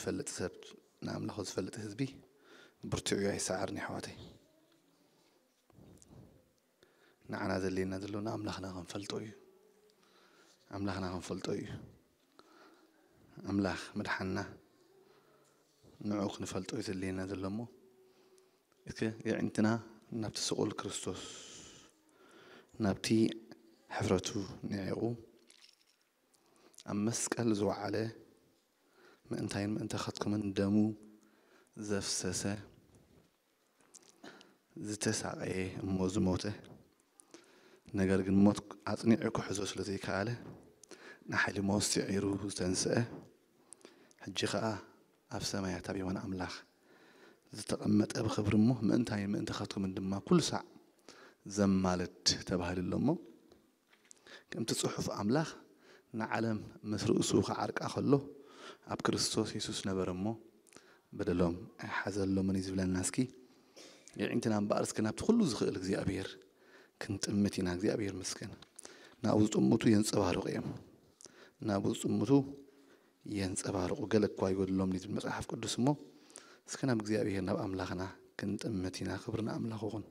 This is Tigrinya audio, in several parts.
ዝፈልጥ ሰብ፣ ንኣምላኹ ዝፈልጥ ህዝቢ ብርቲዑ ኣይሰዓርን፣ ኣሕዋተይ። ንዓና ዘድልየና ዘሎ ንኣምላኽና ክንፈልጦ እዩ። ኣምላኽና ክንፈልጦ እዩ። ኣምላኽ ምድሓንና ንዕኡ ክንፈልጦ እዩ ዘድልየና ዘሎ እሞ፣ እስከ የዒንትና ናብቲ ስቑል ክርስቶስ፣ ናብቲ ሕፍረቱ ንዒቑ ኣብ መስቀል ዝወዓለ፣ ምእንታይን ምእንታኻትኩምን ደሙ ዘፍሰሰ፣ ዝተሳቐየ እሞ ዝሞተ፣ ነገር ግን ሞት ኣጽኒዑ ክሕዞ ስለ ዘይከኣለ፣ ንሓይሊ ሞት ስዒሩ ዝተንስአ፣ ሕጂ ኸኣ ኣብ ሰማያት ኣብ የማን ኣምላኽ ዝተቐመጠ ብኽብሪ እሞ ምእንታይን ምእንታኻትኩምን ድማ ኩሉ ሳዕ ዘማልድ ተባሂሉ ኣሎ እሞ፣ ከምቲ ጽሑፍ ኣምላኽ ንዓለም ምስ ርእሱ ክዓርቃ ከሎ ኣብ ክርስቶስ የሱስ ነበረ እሞ በደሎም ኣይሓዘሎምን እዩ ዝብለና። እስኪ የዒንትና እምበኣር እስኪ ናብቲ ኩሉ ዝኽእል እግዚኣብሔር ክንጥምት ኢና። እግዚኣብሔር ይመስገን። ናብኡ ዝጥምቱ የንጸባርቑ እዮም። ናብኡ ዝጥምቱ የንጸባርቑ፣ ገለ እኳ ይጎድሎም እዩ ዝብል መጽሓፍ ቅዱስ እሞ እስኪ ናብ እግዚኣብሔር ናብ ኣምላኽና ክንጥምት ኢና። ክብሪ ንኣምላኽ ይኹን።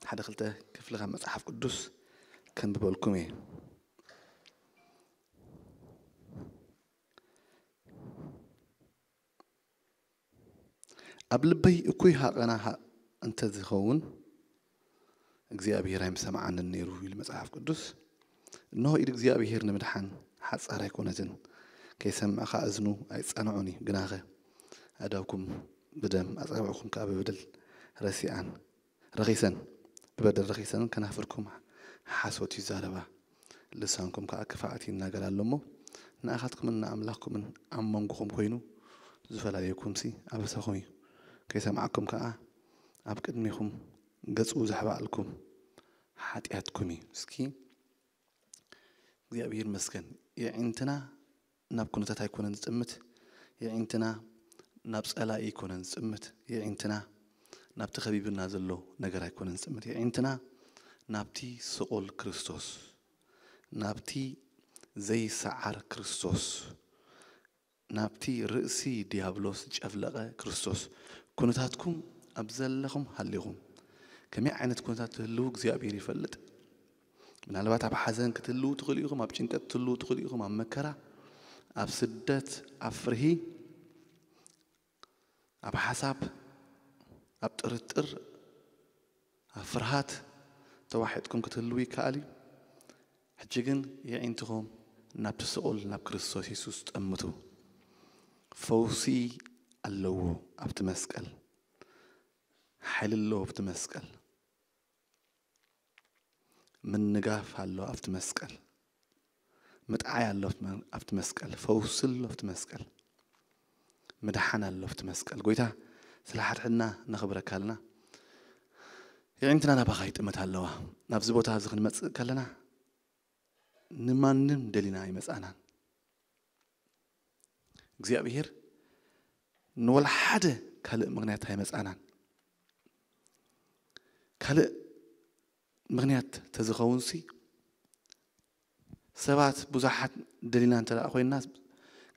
ሓደ ክልተ ክፍሊ ካብ መጽሓፍ ቅዱስ ከንብበልኩም እየ። ኣብ ልበይ እኩይ ሃቐና ሃ-፣ እንተ ዝኸውን እግዚኣብሔር ኣይምሰምዓንን ነይሩ ይብል መጽሓፍ ቅዱስ። እንሆ ኢድ እግዚኣብሔር ንምድሓን ሓጻር ኣይኮነትን፣ ከይሰምዕ ከኣ እዝኑ ኣይጸንዖን እዩ። ግናኸ ኣእዳውኩም ብደም ኣጻብዕኩም ከኣ ብበደል ረሲኣን ረኺሰን፣ ብበደል ረኺሰን ከናፍርኩም ሓሶት ይዛረባ፣ ልሳንኩም ከኣ ክፋኣት ይናገር ኣሎ እሞ፣ ንኣኻትኩምን ንኣምላኽኩምን ኣብ መንጎኹም ኮይኑ ዝፈላለየኩምሲ ኣበሳኹም እዩ። ከይሰምዓኩም ከኣ ኣብ ቅድሜኹም ገጹ ዘሕባኣልኩም ሓጢኣትኩም እዩ። እስኪ እግዚኣብሔር ይመስገን። የዒንትና ናብ ኩነታት ኣይኮነን ዝጥምት። የዒንትና ናብ ጸላኢ ኣይኮነን ዝጥምት። የዒንትና ናብቲ ከቢብና ዘሎ ነገር ኣይኮነን ዝጥምት። የዒንትና ናብቲ ስቑል ክርስቶስ፣ ናብቲ ዘይሰዓር ክርስቶስ፣ ናብቲ ርእሲ ዲያብሎስ ዝጨፍለቐ ክርስቶስ። ኩነታትኩም ኣብ ዘለኹም ሃሊኹም፣ ከመይ ዓይነት ኩነታት ትህልዉ እግዚኣብሔር ይፈልጥ። ምናልባት ኣብ ሓዘን ክትህልዉ ትኽእሉ ኢኹም፣ ኣብ ጭንቀት ክትህልዉ ትኽእሉ ኢኹም፣ ኣብ መከራ፣ ኣብ ስደት፣ ኣብ ፍርሂ፣ ኣብ ሓሳብ፣ ኣብ ጥርጥር፣ ኣብ ፍርሃት ተዋሒጥኩም ክትህልዉ ይከኣል እዩ። ሕጂ ግን የዒንትኹም ናብቲ ስቑል ናብ ክርስቶስ የሱስ ጠምቱ። ፈውሲ ኣለዎ ኣብቲ መስቀል። ሓይሊ ኣለዎ ኣብቲ መስቀል። ምንጋፍ ኣሎ ኣብቲ መስቀል። ምጥዓይ ኣሎ ኣብቲ መ-፣ ኣብቲ መስቀል። ፈውሲ ኣሎ ኣብቲ መስቀል። ምድሓን ኣሎ ኣብቲ መስቀል። ጎይታ ስለ ሓድሕድና ነኽብረካ ኣለና። የዒንትና ናባኻ ይጥምታ ኣለዋ። ናብዚ ቦታ እዚ ክንመጽእ ከለና ንማንም ደሊና ኣይመጻእናን። እግዚኣብሔር ንወላ ሓደ ካልእ ምኽንያት ኣይመጻእናን። ካልእ ምኽንያት ተዝኸውንሲ፣ ሰባት ብዙሓት ደሊና እንተ ደኣ ኮይንና፣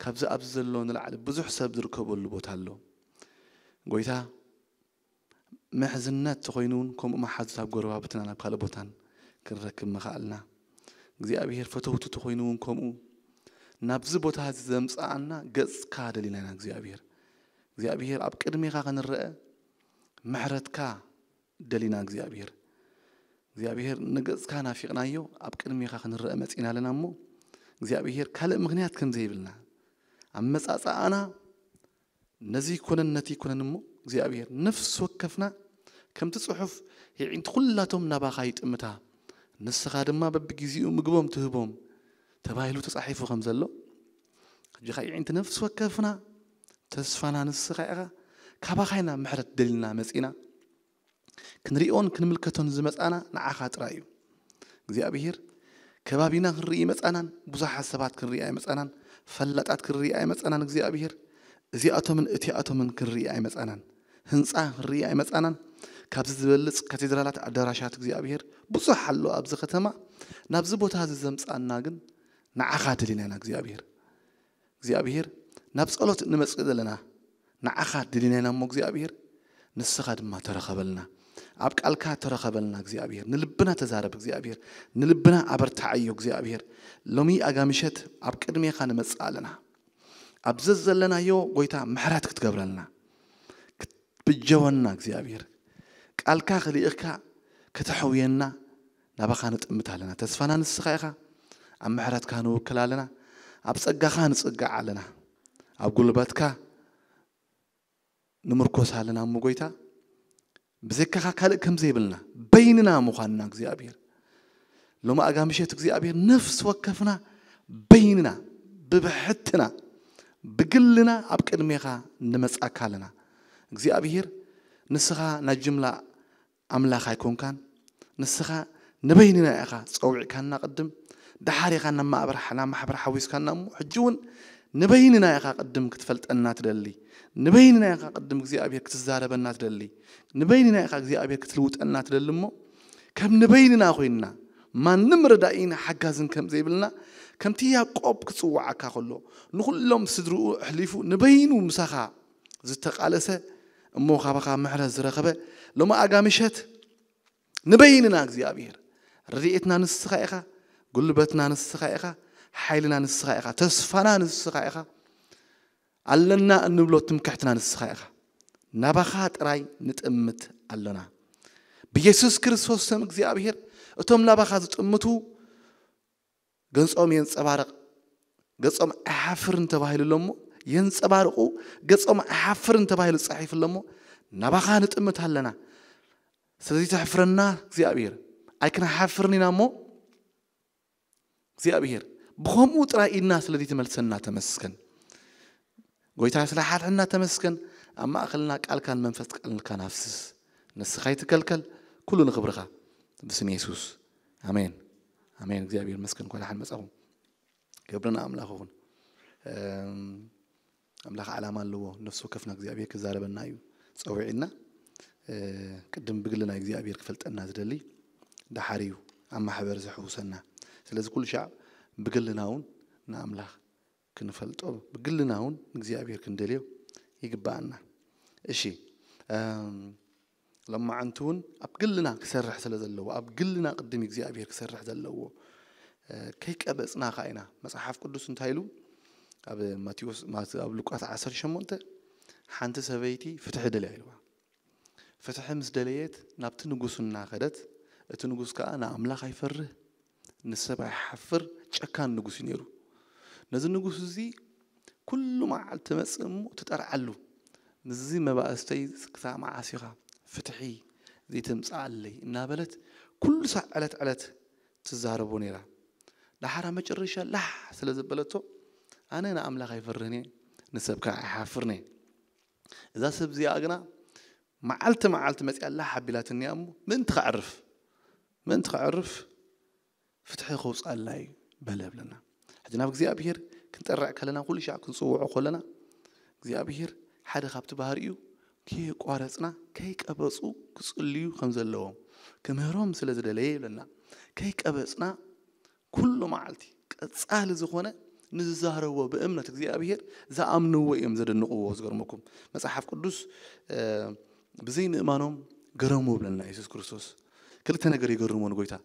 ካብዚ ኣብዚ ዘሎ ንላዕሊ ብዙሕ ሰብ ዝርከበሉ ቦታ ኣሎ። ጎይታ ምሕዝነት ተኾይኑ እውን ከምኡ መሓዙት ኣብ ጎረባብትና ናብ ካልእ ቦታን ክንረክብ ምኽኣልና። እግዚኣብሔር ፈተውቲ ተኾይኑ እውን ከምኡ ናብዚ ቦታ እዚ ዘምጽኣና ገጽካ ደሊና ኢና እግዚኣብሔር። እግዚኣብሔር ኣብ ቅድሜኻ ክንረአ ምሕረትካ ደሊና እግዚኣብሔር። እግዚኣብሔር ንገጽካ ናፊቕናዮ ኣብ ቅድሜኻ ክንረአ መጺና ኣለና እሞ እግዚኣብሔር ካልእ ምኽንያት ከም ዘይብልና ኣመጻጽኣና ነዚ ይኮነን ነቲ ይኮነን እሞ እግዚኣብሔር ነፍሲ ወከፍና ከምቲ ጽሑፍ የዒንቲ ኩላቶም ናባኻ ይጥምታ ንስኻ ድማ በብግዜኡ ምግቦም ትህቦም ተባሂሉ ተጻሒፉ ከም ዘሎ ሕጂ ኸኣ የዒንቲ ነፍሲ ወከፍና ተስፋና ንስኻ ኢኻ ካባኻ ኢና ምሕረት ደሊልና መጺና ክንሪኦን ክንምልከቶን ዝመጻና ንዓኻ ጥራይ እዩ። እግዚኣብሔር ከባቢና ክንርኢ ይመጻናን ብዙሓት ሰባት ክንርኢ ኣይመጻናን ፈላጣት ክንርኢ ኣይመጻናን እግዚኣብሔር እዚኣቶምን እቲኣቶምን ክንርኢ ኣይመጻናን ህንጻ ክንርኢ ኣይመጻናን ካብዚ ዝበልጽ ካቴድራላት ኣዳራሻት እግዚኣብሔር ብዙሕ ኣሎ ኣብዚ ከተማ ናብዚ ቦታ እዚ ዘምጻና ግን ንዓኻ ደሊና ኢና እግዚኣብሔር እግዚኣብሔር ናብ ጸሎት እንመጽእ ዘለና ንዓኻ ድሊና ኢና እሞ እግዚኣብሔር ንስኻ ድማ ተረኸበልና። ኣብ ቃልካ ተረኸበልና እግዚኣብሔር። ንልብና ተዛረብ እግዚኣብሔር። ንልብና ኣበርትዓዮ እግዚኣብሔር። ሎሚ ኣጋምሸት ኣብ ቅድሜኻ ንመጽእ ኣለና። ኣብ ዘዘለናዮ ጎይታ ምሕረት ክትገብረልና፣ ክትብጀወና እግዚኣብሔር። ቃልካ ክልእኽካ ከተሕውየና ናባኻ ንጥምት ኣለና። ተስፋና ንስኻ ኢኻ። ኣብ ምሕረትካ ንውክል ኣለና። ኣብ ጸጋኻ ንጽጋዕ ኣለና። ኣብ ጉልበትካ ንምርኮስ ኣለና እሞ ጎይታ፣ ብዘይካኻ ካልእ ከም ዘይብልና በይንና ምዃንና እግዚኣብሔር። ሎሚ ኣጋ ምሸት እግዚኣብሔር ነፍሲ ወከፍና በይንና ብብሕትና ብግልና ኣብ ቅድሜኻ ንመጻካ ኣለና። እግዚኣብሔር ንስኻ ናይ ጅምላ ኣምላኽ ኣይኮንካን። ንስኻ ንበይንና ኢኻ ጸዊዕካና ቅድም፣ ደሓር ኢኻ ናብ ማሕበር ናብ ማሕበር ሓዊስካና እሞ ሕጂ እውን ንበይንና ኢኻ ቅድም ክትፈልጠና ትደሊ። ንበይንና ኢኻ ቅድም እግዚኣብሔር ክትዛረበና ትደሊ። ንበይንና ኢኻ እግዚኣብሔር ክትልውጠና ትደሊ እሞ ከም ንበይንና ኮይንና ማንም ረዳኢን ሓጋዝን ከም ዘይብልና ከምቲ ያዕቆብ ክጽውዓካ ከሎ ንኹሎም ስድርኡ ኣሕሊፉ ንበይኑ ምሳኻ ዝተቃለሰ እሞ ካባኻ ምሕረት ዝረኸበ ሎሚ ኣጋ ምሸት ንበይንና እግዚኣብሔር ረድኤትና ንስኻ ኢኻ፣ ጉልበትና ንስኻ ኢኻ፣ ሓይልና ንስኻ ኢኻ፣ ተስፋና ንስኻ ኢኻ፣ ኣለና እንብሎ ትምክሕትና ንስኻ ኢኻ። ናባኻ ጥራይ ንጥምት ኣሎና። ብየሱስ ክርስቶስ ስም እግዚኣብሔር እቶም ናባኻ ዝጥምቱ ገጾም የንጸባርቕ። ገጾም ኣይሓፍርን ተባሂሉ ኣሎ እሞ የንጸባርቑ። ገጾም ኣይሓፍርን ተባሂሉ ጻሒፉ ኣሎ እሞ ናባኻ ንጥምት ኣለና። ስለዚ ተሕፍረና እግዚኣብሔር ኣይክንሓፍርን ኢና እሞ እግዚኣብሔር ብኸምኡ ጥራይ ኢድና ስለዚ ትመልሰና ተመስገን። ጎይታ ስለ ሓድሕና ተመስገን። ኣብ ማእኸልና ቃልካን መንፈስ ቃልካን ኣፍስስ። ንስኻ ይትከልከል። ኩሉ ንኽብርኻ ብስም የሱስ ኣሜን። ኣሜን። እግዚኣብሔር መስገን። እንኳ ደሓን መጻኹም። ክብርና ኣምላኽ ይኹን። ኣምላኽ ዓላማ ኣለዎ። ነፍሲ ወከፍና እግዚኣብሔር ክዛረበና እዩ ጸዊዕና። ቅድም ብግልና እግዚኣብሔር ክፈልጠና ዝደሊ ደሓር እዩ ኣብ ማሕበር ዝሕውሰና። ስለዚ ኩሉ ሻዕ ብግልና እውን ንኣምላኽ ክንፈልጦ ብግልና እውን እግዚኣብሔር ክንደልዮ ይግባኣና። እሺ፣ ሎማዓንቲ እውን ኣብ ግልና ክሰርሕ ስለ ዘለዎ ኣብ ግልና ቅድም እግዚኣብሔር ክሰርሕ ዘለዎ ከይቀበፅና ከዓ ኢና። መፅሓፍ ቅዱስ እንታይ ኢሉ ኣብ ማቴዎስ ኣብ ሉቃስ ዓሰርተ ሸሞንተ ሓንቲ ሰበይቲ ፍትሒ ደልያ ኢልዋ። ፍትሒ ምስ ደለየት ናብቲ ንጉስ እናኸደት እቲ ንጉስ ከዓ ንኣምላኽ ኣይፈርህ ንሰብ ኣይሓፍር ጨካን ንጉስ እዩ ነይሩ። ነዚ ንጉስ እዚ ኩሉ መዓልቲ ትመፅእ እሞ ትጠርዓሉ። ምስዚ መባእስተይ ክሳብ መዓስ ኢኻ ፍትሒ ዘይተምፅኣለይ እናበለት ኩሉ ሳዕ ዕለት ዕለት ትዛረቦ ነይራ። ደሓራ መጨረሻ ላሕ ስለ ዘበለቶ ኣነ ንኣምላኽ ኣይፈርህን እየ ንሰብ ከዓ ኣይሓፍርን እየ። እዛ ሰብ እዚኣ ግና መዓልቲ መዓልቲ መፅያ ላሕ ኣቢላትኒ እያ እሞ ምእንቲ ከዕርፍ ምእንቲ ከዕርፍ ፍትሒ ከውፅኣልና እዩ በለ ብለና። ሕጂ ናብ እግዚኣብሔር ክንጠርዕ ከለና ኩሉ ሻዕ ክንፅውዖ ከለና እግዚኣብሔር ሓደ ካብቲ ባህሪኡ ከየቋረፅና ከይቀበፁ ክፅልዩ ከም ዘለዎም ክምህሮም ስለ ዝደለየ ይብለና። ከይቀበፅና ኩሉ መዓልቲ ቀፃሊ ዝኾነ ንዝዛረቦ ብእምነት እግዚኣብሔር ዝኣምንዎ እዮም ዘደንቕዎ። ዝገርመኩም መፅሓፍ ቅዱስ ብዘይ ምእማኖም ገረሙ ብለና የሱስ ክርስቶስ። ክልተ ነገር የገርሞ ንጎይታ።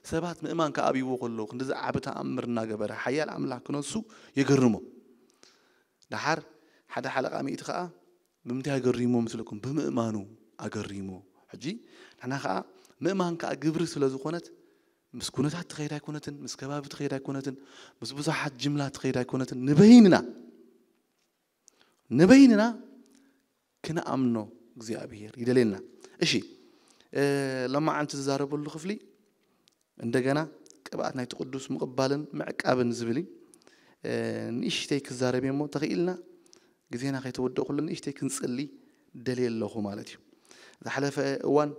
ሰባት ምእማን ከኣብይዎ ከሎ ክንዲ ዝዓቢ ተኣምር እናገበረ ሓያል ኣምላኽ ክነሱ የገርሞ። ደሓር ሓደ ሓለቓ ሚእቲ ከዓ ብምንታይ ኣገሪሞ ምስለኩም ብምእማኑ ኣገሪሞ። ሕጂ ንሕና ከዓ ምእማን ከዓ ግብሪ ስለ ዝኾነት ምስ ኩነታት ትኸይድ ኣይኮነትን፣ ምስ ከባቢ ትኸይድ ኣይኮነትን፣ ምስ ብዙሓት ጅምላ ትኸይድ ኣይኮነትን። ንበይንና ንበይንና ክንኣምኖ እግዚኣብሔር ይደልየና። እሺ፣ ሎማዓንቲ ዝዛረበሉ ክፍሊ እንደገና ቅብኣት ናይቲ ቅዱስ ምቕባልን ምዕቃብን ዝብል እዩ። ንእሽተይ ክዛረብ እሞ ተኽኢልና ግዜና ከይተወደእ ኩሉ ንእሽተይ ክንጽሊ ደልየ ኣለኹ ማለት እዩ። ዝሓለፈ እዋን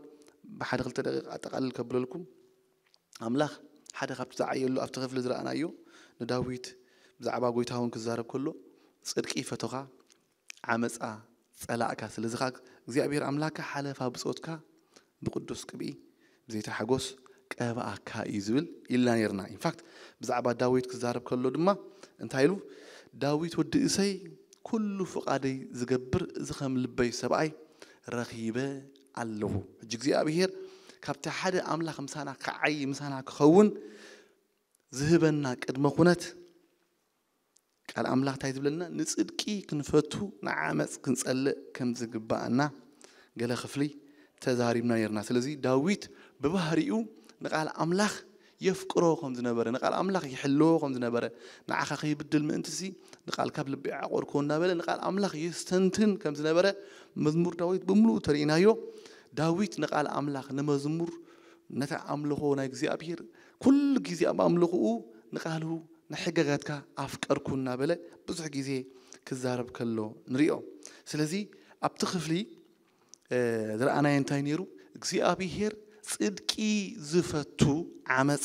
ብሓደ ክልተ ደቂቕ ኣጠቓልል ከብለልኩም። ኣምላኽ ሓደ ካብቲ ዝዓየሉ ኣብቲ ክፍሊ ዝረኣናዮ ንዳዊት ብዛዕባ ጎይታ እውን ክዛረብ ከሎ ጽድቂ ፈተኻ ዓመፃ ጸላእካ። ስለዚ ከዓ እግዚኣብሔር ኣምላካ ሓለፋ ብፆትካ ብቅዱስ ቅብኢ ብዘይታ ሓጎስ ቀብኣካ እዩ ዝብል ኢልና ነርና። ኢንፋክት ብዛዕባ ዳዊት ክዛረብ ከሎ ድማ እንታይ ኢሉ ዳዊት ወዲ እሰይ፣ ኩሉ ፍቓደይ ዝገብር እዚ ከም ልበይ ሰብኣይ ረኺበ ኣለኹ። ሕጂ እግዚኣብሔር ካብቲ ሓደ ኣምላኽ ምሳና ክዓይ፣ ምሳና ክኸውን ዝህበና ቅድመ ኩነት፣ ቃል ኣምላኽ እንታይ ዝብለና? ንጽድቂ ክንፈቱ ንዓመፅ ክንጸልእ ከም ዝግባኣና ገለ ክፍሊ ተዛሪብና ነርና። ስለዚ ዳዊት ብባህሪኡ ንቃል ኣምላኽ የፍቅሮ ከም ዝነበረ፣ ንቃል ኣምላኽ ይሕልዎ ከም ዝነበረ፣ ንዓኻ ከይብድል ምእንትሲ ንቃልካ ብልቢ ዓቆርኮ እናበለ ንቃል ኣምላኽ የስተንትን ከም ዝነበረ መዝሙር ዳዊት ብምሉኡ ተርእናዮ። ዳዊት ንቃል ኣምላኽ ንመዝሙር ነታ ኣምልኾ ናይ እግዚኣብሔር ኩሉ ግዜ ኣብ ኣምልኾኡ ንቃሉ ንሕገጋትካ ኣፍቀርኩ እናበለ ብዙሕ ግዜ ክዛረብ ከሎ ንሪኦ። ስለዚ ኣብቲ ክፍሊ ዝረኣናዮ እንታይ ነይሩ? እግዚኣብሄር ጽድቂ ዝፈቱ ዓመፅ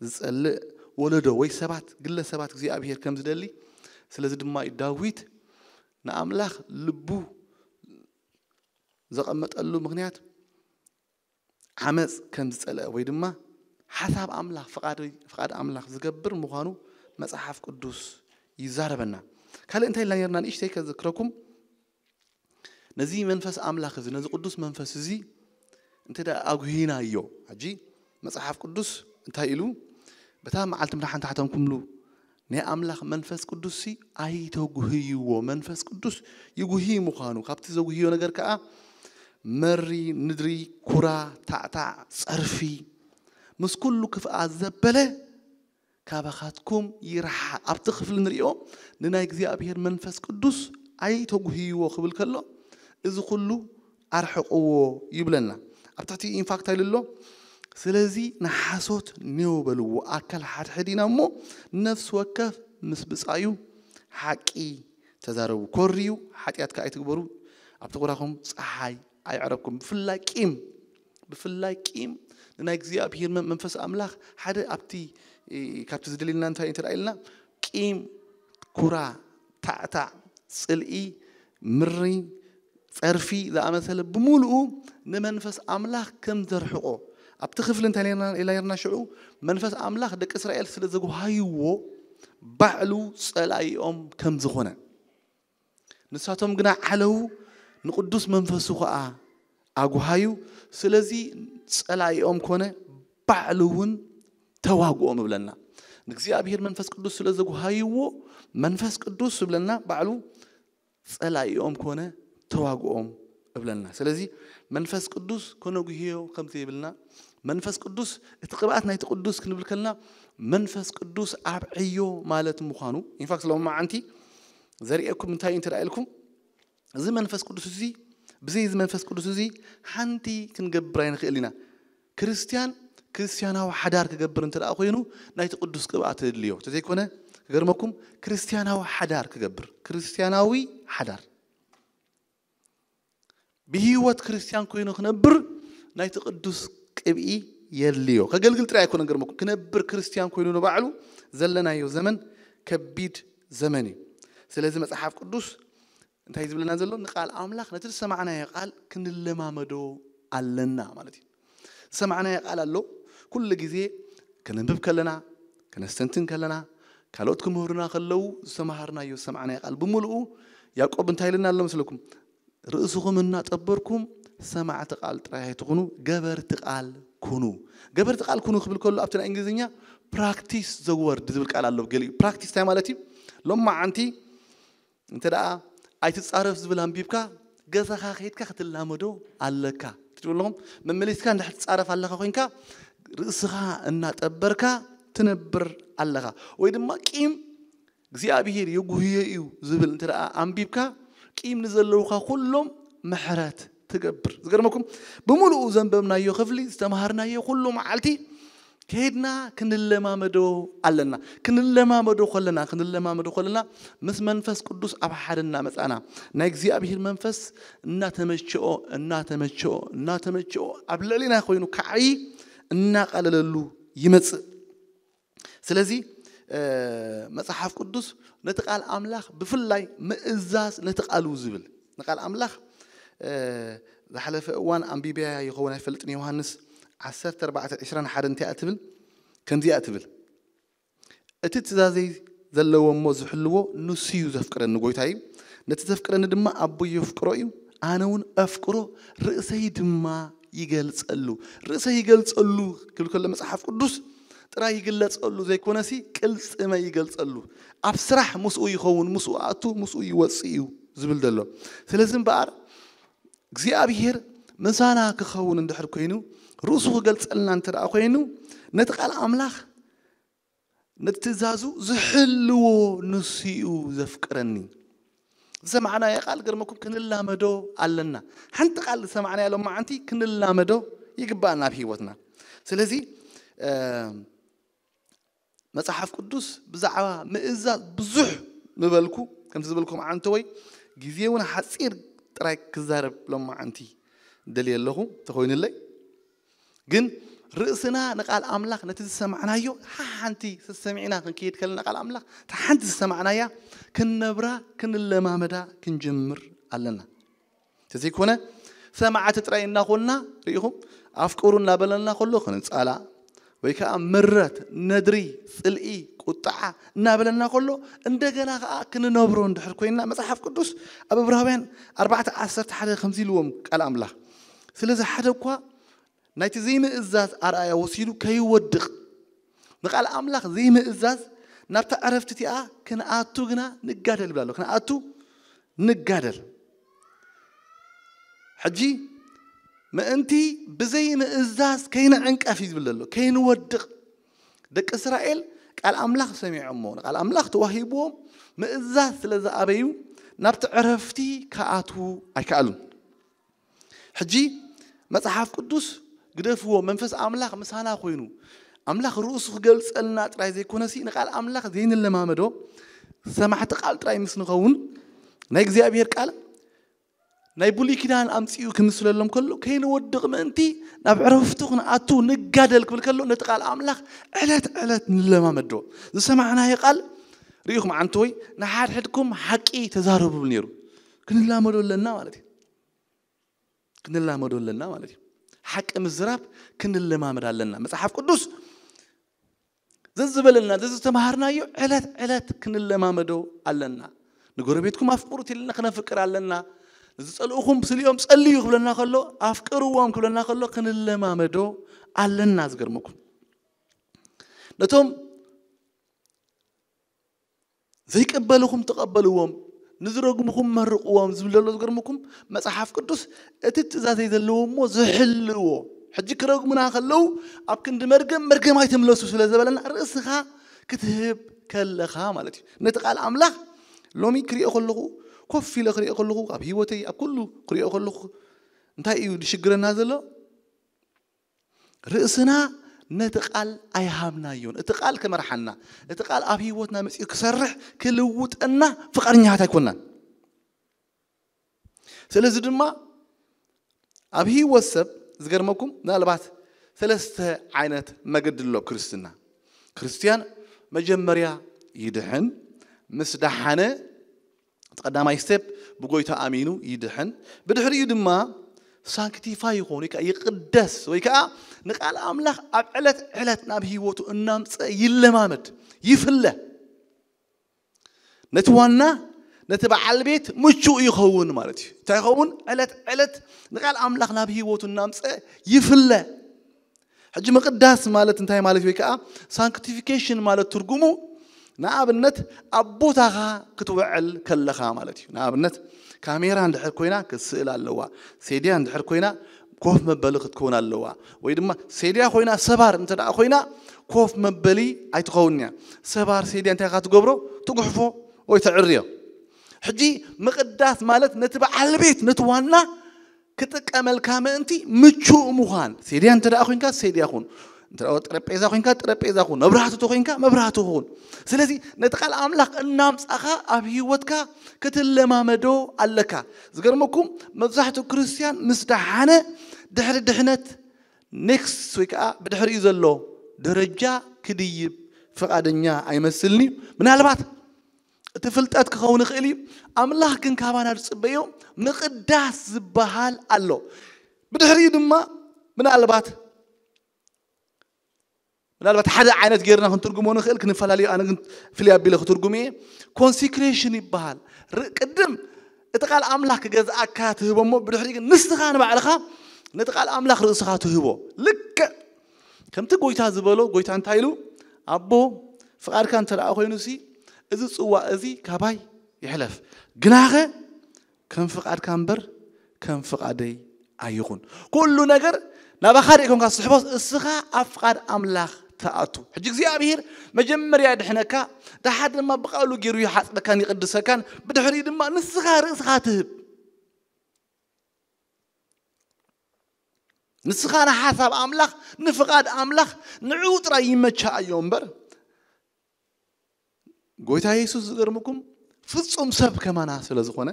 ዝጸልእ ወለዶ ወይ ሰባት፣ ግለ ሰባት እግዚኣብሄር ከም ዝደሊ፣ ስለዚ ድማ እዩ ዳዊት ንኣምላኽ ልቡ ዘቐመጠሉ ምኽንያት ዓመፅ ከም ዝጸልአ ወይ ድማ ሓሳብ ኣምላኽ ፍቓድ ኣምላኽ ዝገብር ምዃኑ መጽሓፍ ቅዱስ ይዛረበና። ካልእ እንታይ ኢልና ነርና ንእሽተይ ከዘክረኩም። ነዚ መንፈስ ኣምላኽ እዚ፣ ነዚ ቅዱስ መንፈስ እዚ እንተ ኣጉሂናዮ፣ ሕጂ መጽሓፍ ቅዱስ እንታይ ኢሉ? በታ መዓልቲ ምድሓን ታሕተንኩምሉ ናይ ኣምላኽ መንፈስ ቅዱስሲ ኣይተጉህይዎ። መንፈስ ቅዱስ ይጉሂ ምዃኑ፣ ካብቲ ዘጉህዮ ነገር ከኣ መሪ፣ ንድሪ፣ ኩራ፣ ታዕታዕ፣ ጸርፊ፣ ምስ ኩሉ ክፍኣት ዘበለ ካባኻትኩም ይርሓቕ። ኣብቲ ክፍሊ ንሪኦ ንናይ እግዚኣብሔር መንፈስ ቅዱስ ኣይተጉህይዎ ክብል ከሎ፣ እዚ ኩሉ ኣርሕቕዎ ይብለና። ኣብ ትሕቲ ኢንፋክት ኣይልሎ። ስለዚ ንሓሶት ኔው በልዎ፣ ኣካል ሓድሕድ ኢና እሞ፣ ነፍሲ ወከፍ ምስ ብጻዩ ሓቂ ተዛረቡ። ኮርዩ ሓጢኣት ከኣ ኣይትግበሩ፣ ኣብ ትኩራኹም ጸሓይ ኣይዕረብኩም። ብፍላይ ቂም፣ ብፍላይ ቂም ንናይ እግዚኣብሔር መ-፣ መንፈስ ኣምላኽ ሓደ ኣብቲ፣ እ፣ ካብቲ ዝደልየና እንታይ እንተ ኢልና፣ ቂም፣ ኩራ፣ ታዕታዕ፣ ጽልኢ፣ ምሪ፣ ጸርፊ ዝኣመሰለ ብምሉኡ ንመንፈስ ኣምላኽ ከም ዘርሕቆ ኣብቲ ክፍሊ እንታይ ኢልና፣ ኢልና ነርና ሽዑ? መንፈስ ኣምላኽ ደቂ እስራኤል ስለ ዘጉሃይዎ ባዕሉ ጸላኢኦም ከም ዝኾነ። ንሳቶም ግና ዓለዉ፣ ንቅዱስ መንፈሱ ኸኣ ኣጉሃዩ። ስለዚ ጸላኢኦም ኮነ፣ ባዕሉ እውን ተዋግኦም እብለና። ንእግዚኣብሔር መንፈስ ቅዱስ ስለ ዘጉሃይዎ፣ መንፈስ ቅዱስ እብለና ባዕሉ ጸላኢኦም ኮነ፣ ተዋግኦም እብለና። ስለዚ መንፈስ ቅዱስ ከነጉህዮ ከም ዘይብልና፣ መንፈስ ቅዱስ፣ እቲ ቅብኣት ናይቲ ቅዱስ ክንብል ከልና፣ መንፈስ ቅዱስ ኣብዕዮ ማለት ምዃኑ፣ ኢንፋክት ሎማዓንቲ ዘርእየኩም እንታይ እዩ እንተ ኢልኩም፣ እዚ መንፈስ ቅዱስ እዚ፣ ብዘይ እዚ መንፈስ ቅዱስ እዚ ሓንቲ ክንገብር ኣይንኽእል ኢና። ክርስትያን ክርስትያናዊ ሓዳር ክገብር እንተ ደኣ ኮይኑ፣ ናይቲ ቅዱስ ቅብኣት የድልዮ። እንተዘይኮነ፣ ክገርመኩም፣ ክርስትያናዊ ሓዳር ክገብር፣ ክርስትያናዊ ሓዳር፣ ብህይወት ክርስትያን ኮይኑ ክነብር ናይቲ ቅዱስ ቅብኢ የድልዮ። ከገልግል ጥራይ ኣይኮነን፣ ገርመኩም፣ ክነብር ክርስትያን ኮይኑ ንባዕሉ ዘለናዮ ዘመን ከቢድ ዘመን እዩ። ስለዚ መጽሓፍ ቅዱስ እንታይ ዝብለና ዘሎ? ንቃል ኣምላኽ፣ ነቲ ዝሰማዕናዮ ቃል ክንለማመዶ ኣለና ማለት እዩ። ዝሰማዕናዮ ቃል ኣሎ። ኩሉ ግዜ ከነንብብ ከለና፣ ከነስተንትን ከለና፣ ካልኦት ክምህሩና ከለዉ ዝተማሃርናዮ ዝሰማዕናዮ ቃል ብምሉኡ ያዕቆብ እንታይ ኢልና ኣሎ መስለኩም? ርእስኹም እናጠበርኩም ሰማዕቲ ቃል ጥራይ ኣይትኹኑ፣ ገበርቲ ቃል ኩኑ። ገበርቲ ቃል ኩኑ ክብል ከሎ ኣብቲ ናይ እንግሊዝኛ ፕራክቲስ ዘ ወርድ ዝብል ቃል ኣሎ። ገሊኡ ፕራክቲስ እንታይ ማለት እዩ? ሎማዓንቲ እንተ ደኣ ኣይትጻረፍ ዝብል ኣንቢብካ፣ ገዛኻ ከይድካ ክትላመዶ ኣለካ። ትሪኡ ኣለኹም? መመሊስካ እንድሕር ትጻረፍ ኣለኻ ኮይንካ፣ ርእስኻ እናጠበርካ ትነብር ኣለኻ። ወይ ድማ ቂም እግዚኣብሔር የጉህዮ እዩ ዝብል እንተ ደኣ ኣንቢብካ፣ ቂም ንዘለዉኻ ኩሎም ምሕረት ትገብር። ዝገርመኩም፣ ብምሉኡ ዘንበብናዮ ክፍሊ፣ ዝተምሃርናዮ ኩሉ መዓልቲ ከይድና ክንለማመዶ ኣለና። ክንለማመዶ ከለና፣ ክንለማመዶ ከለና፣ ምስ መንፈስ ቅዱስ ኣብ ሓደ እናመጻና፣ ናይ እግዚኣብሔር መንፈስ እናተመቸኦ፣ እናተመቸኦ፣ እናተመቸኦ፣ ኣብ ልዕሊና ኮይኑ ክዓዪ እናቐለለሉ ይመጽእ። ስለዚ፣ እ፣ መጽሓፍ ቅዱስ ነቲ ቃል ኣምላኽ ብፍላይ ምእዛዝ ነቲ ቃሉ ዝብል፣ ንቃል ኣምላኽ፣ እ፣ ዝሓለፈ እዋን ኣንቢብያ ይኸውን ኣይፈልጥን፣ ዮሃንስ ዓሰርተ ኣርባዕተ ዕስራን ሓደን እንታይ እያ ትብል? ከምዚ እያ ትብል፣ "እቲ ትእዛዘይ ዘለዎ እሞ ዝሕልዎ ንሱ እዩ ዘፍቅረኒ፣ ጎይታ እዩ። ነቲ ዘፍቅረኒ ድማ ኣቦይ የፍቅሮ እዩ፣ ኣነ እውን ኣፍቅሮ፣ ርእሰይ ድማ ይገልጸሉ። ርእሰይ ይገልጸሉ ክብል ከሎ መጽሓፍ ቅዱስ ጥራይ ይግለጸሉ ዘይኮነሲ ቅልጽመ ይገልጸሉ። ኣብ ስራሕ ምስኡ ይኸውን፣ ምስኡ ኣቱ፣ ምስኡ ይወጽእ እዩ ዝብል ዘሎ። ስለዚ እምበኣር እግዚኣብሔር ምሳና ክኸውን እንድሕር ኮይኑ፣ ርእሱ ክገልጸልና እንተ ደኣ ኮይኑ፣ ነቲ ቃል ኣምላኽ፣ ነቲ ትእዛዙ ዝሕልዎ ንሱ እዩ ዘፍቅረኒ። ዝሰማዕናዮ ቃል ገርመኩም ክንላመዶ ኣለና። ሓንቲ ቃል ዝሰማዕናዮ ሎማዓንቲ ክንላመዶ ይግባኣና ኣብ ህይወትና። ስለዚ መጽሓፍ ቅዱስ ብዛዕባ ምእዛዝ ብዙሕ ምበልኩ፣ ከምቲ ዝበልኩም ዓንተወይ ግዜ እውን ሓፂር ጥራይ ክዛረብ ሎማዓንቲ ደልየ ኣለኹ ተኾይኑለይ። ግን ርእስና ንቃል ኣምላኽ ነቲ ዝሰማዕናዮ ሓንቲ ሰሰሚዕና ክንከይድ ከለና ቃል ኣምላኽ እታ ሓንቲ ዝሰማዕናያ ክንነብራ ክንለማመዳ ክንጀምር ኣለና። ተዘይኮነ ሰማዕቲ ጥራይ እናኾንና ርኢኹም ኣፍቅሩ እናበለና ከሎ ክንጻላ ወይ ከዓ ምረት፣ ነድሪ፣ ጽልኢ፣ ቁጥዓ እናበለና ከሎ እንደገና ከዓ ክንነብሮ እንድሕር ኮይንና መጽሓፍ ቅዱስ ኣብ ዕብራውያን ኣርባዕተ ዓሰርተ ሓደ ከምዚ ኢልዎም ቃል ኣምላኽ ስለዚ ሓደ እኳ ናይቲ ዘይምእዛዝ ኣርኣያ ወሲዱ ከይወድቕ ንቃል ኣምላኽ ዘይምእዛዝ ናብታ ዕረፍቲ እቲኣ ክንኣቱ ግና ንጋደል ይብል ኣሎ። ክንኣቱ ንጋደል። ሕጂ ምእንቲ ብዘይ ምእዛዝ ከይንዕንቀፍ እዩ ዝብል ዘሎ፣ ከይንወድቕ። ደቂ እስራኤል ቃል ኣምላኽ ሰሚዖሞ፣ ንቃል ኣምላኽ ተዋሂብዎም ምእዛዝ ስለ ዝኣበዩ ናብቲ ዕረፍቲ ክኣትዉ ኣይከኣሉን። ሕጂ መጽሓፍ ቅዱስ ግደፍዎ፣ መንፈስ ኣምላኽ ምሳና ኮይኑ ኣምላኽ ርእሱ ክገልጸልና ጥራይ ዘይኮነሲ ንቃል ኣምላኽ ዘይንለማመዶ ሰማዕቲ ቃል ጥራይ ምስ ንኸውን ናይ እግዚኣብሔር ቃል ናይ ብሉይ ኪዳን ኣምጺኡ ክምስለሎም ከሎ ከይንወድቕ ምእንቲ ናብ ዕረፍቱ ክንኣቱ ንጋደል ክብል ከሎ ነቲ ቃል ኣምላኽ ዕለት ዕለት ንለማመዶ። ዝሰማዕናዮ ቃል ርኢኹም ዓንተወይ ንሓድሕድኩም ሓቂ ተዛረቡ ነይሩ። ክንላመዶ ኣለና ማለት እዩ። ክንላመዶ ኣለና ማለት እዩ። ሓቂ ምዝራብ ክንለማመድ ኣለና። መጽሓፍ ቅዱስ ዘዝበለና ዘዝተማሃርናዮ ዕለት ዕለት ክንለማመዶ ኣለና። ንጎረቤትኩም ኣፍቅሩ ትልና ክነፍቅር ኣለና። ንዝጸልእኹም ስሊኦም ጸልዩ ክብለና ከሎ ኣፍቅርዎም ክብለና ከሎ ክንለማመዶ ኣለና። ዝገርመኩም ነቶም ዘይቅበልኹም ተቐበልዎም፣ ንዝረግምኹም መርቕዎም ዝብል ዘሎ ዝገርምኩም መጽሓፍ ቅዱስ እቲ ትእዛዘይ ዘለዎ እሞ ዝሕልዎ ሕጂ ክረግሙና ከለዉ ኣብ ክንዲ መርገም መርገም ኣይትምለሱ ስለ ዝበለና ርእስኻ ክትህብ ከለኻ ማለት እዩ። ነቲ ቃል ኣምላኽ ሎሚ ክሪኦ ከለኹ ኮፍ ኢለ ክሪኦ ከለኹ ኣብ ህይወተይ ኣብ ኩሉ ክሪኦ ከለኹ እንታይ እዩ ዝሽግረና ዘሎ? ርእስና ነቲ ቃል ኣይሃብናዮን። እቲ ቃል ክመርሓና፣ እቲ ቃል ኣብ ህይወትና መጺኡ ክሰርሕ ክልውጠና ፍቓድኛታት ኣይኮናን። ስለዚ ድማ ኣብ ህይወት ሰብ ዝገርመኩም ምናልባት ሰለስተ ዓይነት መገዲ ኣሎ ክርስትና። ክርስትያን መጀመርያ ይድሕን፣ ምስ ደሓነ እቲ ቀዳማይ ስቴፕ ብጎይታ ኣሚኑ ይድሕን። ብድሕሪኡ ድማ ሳንክቲፋይ ይኾን ወይ ከዓ ይቕደስ ወይ ከዓ ንቃል ኣምላኽ ኣብ ዕለት ዕለት ናብ ህይወቱ እናምፀ ይለማመድ ይፍለ። ነቲ ዋና ነቲ በዓል ቤት ምቹእ ይኸውን ማለት እዩ። እንታይ ይኸውን? ዕለት ዕለት ንቃል ኣምላኽ ናብ ህይወቱ እናምፀ ይፍለ። ሕጂ ምቕዳስ ማለት እንታይ ማለት ወይ ከዓ ሳንክቲፊኬሽን ማለት ትርጉሙ ንኣብነት ኣብ ቦታኻ ክትውዕል ከለኻ ማለት እዩ። ንኣብነት ካሜራ እንድሕር ኮይና ክትስእል ኣለዋ። ሴድያ እንድሕር ኮይና ኮፍ መበሊ ክትከውን ኣለዋ። ወይ ድማ ሴድያ ኮይና ሰባር እንተ ደኣ ኮይና ኮፍ መበሊ ኣይትኸውን እያ። ሰባር ሴድያ እንታይ ኢኻ ትገብሮ? ትጉሕፎ ወይ ተዕርዮ። ሕጂ ምቕዳስ ማለት ነቲ በዓል ቤት ነቲ ዋና ክጥቀመልካ ምእንቲ ምቹእ ምዃን። ሴድያ እንተ ደኣ ኮይንካ ሴድያ ኩን፣ እንተ ደኣ ጠረጴዛ ኮይንካ ጠረጴዛ ኩን፣ መብራህቲ እንተ ኮይንካ መብራህቲ ኩን። ስለዚ ነቲ ቃል ኣምላኽ እናምጻኻ ኣብ ህይወትካ ክትለማመዶ ኣለካ። ዝገርመኩም መብዛሕትኡ ክርስትያን ምስ ደሓነ ድሕሪ ድሕነት ኔክስት ወይ ከዓ ብድሕሪኡ ዘሎ ደረጃ ክድይብ ፍቓደኛ ኣይመስልን እዩ። ምናልባት እቲ ፍልጠት ክኸውን ይኽእል እዩ። ኣምላኽ ግን ካባና ዝጽበዮ ምቕዳስ ዝበሃል ኣሎ። ብድሕሪኡ ድማ ምናልባት ምናልባት ሓደ ዓይነት ጌርና ክንትርጉሞ ንኽእል፣ ክንፈላለዩ፣ ኣነ ግን ፍልይ ኣቢለ ክትርጉም እየ። ኮንሲክሬሽን ይበሃል። ር- ቅድም እቲ ቃል ኣምላኽ ክገዝኣካ ትህቦ እሞ፣ ብድሕሪ ግን ንስኻ ንባዕልኻ ነቲ ቃል ኣምላኽ ርእስኻ ትህቦ። ልክዕ ከምቲ ጎይታ ዝበሎ፣ ጎይታ እንታይ ኢሉ? ኣቦ፣ ፍቓድካ እንተ ደኣ ኮይኑ ሲ፣ እዚ ጽዋ እዚ ካባይ ይሕለፍ፣ ግናኸ ከም ፍቓድካ እምበር ከም ፍቓደይ ኣይኹን። ኩሉ ነገር ናባኻ ደይ ኮንካ ዝስሕቦ፣ እስኻ ኣብ ፍቓድ ኣምላኽ ትኣቱ። ሕጂ እግዚኣብሔር መጀመርያ የድሕነካ፣ ደሓር ድማ ብቃሉ ገይሩ ይሓጽበካን ይቕድሰካን፣ ብድሕሪኡ ድማ ንስኻ ርእስኻ ትህብ። ንስኻ ንሓሳብ ኣምላኽ፣ ንፍቓድ ኣምላኽ፣ ንዕኡ ጥራይ ይመቻ ኣዮ እምበር፣ ጎይታ የሱስ ዝገርምኩም ፍጹም ሰብ ከማና ስለ ዝኾነ፣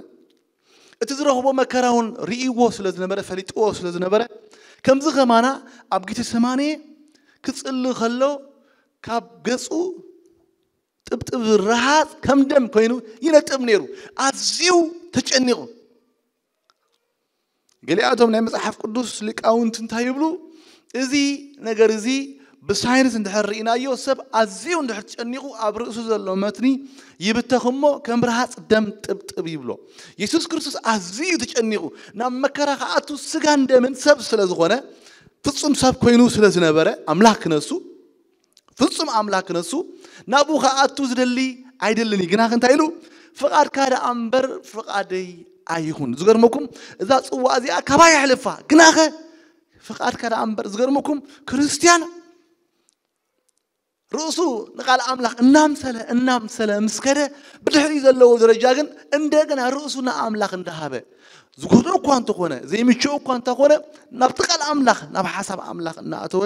እቲ ዝረኽቦ መከራ እውን ርእይዎ ስለ ዝነበረ፣ ፈሊጥዎ ስለ ዝነበረ፣ ከምዚ ከማና ኣብ ጌተሰማኔ ክጽሊ ከሎ ካብ ገጹ ጥብጥብ ረሃጽ ከም ደም ኮይኑ ይነጥብ ነይሩ። ኣዝዩ ተጨኒቑ። ገሊኣቶም ናይ መጽሓፍ ቅዱስ ሊቃውንቲ እንታይ ይብሉ? እዚ ነገር እዚ ብሳይንስ እንድሕር ርኢናዮ፣ ሰብ ኣዝዩ እንድሕር ተጨኒቑ ኣብ ርእሱ ዘሎ መትኒ ይብተኽ እሞ ከም ረሃጽ ደም ጥብጥብ ይብሎ። የሱስ ክርስቶስ ኣዝዩ ተጨኒቑ ናብ መከራ ክኣቱ ስጋን ደምን ሰብ ስለ ዝኾነ፣ ፍጹም ሰብ ኮይኑ ስለ ዝነበረ፣ ኣምላኽ ክነሱ ፍጹም ኣምላኽ ክነሱ ናብኡ ክኣቱ ዝደሊ ኣይደልን እዩ። ግናኸ እንታይ ኢሉ? ፍቓድካ ደኣ እምበር ፍቓደይ ኣይኹን። ዝገርመኩም እዛ ጽዋ እዚኣ ካባይ ኣሕልፋ፣ ግናኸ ፍቓድካ ደኣ እምበር። ዝገርመኩም ክርስትያን ርእሱ ንቃል ኣምላኽ እናምሰለ እናምሰለ ምስ ከደ ብድሕሪ ዘለዎ ደረጃ ግን እንደገና ርእሱ ንኣምላኽ እንዳሃበ ዝጎድኦ እኳ እንተኾነ ዘይምችኦ እኳ እንተኾነ ናብቲ ቃል ኣምላኽ ናብ ሓሳብ ኣምላኽ እናኣተወ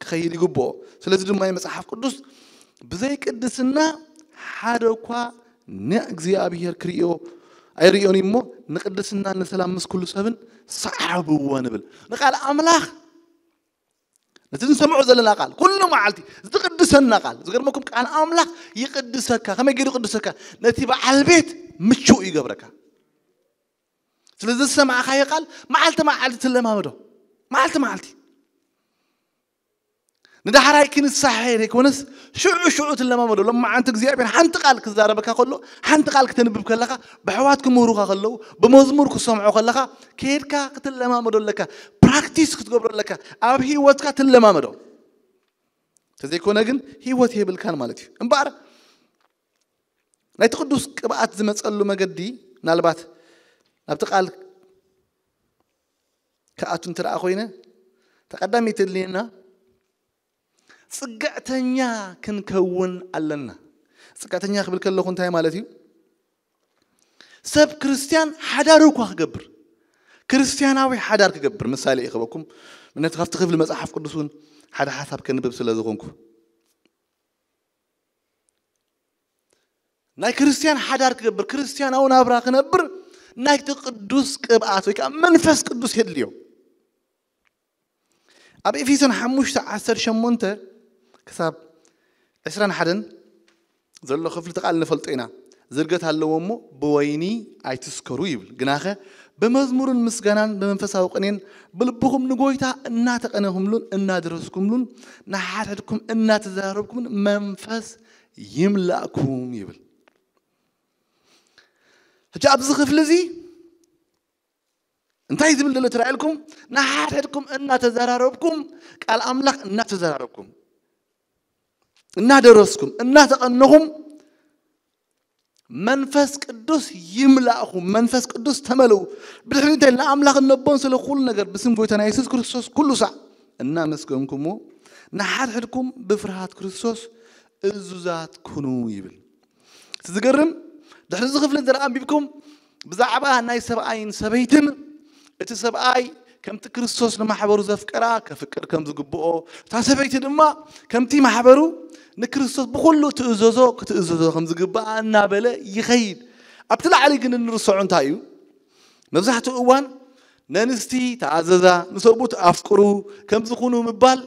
ክኸይድ ይግብኦ። ስለዚ ድማ መጽሓፍ ቅዱስ ብዘይ ቅድስና ሓደ እኳ ንእግዚኣብሔር ክርእዮ ኣይርእዮን እዩ እሞ ንቅድስና ንሰላም ምስ ኩሉ ሰብን ሰዓብዎ ንብል። ንቃል ኣምላኽ ነቲ ንሰምዖ ዘለና ቃል ኩሉ መዓልቲ ዝቅድሰና ቃል ዝገርመኩም ቃል ኣምላኽ ይቅድሰካ። ከመይ ገይሩ ይቅድሰካ? ነቲ በዓል ቤት ምቹእ ይገብረካ። ስለዚ ዝሰማዕካዮ ቃል መዓልቲ መዓልቲ ትለማመዶ። መዓልቲ መዓልቲ ንዳሕራይ ክንሳሐ ዘይኮነስ ሽዑ ሽዑ ትለማመዶ። ሎማዓንቲ እግዚኣብሔር ሓንቲ ቃል ክዛረበካ ከሎ ሓንቲ ቃል ክተንብብ ከለኻ ብሕዋት ክምህሩኻ ከለዉ ብመዝሙር ክሰምዖ ከለኻ ከይድካ ክትለማመዶ ኣለካ። ፕራክቲስ ክትገብሮ ኣለካ። ኣብ ህይወትካ ትለማመዶ። ተዘይኮነ ግን ህይወት የብልካን ማለት እዩ። እምበኣር ናይቲ ቅዱስ ቅብኣት ዝመጸሉ መገዲ ምናልባት ናብቲ ቃል ክኣቱ እንተ ደኣ ኮይነ ተቐዳሚ ትድልየና ጽግዕተኛ ክንከውን ኣለና። ጽግዕተኛ ክብል ከለኹ እንታይ ማለት እዩ? ሰብ ክርስትያን ሓዳር እኳ ክገብር ክርስትያናዊ ሓዳር ክገብር ምሳሌ ይኸበኩም። ምነት ካብቲ ክፍሊ መጽሓፍ ቅዱስ እውን ሓደ ሓሳብ ከንብብ ስለ ዝኾንኩ ናይ ክርስትያን ሓዳር ክገብር ክርስትያናዊ ናብራ ክነብር ናይቲ ቅዱስ ቅብኣት ወይ ከዓ መንፈስ ቅዱስ የድልዮ። ኣብ ኤፌሶን ሓሙሽተ ዓሰርተ ሸሞንተ ክሳብ ዕስራን ሓደን ዘሎ ክፍሊ ተቃል ንፈልጦ ኢና። ዝርገት ኣለዎ እሞ ብወይኒ ኣይትስከሩ ይብል። ግናኸ ብመዝሙርን ምስጋናን ብመንፈሳዊ ቅኔን ብልብኹም ንጎይታ እናተቀነኹምሉን እናደረስኩምሉን ንሓድሕድኩም እናተዘራረብኩምን መንፈስ ይምላእኩም ይብል። ሕጂ ኣብዚ ክፍሊ እዚ እንታይ ዝብል ዘሎ ትራእልኩም? ንሓድሕድኩም እናተዘራረብኩም ቃል ኣምላኽ እናተዘራረብኩም እናደረስኩም እናተቐነኹም መንፈስ ቅዱስ ይምላእኹም። መንፈስ ቅዱስ ተመልኡ። ብድሕሪ እንታይ ንኣምላኽን ነቦን ስለ ኩሉ ነገር ብስም ጎይታና የሱስ ክርስቶስ ኩሉ ሳዕ እናመስገንኩምዎ ንሓድሕድኩም ብፍርሃት ክርስቶስ እዙዛት ኩኑ ይብል። እቲ ዝገርም ድሕሪ እዚ ክፍሊ እንተ ኣንቢብኩም ብዛዕባ ናይ ሰብኣይን ሰበይትን እቲ ሰብኣይ ከምቲ ክርስቶስ ንማሕበሩ ዘፍቀራ ከፍቅር ከም ዝግብኦ እታ ሰበይቲ ድማ ከምቲ ማሕበሩ ንክርስቶስ ብኩሉ ትእዘዞ ክትእዘዞ ከም ዝግብኣ እናበለ ይኸይድ። ኣብቲ ላዕሊ ግን እንርስዖ እንታይ እዩ? መብዛሕትኡ እዋን ነንስቲ ተኣዘዛ፣ ንሰብኡት ኣፍቅሩ፣ ከም ዝኹኑ ምባል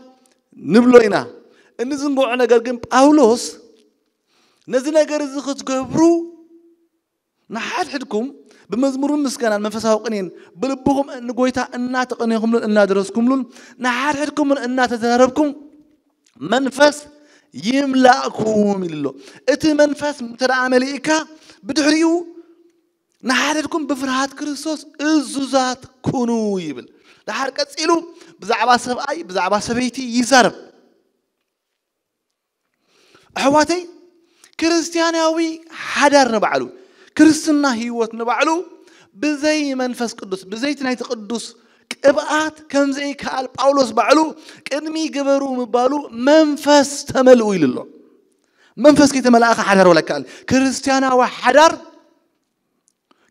ንብሎ ኢና። እንዝንግዖ ነገር ግን ጳውሎስ ነዚ ነገር እዚ ክትገብሩ ንሓድሕድኩም ብመዝሙርን ምስጋናን መንፈሳዊ ቅኔን ብልብኹም ንጎይታ እናተቐኔኹምሉን እናደረስኩምሉን ንሓድሕድኩምን እናተዘራረብኩም መንፈስ ይምላእኩም ኢሉ ኣሎ። እቲ መንፈስ እንተ ደኣ መሊእካ፣ ብድሕሪኡ ንሓደድኩም ብፍርሃት ክርስቶስ እዙዛት ኩኑ ይብል። ደሓር ቀጺሉ ብዛዕባ ሰብኣይ፣ ብዛዕባ ሰበይቲ ይዛረብ። ኣሕዋተይ፣ ክርስትያናዊ ሓዳር ንባዕሉ፣ ክርስትና ህይወት ንባዕሉ ብዘይ መንፈስ ቅዱስ፣ ብዘይቲ ናይቲ ቅዱስ ቅብኣት ከም ዘይከኣል ጳውሎስ ባዕሉ ቅድሚ ግበሩ ምባሉ መንፈስ ተመልኡ ኢሉ ኣሎ። መንፈስ ከይተመላእኻ ሓዳር ወላ ይከኣል። ክርስትያናዊ ሓዳር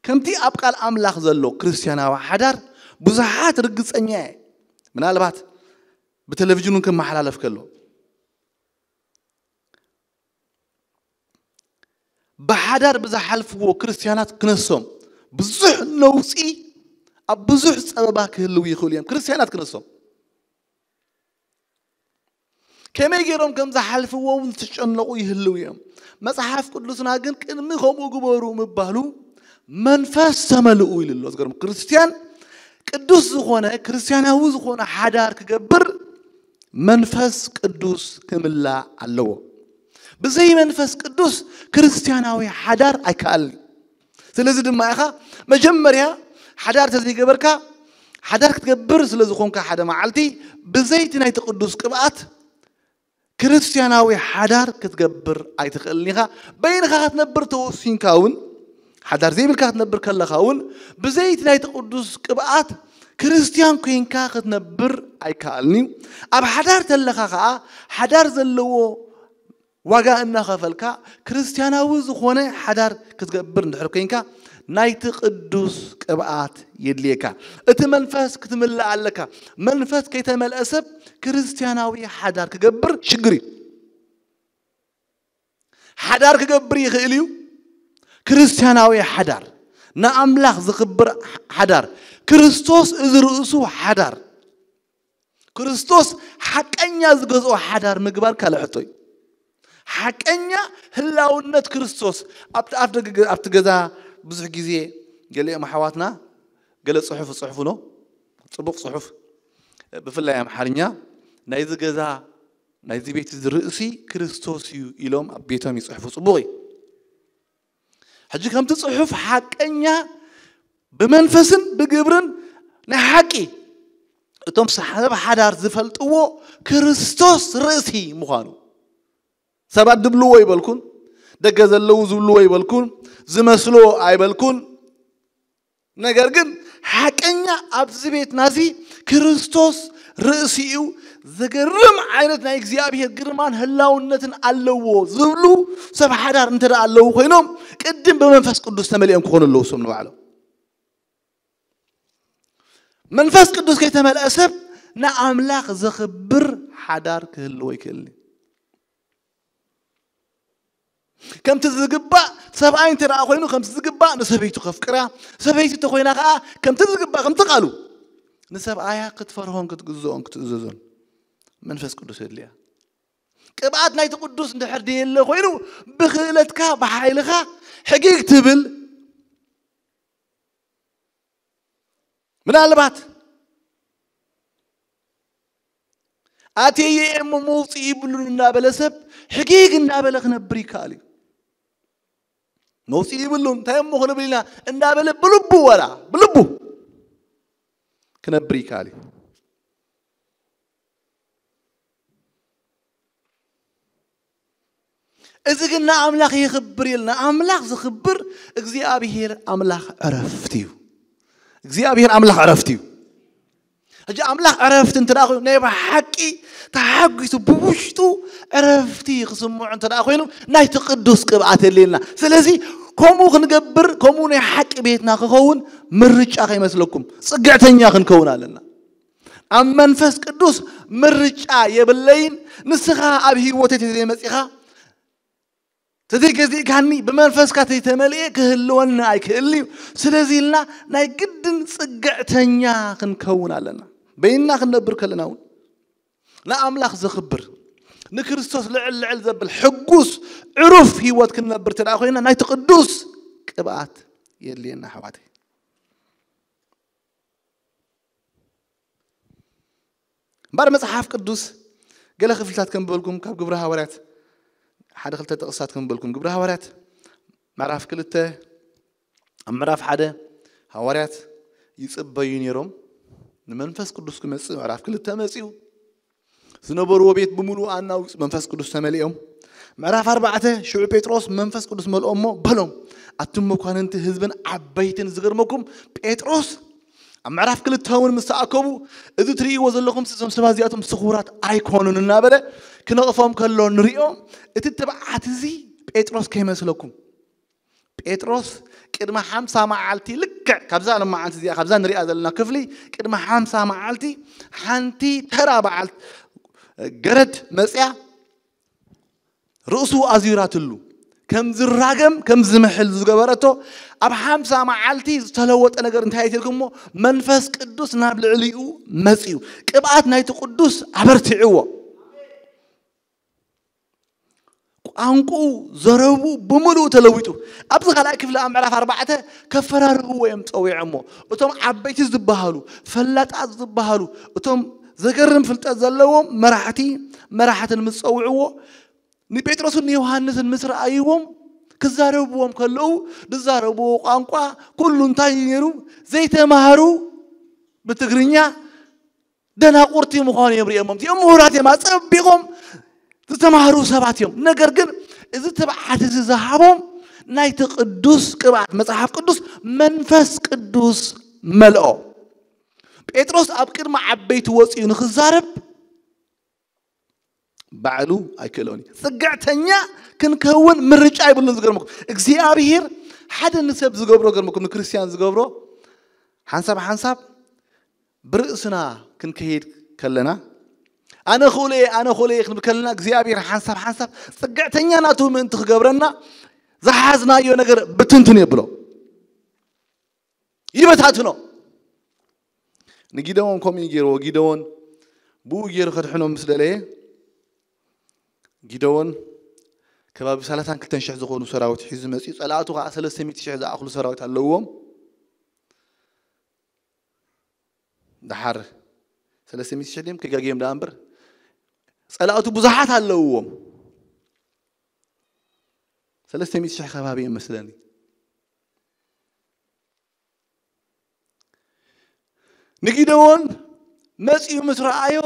ከምቲ ኣብ ቃል ኣምላኽ ዘሎ ክርስትያናዊ ሓዳር ብዙሓት ርግጸኛ እየ። ምናልባት ብቴሌቪዥን እውን ክመሓላለፍ ከሎ ብሓዳር ብዝሓልፍዎ ክርስትያናት ክነሶም ብዙሕ ነውጺ ኣብ ብዙሕ ጸበባ ክህልው ይኽእሉ እዮም። ክርስትያናት ክነሶም ከመይ ገይሮም ከም ዝሓልፍዎ እውን ዝተጨነቑ ይህልው እዮም። መጽሓፍ ቅዱስና ግን ቅድሚ ከምኡ ግበሩ ምባሉ መንፈስ ተመልኡ ኢሉ ኣሎ። ዝገርም ክርስትያን ቅዱስ ዝኾነ ክርስትያናዊ ዝኾነ ሓዳር ክገብር መንፈስ ቅዱስ ክምላእ ኣለዎ። ብዘይ መንፈስ ቅዱስ ክርስትያናዊ ሓዳር ኣይከኣልን እዩ። ስለዚ ድማ ኢኻ መጀመርያ ሓዳር ተዘይገበርካ ሓዳር ክትገብር ስለ ዝኾንካ ሓደ መዓልቲ ብዘይቲ ናይቲ ቅዱስ ቅብኣት ክርስትያናዊ ሓዳር ክትገብር ኣይትኽእልን ኢኻ። በይንኻ ክትነብር ተወሲንካ እውን ሓዳር ዘይብልካ ክትነብር ከለኻ እውን ብዘይቲ ናይቲ ቅዱስ ቅብኣት ክርስትያን ኮይንካ ክትነብር ኣይከኣልን እዩ። ኣብ ሓዳር ተለኻ ኸዓ ሓዳር ዘለዎ ዋጋ እናኸፈልካ ክርስትያናዊ ዝኾነ ሓዳር ክትገብር እንድሕር ኮይንካ ናይቲ ቅዱስ ቅብኣት የድልየካ። እቲ መንፈስ ክትምልእ ኣለካ። መንፈስ ከይተመልአ ሰብ ክርስትያናዊ ሓዳር ክገብር ሽግር እዩ። ሓዳር ክገብር ይኽእል እዩ። ክርስትያናዊ ሓዳር፣ ንኣምላኽ ዝኽብር ሓዳር፣ ክርስቶስ እዚ ርእሱ ሓዳር፣ ክርስቶስ ሓቀኛ ዝገዝኦ ሓዳር ምግባር ካልእ ሕቶ እዩ። ሓቀኛ ህላውነት ክርስቶስ ኣብቲ ኣፍ ደገ ገ-፣ ኣብቲ ገዛ ብዙሕ ግዜ ገሊኦም ኣሕዋትና ገለ ጽሑፍ ጽሑፍኖ ጽቡቕ ጽሑፍ ብፍላይ ኣምሓርኛ ናይዚ ገዛ ናይዚ ቤት እዚ ርእሲ ክርስቶስ እዩ ኢሎም ኣብ ቤቶም ይጽሕፉ። ጽቡቕ እዩ። ሕጂ ከምቲ ጽሑፍ ሓቀኛ ብመንፈስን ብግብርን ናይ ሓቂ እቶም ሰብ ሓዳር ዝፈልጥዎ ክርስቶስ ርእሲ ምዃኑ ሰባት ድብልዎ ይበልኩን ደገ ዘለዉ ዝብልዎ ይበልኩን ዝመስሎ ኣይበልኩን። ነገር ግን ሓቀኛ ኣብዚ ቤትና እዚ ክርስቶስ ርእሲ እዩ። ዘገርም ዓይነት ናይ እግዚኣብሔር ግርማን ህላውነትን ኣለዎ ዝብሉ ሰብ ሓዳር እንተ ደኣ ኣለዉ ኮይኖም ቅድም ብመንፈስ ቅዱስ ተመሊኦም ክኾኑ ኣለዉ እሶም ንባዕሎም። መንፈስ ቅዱስ ከይተመልአ ሰብ ንኣምላኽ ዘኽብር ሓዳር ክህልዎ ኣይክእልን እዩ። ከምቲ ዝግባእ ሰብኣይ እንተ ደኣ ኮይኑ ከምቲ ዝግባእ ንሰበይቱ ከፍቅራ፣ ሰበይቲ እንተ ኮይና ከዓ ከምቲ ዝግባእ ከምቲ ቃሉ ንሰብኣያ ክትፈርሆን ክትግዝኦን ክትእዘዞን መንፈስ ቅዱስ የድልያ። ቅብኣት ናይቲ ቅዱስ እንድሕር ደየለ ኮይኑ ብክእለትካ ብሓይልኻ ሕጊግ ትብል ምናልባት ኣትየ እየ እሞ መውፅኢ ይብሉን እናበለ ሰብ ሕጊግ እናበለ ክነብር ይከኣል እዩ። መውፅኢ ይብሉን እንታይ እሞ ክንብል ኢና እናበለ ብልቡ ወላ ብልቡ ክነብር ይከኣል እዩ። እዚ ግን ንኣምላኽ የኽብር ኢልና። ኣምላኽ ዝኽብር እግዚኣብሔር ኣምላኽ ዕረፍቲ እዩ። እግዚኣብሔር ኣምላኽ ዕረፍቲ እዩ። ሕጂ ኣምላኽ ዕረፍቲ እንተ ደኣ ኮይኑ ናይ ብሓቂ ተሓጒሱ ብውሽጡ ዕረፍቲ ክስምዖ እንተ ደኣ ኮይኑ ናይቲ ቅዱስ ቅብኣት የድልየና። ስለዚ ከምኡ ክንገብር ከምኡ ናይ ሓቂ ቤትና ክኸውን ምርጫ ከይመስለኩም ጽግዕተኛ ክንከውን ኣለና። ኣብ መንፈስ ቅዱስ ምርጫ የብለይን። ንስኻ ኣብ ህይወተይ ተዘይመጺኻ ተዘይገዚእካኒ ብመንፈስካ ተይተመልኤ ክህልወኒ ኣይክእልን እዩ። ስለዚ ኢልና ናይ ግድን ጽግዕተኛ ክንከውን ኣለና። በይንና ክንነብር ከለና እውን ንኣምላኽ ዘኽብር ንክርስቶስ ልዕል ልዕል ዘብል ሕጉስ ዕሩፍ ህይወት ክንነብር ተደኣ ኮይና ናይቲ ቅዱስ ቅብኣት የድልየና ኣሕዋተይ። እምበር መጽሓፍ ቅዱስ ገለ ክፍልታት ከም በልኩም ካብ ግብረ ሃዋርያት ሓደ ክልተ ጥቕስታት ከም በልኩም። ግብረ ሃዋርያት ምዕራፍ ክልተ፣ ኣብ ምዕራፍ ሓደ ሃዋርያት ይጽበዩ ነይሮም። ንመንፈስ ቅዱስ ክመጽእ ምዕራፍ ክልተ መጺኡ። ዝነበርዎ ቤት ብምሉኡ ኣናዊጹ መንፈስ ቅዱስ ተመሊኦም። ምዕራፍ ኣርባዕተ፣ ሽዑ ጴጥሮስ መንፈስ ቅዱስ መልኦ እሞ በሎም፣ ኣቱም መኳንንቲ ህዝብን ዓበይትን፣ ዝገርመኩም ጴጥሮስ ኣብ ምዕራፍ ክልተ እውን ምስ ተኣከቡ፣ እዚ ትርእይዎ ዘለኹም እዞም ሰባት እዚኣቶም ስኹራት ኣይኮኑን እናበለ ክነቕፎም ከሎ ንሪኦ። እቲ ትብዓት እዚ ጴጥሮስ ከይመስለኩም። ጴጥሮስ ቅድሚ ሓምሳ መዓልቲ፣ ልክዕ ካብዛ መዓልቲ እዚኣ፣ ካብዛ ንሪኣ ዘለና ክፍሊ፣ ቅድሚ ሓምሳ መዓልቲ ሓንቲ ተራ በዓል ገረድ መጽያ ርእሱ ኣዙራትሉ፣ ከም ዝራገም ከም ዝምሕል ዝገበረቶ፣ ኣብ ሓምሳ መዓልቲ ዝተለወጠ ነገር እንታይ ኢልኩሞ? መንፈስ ቅዱስ ናብ ልዕሊኡ መጽዩ፣ ቅብኣት ናይቲ ቅዱስ ኣበርቲዕዎ። ቋንቁ፣ ዘረቡ ብምሉኡ ተለዊጡ። ኣብዚ ካልኣይ ክፍሊ ኣብ ምዕራፍ ኣርባዕተ ከፈራርህዎ እዮም ጸዊዖሞ። እቶም ዓበይቲ ዝበሃሉ፣ ፈላጣት ዝበሃሉ፣ እቶም ዘገርም ፍልጠት ዘለዎም መራሕቲ፣ መራሕትን ምስ ጸውዕዎ፣ ንጴጥሮስን ንዮሃንስን ምስ ረኣይዎም፣ ክዛረብዎም ከለዉ፣ ዝዛረብዎ ቋንቋ ኩሉ እንታይ እዩ ነይሩ? ዘይተማህሩ፣ ብትግርኛ ደናቁርቲ ምዃኑ እዮም ርእዮሞም። እዚኦም ምሁራት እዮም፣ ኣጸቢቖም ዝተማህሩ ሰባት እዮም። ነገር ግን እዚ ትብዓት እዚ ዝሃቦም ናይቲ ቅዱስ ቅብኣት መጽሓፍ ቅዱስ መንፈስ ቅዱስ መልኦ። ጴጥሮስ ኣብ ቅድሚ ዓበይቲ ወጺኡ ንኽዛረብ ባዕሉ ኣይክእሎን እዩ። ጽግዕተኛ ክንከውን ምርጫ ይብሉን። ዝገርመኩም፣ እግዚኣብሔር ሓደ ንሰብ ዝገብሮ፣ ገርመኩም፣ ንክርስትያን ዝገብሮ ሓንሳብ ሓንሳብ ብርእስና ክንከይድ ከለና፣ ኣነ ክእሎ እየ፣ ኣነ ክእሎ እየ ክንብል ከለና፣ እግዚኣብሔር ሓንሳብ ሓንሳብ ጽግዕተኛ ናቱ ምእንቲ ክገብረና ዝሓዝናዮ ነገር ብትንትን የብሎ፣ ይበታትኖ። ንጊደዎን ከምኡ እዩ ገይርዎ። ጊደዎን ብኡ ገይሩ ከድሕኖም ምስ ደለየ፣ ጊደዎን ከባቢ ሰላሳን ክልተን ሽሕ ዝኾኑ ሰራዊት ሒዙ መጺኡ፣ ጸላእቱ ከዓ ሰለስተ ሚእቲ ሽሕ ዝኣኽሉ ሰራዊት ኣለውዎም። ደሓር ሰለስተ ሚእቲ ሽሕ ድዮም ከጋግዮም ደኣ እምበር፣ ጸላእቱ ብዙሓት ኣለውዎም። ሰለስተ ሚእቲ ሽሕ ከባቢ እዮም መስለኒ። ንጊደዎን መጺኡ ምስ ረኣዮ፣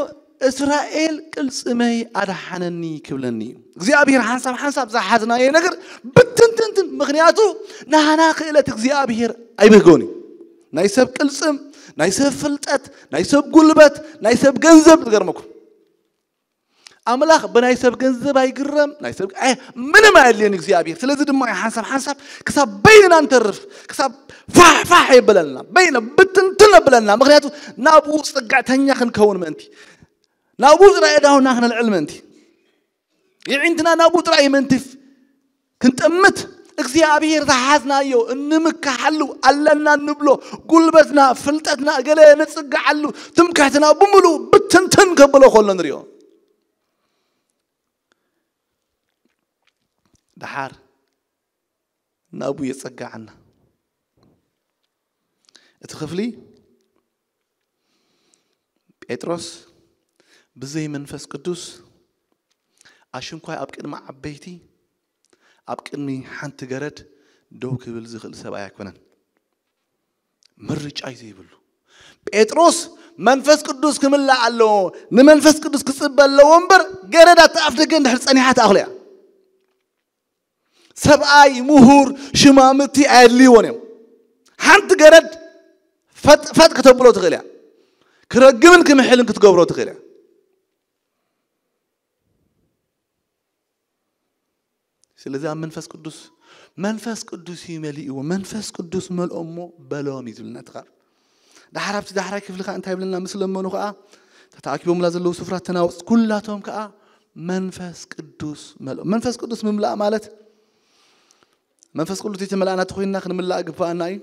"እስራኤል ቅልጽመይ ኣድሓነኒ" ክብለኒ እዩ። እግዚኣብሔር ሓንሳብ ሓንሳብ ዝሓዝናዮ ነገር ብትንትንትን፣ ምኽንያቱ ናህና ክእለት እግዚኣብሔር ኣይብህጎን እዩ። ናይ ሰብ ቅልጽም፣ ናይ ሰብ ፍልጠት፣ ናይ ሰብ ጉልበት፣ ናይ ሰብ ገንዘብ፣ ዝገርመኩም፣ ኣምላኽ ብናይ ሰብ ገንዘብ ኣይግረም፣ ናይ ሰብ ኣይ-፣ ምንም ኣየድልዮን እግዚኣብሔር። ስለዚ ድማ እዩ ሓንሳብ ሓንሳብ ክሳብ በይንና ንተርፍ፣ ክሳብ ፋሕ ፋሕ የብለልና፣ በይነ ብትንትን የብለና። ምኽንያቱ ናብኡ ጽግዕተኛ ክንከውን ምእንቲ፣ ናብኡ ጥራይ ኣእዳውና ክነልዕል ምእንቲ፣ የዒንትና ናብኡ ጥራይ ምእንቲ ክንጥምት፣ እግዚኣብሔር ዝሓዝናዮ እንምካሓሉ፣ ኣለና እንብሎ ጉልበትና፣ ፍልጠትና፣ ገለ ንጽግዓሉ፣ ትምክሕትና ብምሉእ ብትንትን ከብሎ ከሎ ንሪኦ። ደሓር ናብኡ የጸግዓና። እቲ ክፍሊ ጴጥሮስ ብዘይ መንፈስ ቅዱስ ኣሽንኳይ ኣብ ቅድሚ ዓበይቲ፣ ኣብ ቅድሚ ሓንቲ ገረድ ደው ክብል ዝኽእል ሰብኣይ ኣይኮነን። ምርጫ እዩ ዘይብሉ። ጴጥሮስ መንፈስ ቅዱስ ክምላእ ኣለዎ፣ ንመንፈስ ቅዱስ ክጽበ ኣለዎ እምበር፣ ገረድ ኣብቲ ኣፍ ደገ እንድሕር ጸኒሓ ትኣኽሎ እያ። ሰብኣይ ምሁር ሽማምቲ ኣየድልይዎን እዮም። ሓንቲ ገረድ ፈጥ ፈጥ ክተብሎ ትኽእል እያ። ክረግምን ክምሕልን ክትገብሮ ትኽእል እያ። ስለዚ ኣብ መንፈስ ቅዱስ፣ መንፈስ ቅዱስ እዩ መሊእዎ፣ መንፈስ ቅዱስ መልኦ እሞ በሎም እዩ ዝብልና እቲ ቃል። ደሓር ኣብቲ ዳሕራይ ክፍሊ ከዓ እንታይ ይብለና? ምስ ለመኑ ከዓ፣ ተተኣኪቦምላ ዘለዉ ስፍራ ተናወጽ፣ ኩላቶም ከዓ መንፈስ ቅዱስ መልኦም። መንፈስ ቅዱስ ምምላእ ማለት፣ መንፈስ ቅዱስ ዘይተመላእና ተኾይንና ክንምላእ ግባኣና እዩ።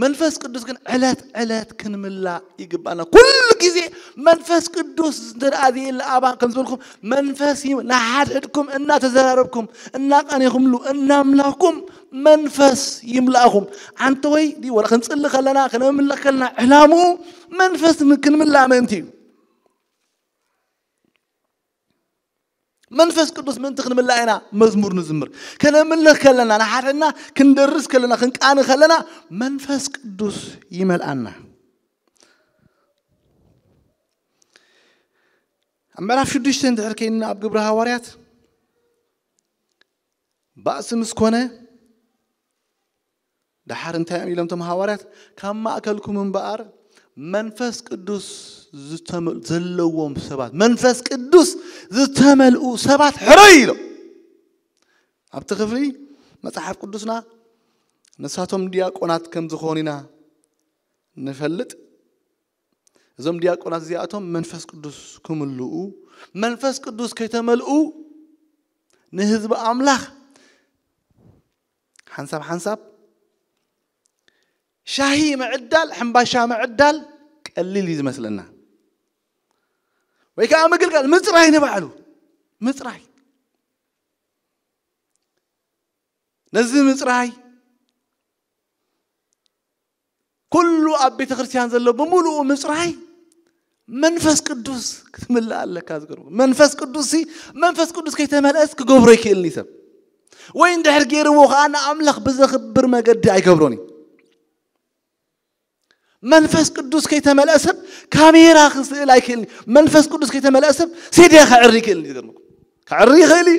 መንፈስ ቅዱስ ግን ዕለት ዕለት ክንምላእ ይግባና። ኩሉ ግዜ መንፈስ ቅዱስ እንተ ደኣ ዘየለ ኣባን ከም ዝበልኩም፣ መንፈስ እዩ ንሓድሕድኩም እናተዘራረብኩም፣ እናቐኔኹምሉ፣ እናምላኹም መንፈስ ይምላእኹም። ኣንተ ወይ ድዩ ወላ ክንጽሊ ከለና፣ ክነምልኽ ከለና፣ ዕላምኡ መንፈስ ም-፣ ክንምላእ ምእንቲ እዩ። መንፈስ ቅዱስ ምእንቲ ክንምላእ ኢና መዝሙር ንዝምር። ከነምልኽ ከለና፣ ንሓድሕድና ክንደርስ ከለና፣ ክንቃኒ ከለና መንፈስ ቅዱስ ይመልኣና። ኣብ ምዕራፍ ሽዱሽተ እንድሕር ከይንና ኣብ ግብሪ ሃዋርያት ባእሲ ምስ ኮነ ደሓር እንታይ እዮም ኢሎም እቶም ሃዋርያት? ካብ ማእከልኩም እምበኣር መንፈስ ቅዱስ ዝተመል- ዘለዎም ሰባት፣ መንፈስ ቅዱስ ዝተመልኡ ሰባት ሕረዩ ኢሎም። ኣብቲ ክፍሊ መጽሓፍ ቅዱስና ንሳቶም ዲያቆናት ከም ዝኾኑ ኢና ንፈልጥ። እዞም ዲያቆናት እዚኣቶም መንፈስ ቅዱስ ክምልኡ፣ መንፈስ ቅዱስ ከይተመልኡ ንህዝቢ ኣምላኽ ሓንሳብ ሓንሳብ ሻሂ ምዕዳል፣ ሕምባሻ ምዕዳል ቀሊል እዩ ዝመስለና። ወይ ከዓ ምግልጋል፣ ምፅራይ ንባዕሉ ምፅራይ። ነዚ ምፅራይ ኩሉ ኣብ ቤተ ክርስቲያን ዘሎ ብምሉኡ ምፅራይ መንፈስ ቅዱስ ክትምልእ ኣለካ። ዝገርም መንፈስ ቅዱስ ሲ መንፈስ ቅዱስ ከይተመልአስ ክገብሮ ይክእልኒ ሰብ ወይ እንድሕር ገይርዎ ከዓ ንኣምላኽ ብዘኽብር መገዲ ኣይገብሮን እዩ። መንፈስ ቅዱስ ከይተመልአ ሰብ ካሜራ ክስእል ኣይክእልኒ። መንፈስ ቅዱስ ከይተመልአ ሰብ ሴድያ ክዕሪ ይክእልኒ። ዝገርምኩም ክዕሪ ይኽእል እዩ።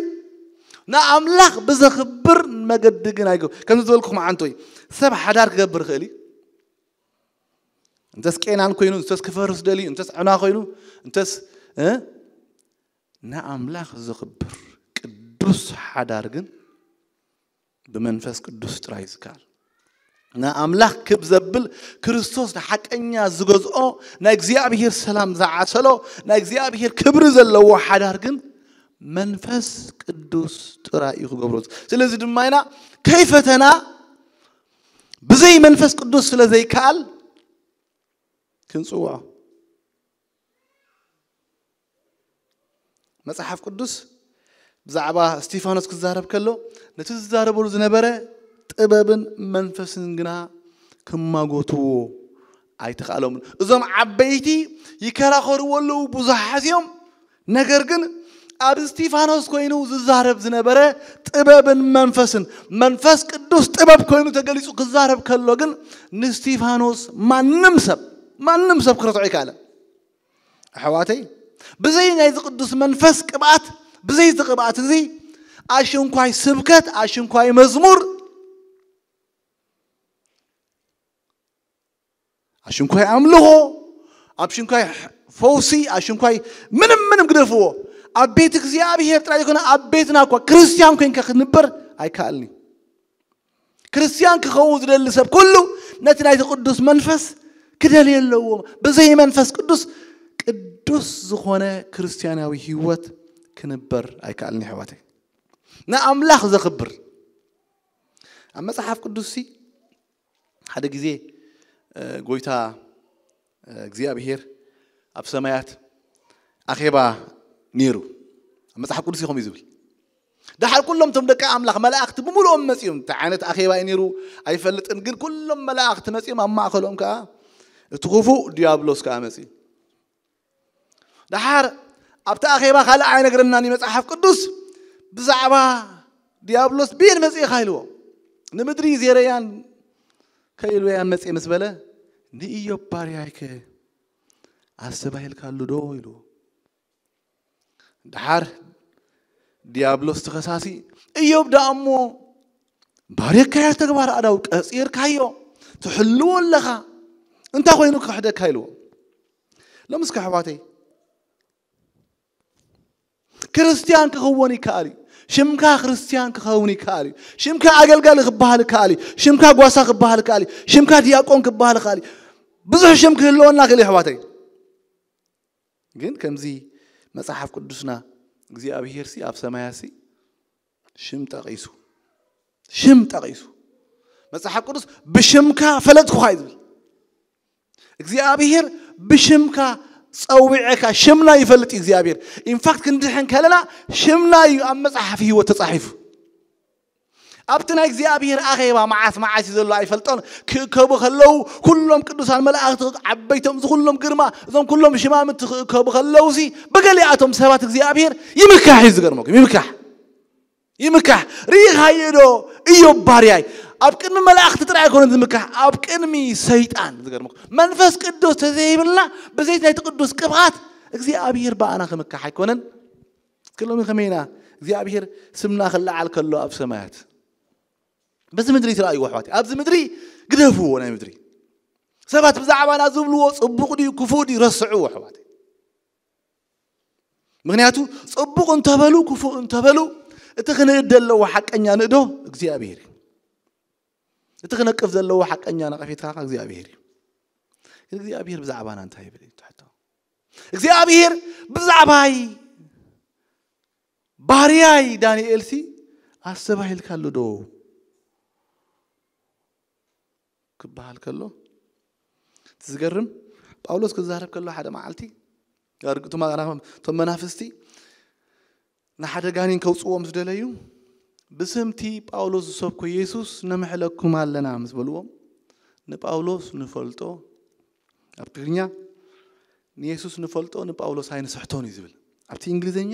ንኣምላኽ ብዘኽብር መገዲ ግን ኣይገ ከምዚ ዝበልኩ መዓንቶ እዩ ሰብ ሓዳር ክገብር ይኽእል እዩ። እንተስ ቄናን ኮይኑ እንተስ ክፈርስ ደልዩ እንተስ ዕና ኮይኑ እንተስ እ ንኣምላኽ ዘኽብር ቅዱስ ሓዳር ግን ብመንፈስ ቅዱስ ጥራይ ዝከኣል። ንኣምላኽ ክብ ዘብል ክርስቶስ ንሓቀኛ ዝገዝኦ ናይ እግዚኣብሔር ሰላም ዝዓሰሎ ናይ እግዚኣብሔር ክብሪ ዘለዎ ሓዳር ግን መንፈስ ቅዱስ ጥራይ እዩ ክገብሮ። ስለዚ ድማ ኢና ከይፈተና ብዘይ መንፈስ ቅዱስ ስለ ዘይከኣል ክንጽውዖ። መጽሓፍ ቅዱስ ብዛዕባ እስቲፋኖስ ክዛረብ ከሎ ነቲ ዝዛረበሉ ዝነበረ ጥበብን መንፈስን ግና ክማጎትዎ ኣይተኻእሎምን። እዞም ዓበይቲ ይከራኸርዎ ኣለዉ ብዙሓት እዮም። ነገር ግን ኣብ እስቲፋኖስ ኮይኑ ዝዛረብ ዝነበረ ጥበብን መንፈስን መንፈስ ቅዱስ ጥበብ ኮይኑ ተገሊጹ ክዛረብ ከሎ ግን ንእስቲፋኖስ ማንም ሰብ ማንም ሰብ ክረትዖ ኣይከኣለን። ኣሕዋተይ ብዘይ ናይዚ ቅዱስ መንፈስ ቅብኣት ብዘይ እዚ ቅብኣት እዚ ኣሽንኳይ ስብከት ኣሽንኳይ መዝሙር ኣሽንኳይ ኣምልኾ ኣብ ሽንኳይ ፈውሲ ኣብ ሽንኳይ ምንም ምንም ግደፍዎ ኣብ ቤት እግዚኣብሔር ጥራይ ይኮነ ኣብ ቤትና እኳ ክርስቲያን ኮንካ ክንበር ኣይከኣልኒ። ክርስቲያን ክኸውን ዝደሊ ሰብ ኩሉ ነቲ ናይቲ ቅዱስ መንፈስ ክደልየ ኣለዎ። ብዘይ መንፈስ ቅዱስ ቅዱስ ዝኾነ ክርስቲያናዊ ህይወት ክንበር ኣይከኣልን። ይሕዋተይ ንኣምላኽ ዘኽብር ኣብ መጽሓፍ ቅዱስ ሲ ሓደ ግዜ ጎይታ እግዚኣብሔር ኣብ ሰማያት ኣኼባ ነይሩ። ኣብ መጽሓፍ ቅዱስ ኢኹም እዩ ዝብል። ደሓር ኩሎም እቶም ደቂ ኣምላኽ መላእክቲ ብምሉኦም መጺኦም። እንታይ ዓይነት ኣኼባ እዩ ነይሩ ኣይፈልጥን፣ ግን ኩሎም መላእክቲ መጺኦም ኣብ ማእከሎም ከዓ እቲ ክፉእ ዲያብሎስ ከዓ መጺኡ። ደሓር ኣብቲ ኣኼባ ካልእ ኣይነግረናን እዩ መጽሓፍ ቅዱስ ብዛዕባ ዲያብሎስ ብየን መጺእኻ ኢልዎ። ንምድሪ ዜረያን ከይልወያን መጺእ ምስ በለ ንኢዮብ ባርያይከ ኣስተባሂልካሉ ዶ ኢልዎ። ደሓር ዲያብሎስ ተኸሳሲ እዮብ ደኣ እሞ ባርየካዮ ተግባር ኣዳው ቀጺርካዮ ትሕልዎ ኣለኻ እንታይ ኮይኑ ክሕደካ ኢልዎ። ሎም እስከ ኣሕዋተይ ክርስትያን ክኸውን ይከኣል እዩ። ሽምካ ክርስትያን ክኸውን ይከኣል እዩ። ሽምካ ኣገልጋሊ ክበሃል ይከኣል እዩ። ሽምካ ጓሳ ክበሃል ይከኣል እዩ። ሽምካ ዲያቆን ክበሃል ይከኣል እዩ። ብዙሕ ሽም ክህልወና ክእል ኣሕዋተይ። ግን ከምዚ መጽሓፍ ቅዱስና እግዚኣብሔር ሲ ኣብ ሰማያ ሲ ሽም ጠቒሱ ሽም ጠቒሱ መጽሓፍ ቅዱስ ብሽምካ ፈለጥኩኻ እዩ ዝብል። እግዚኣብሔር ብሽምካ ጸዊዐካ ሽምና ይፈልጥ እዩ እግዚኣብሔር። ኢንፋክት ክንድሕን ከለና ሽምና እዩ ኣብ መጽሓፍ ህይወት ተጻሒፉ። ኣብቲ ናይ እግዚኣብሔር ኣኼባ መዓስ መዓስ እዩ ዘሎ ኣይፈልጦን። ክእከቡ ከለዉ ኩሎም ቅዱሳን መላእኽቲ ዓበይቶም፣ እዚ ኩሎም ግርማ፣ እዞም ኩሎም ሽማምንቲ ክእከቡ ከለዉ ሲ ብገሊኣቶም ሰባት እግዚኣብሔር ይምካሕ እዩ። ዝገርመኩም ይምካሕ ይምካሕ። ርኢኻዮ ዶ? እዮብ ባርያይ ኣብ ቅድሚ መላእኽቲ ጥራይ ኣይኮነን ዝምካሕ፣ ኣብ ቅድሚ ሰይጣን። ዝገርመኩም መንፈስ ቅዱስ ተዘይብልና ብዘይት ናይቲ ቅዱስ ቅብኣት እግዚኣብሔር ብኣና ክምካሕ ኣይኮነን። ክሎም ከመይና እግዚኣብሔር ስምና ክለዓል ከሎ ኣብ ሰማያት በዚ ምድሪ ትረኣይዎ ኣሕዋት፣ ኣብዚ ምድሪ ግደፍዎ፣ ናይ ምድሪ ሰባት ብዛዕባና ዝብልዎ ጽቡቕ ድዩ ክፉእ ድዩ ረስዕዎ ኣሕዋት። ምክንያቱ ጽቡቕ እንተበሉ ክፉእ እንተበሉ እቲ ክንእድ ዘለዎ ሓቀኛ ንእዶ እግዚኣብሔር እዩ። እቲ ክነቅፍ ዘለዎ ሓቀኛ ነቐፌታ እግዚኣብሔር እዩ። ግን እግዚኣብሔር ብዛዕባና እንታይ ይብል እዩ ትሕቶ? እግዚኣብሔር ብዛዕባይ ባርያይ ዳንኤል ሲ ኣስተባሂልካ ኣሎ ዶ ክበሃል ከሎ፣ እቲ ዝገርም ጳውሎስ ክዛረብ ከሎ ሓደ መዓልቲ እቶም መናፍስቲ ንሓደ ጋኔን ከውፅዎ ምስ ደለዩ ብስምቲ ጳውሎስ ዝሰብኮ የሱስ ነምሕለኩም ኣለና ምስ በልዎም ንጳውሎስ ንፈልጦ ኣብ ትግርኛ ንየሱስ ንፈልጦ ንጳውሎስ ኣይንስሕቶን እዩ ዝብል። ኣብቲ እንግሊዝኛ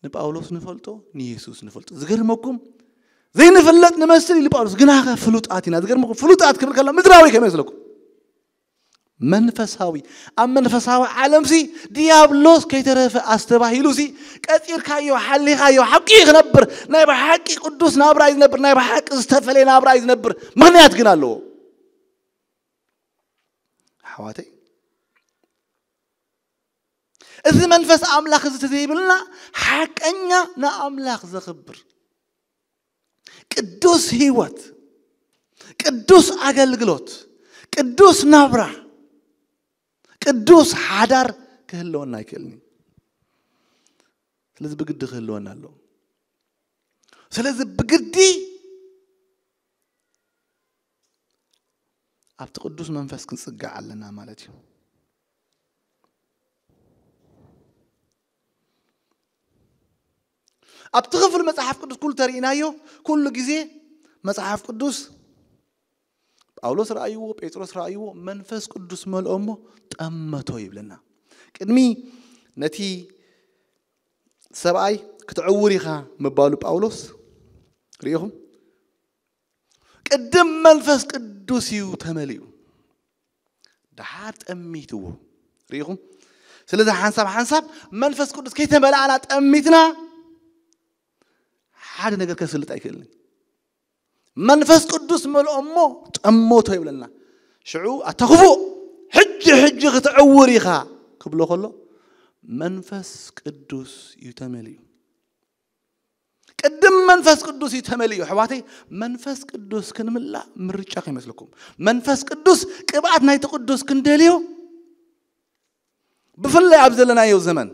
ንጳውሎስ ንፈልጦ ንየሱስ ንፈልጦ። ዝገርመኩም ዘይንፍለጥ ንመስል ኢሉ ጳውሎስ ግናኸ ፍሉጣት ኢና። ዝገርመኩም ፍሉጣት ክብል ከሎ ምድራዊ ከመይ መስለኩም? መንፈሳዊ። ኣብ መንፈሳዊ ዓለምሲ ዲያብሎስ ከይተረፈ ኣስተባሂሉሲ ቀፂርካዮ ሓሊኻዮ ሓቂ ክነብር ናይ ብሓቂ ቅዱስ ናብራ እዩ ዝነብር፣ ናይ ብሓቂ ዝተፈለየ ናብራ እዩ ዝነብር። ምክንያት ግን ኣለዎ ኣሕዋተይ። እዚ መንፈስ ኣምላኽ እዚ ተዘይብልና ሓቀኛ ንኣምላኽ ዘኽብር ቅዱስ ህይወት፣ ቅዱስ ኣገልግሎት፣ ቅዱስ ናብራ፣ ቅዱስ ሓዳር ክህልወና ኣይክእልን እዩ። ስለዚ ብግዲ ክህልወና ኣለዎ። ስለዚ ብግዲ ኣብቲ ቅዱስ መንፈስ ክንጽጋዕ ኣለና ማለት እዩ። ኣብቲ ክፍሊ መጽሓፍ ቅዱስ ኩሉ ተርእናዮ ኩሉ ግዜ መጽሓፍ ቅዱስ ጳውሎስ ረኣይዎ፣ ጴጥሮስ ረኣይዎ፣ መንፈስ ቅዱስ መልኦ እሞ ጠመቶ ይብለና። ቅድሚ ነቲ ሰብኣይ ክትዕውር ኢኻ ምባሉ ጳውሎስ ርኢኹም ቅድም መንፈስ ቅዱስ እዩ ተመሊኡ፣ ደሓር ጠሚትዎ። ርኢኹም? ስለዚ ሓንሳብ ሓንሳብ መንፈስ ቅዱስ ከይተመላእና ጠሚትና ሓደ ነገር ከስልጥ ኣይክእልን። መንፈስ ቅዱስ መልኦ እሞ ጠሞቶ ይብለና። ሽዑ ኣታ ክፉእ ሕጂ ሕጂ ክትዕውር ኢኻ ክብሎ ከሎ መንፈስ ቅዱስ እዩ ተመሊኡ። ቅድም መንፈስ ቅዱስ እዩ ተመሊኡ። ኣሕዋተይ መንፈስ ቅዱስ ክንምላእ ምርጫ ከይመስለኩም። መንፈስ ቅዱስ ቅብኣት ናይቲ ቅዱስ ክንደልዮ ብፍላይ ኣብ ዘለናዮ ዘመን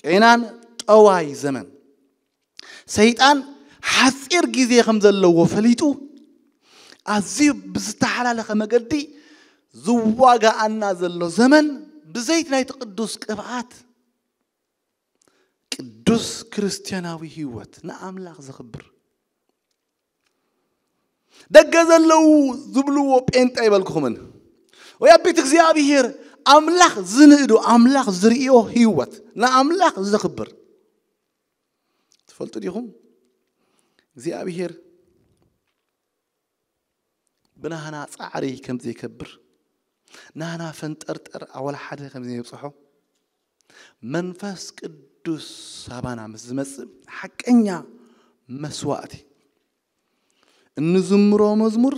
ቄናን ጠዋይ ዘመን ሰይጣን ሓፂር ግዜ ከም ዘለዎ ፈሊጡ ኣዝዩ ብዝተሓላለኸ መገዲ ዝዋጋኣና ዘሎ ዘመን ብዘይት ናይቲ ቅዱስ ቅብኣት ቅዱስ ክርስትያናዊ ህይወት ንኣምላኽ ዘኽብር ደገ ዘለዉ ዝብልዎ ጴንጣ ይበልኩኹምን ወይ ኣብ ቤት እግዚኣብሔር ኣምላኽ ዝንእዶ ኣምላኽ ዝርእዮ ህይወት ንኣምላኽ ዘኽብር ትፈልጡ ዲኹም? እግዚኣብሔር ብናህና ጻዕሪ ከም ዘይከብር ናህና ፈንጠርጠር ኣወላ ሓደ ከም ዘይብጽሖ መንፈስ ቅዱስ ሳባና ምስ ዝመጽእ ሓቀኛ መስዋእቲ እንዝምሮ መዝሙር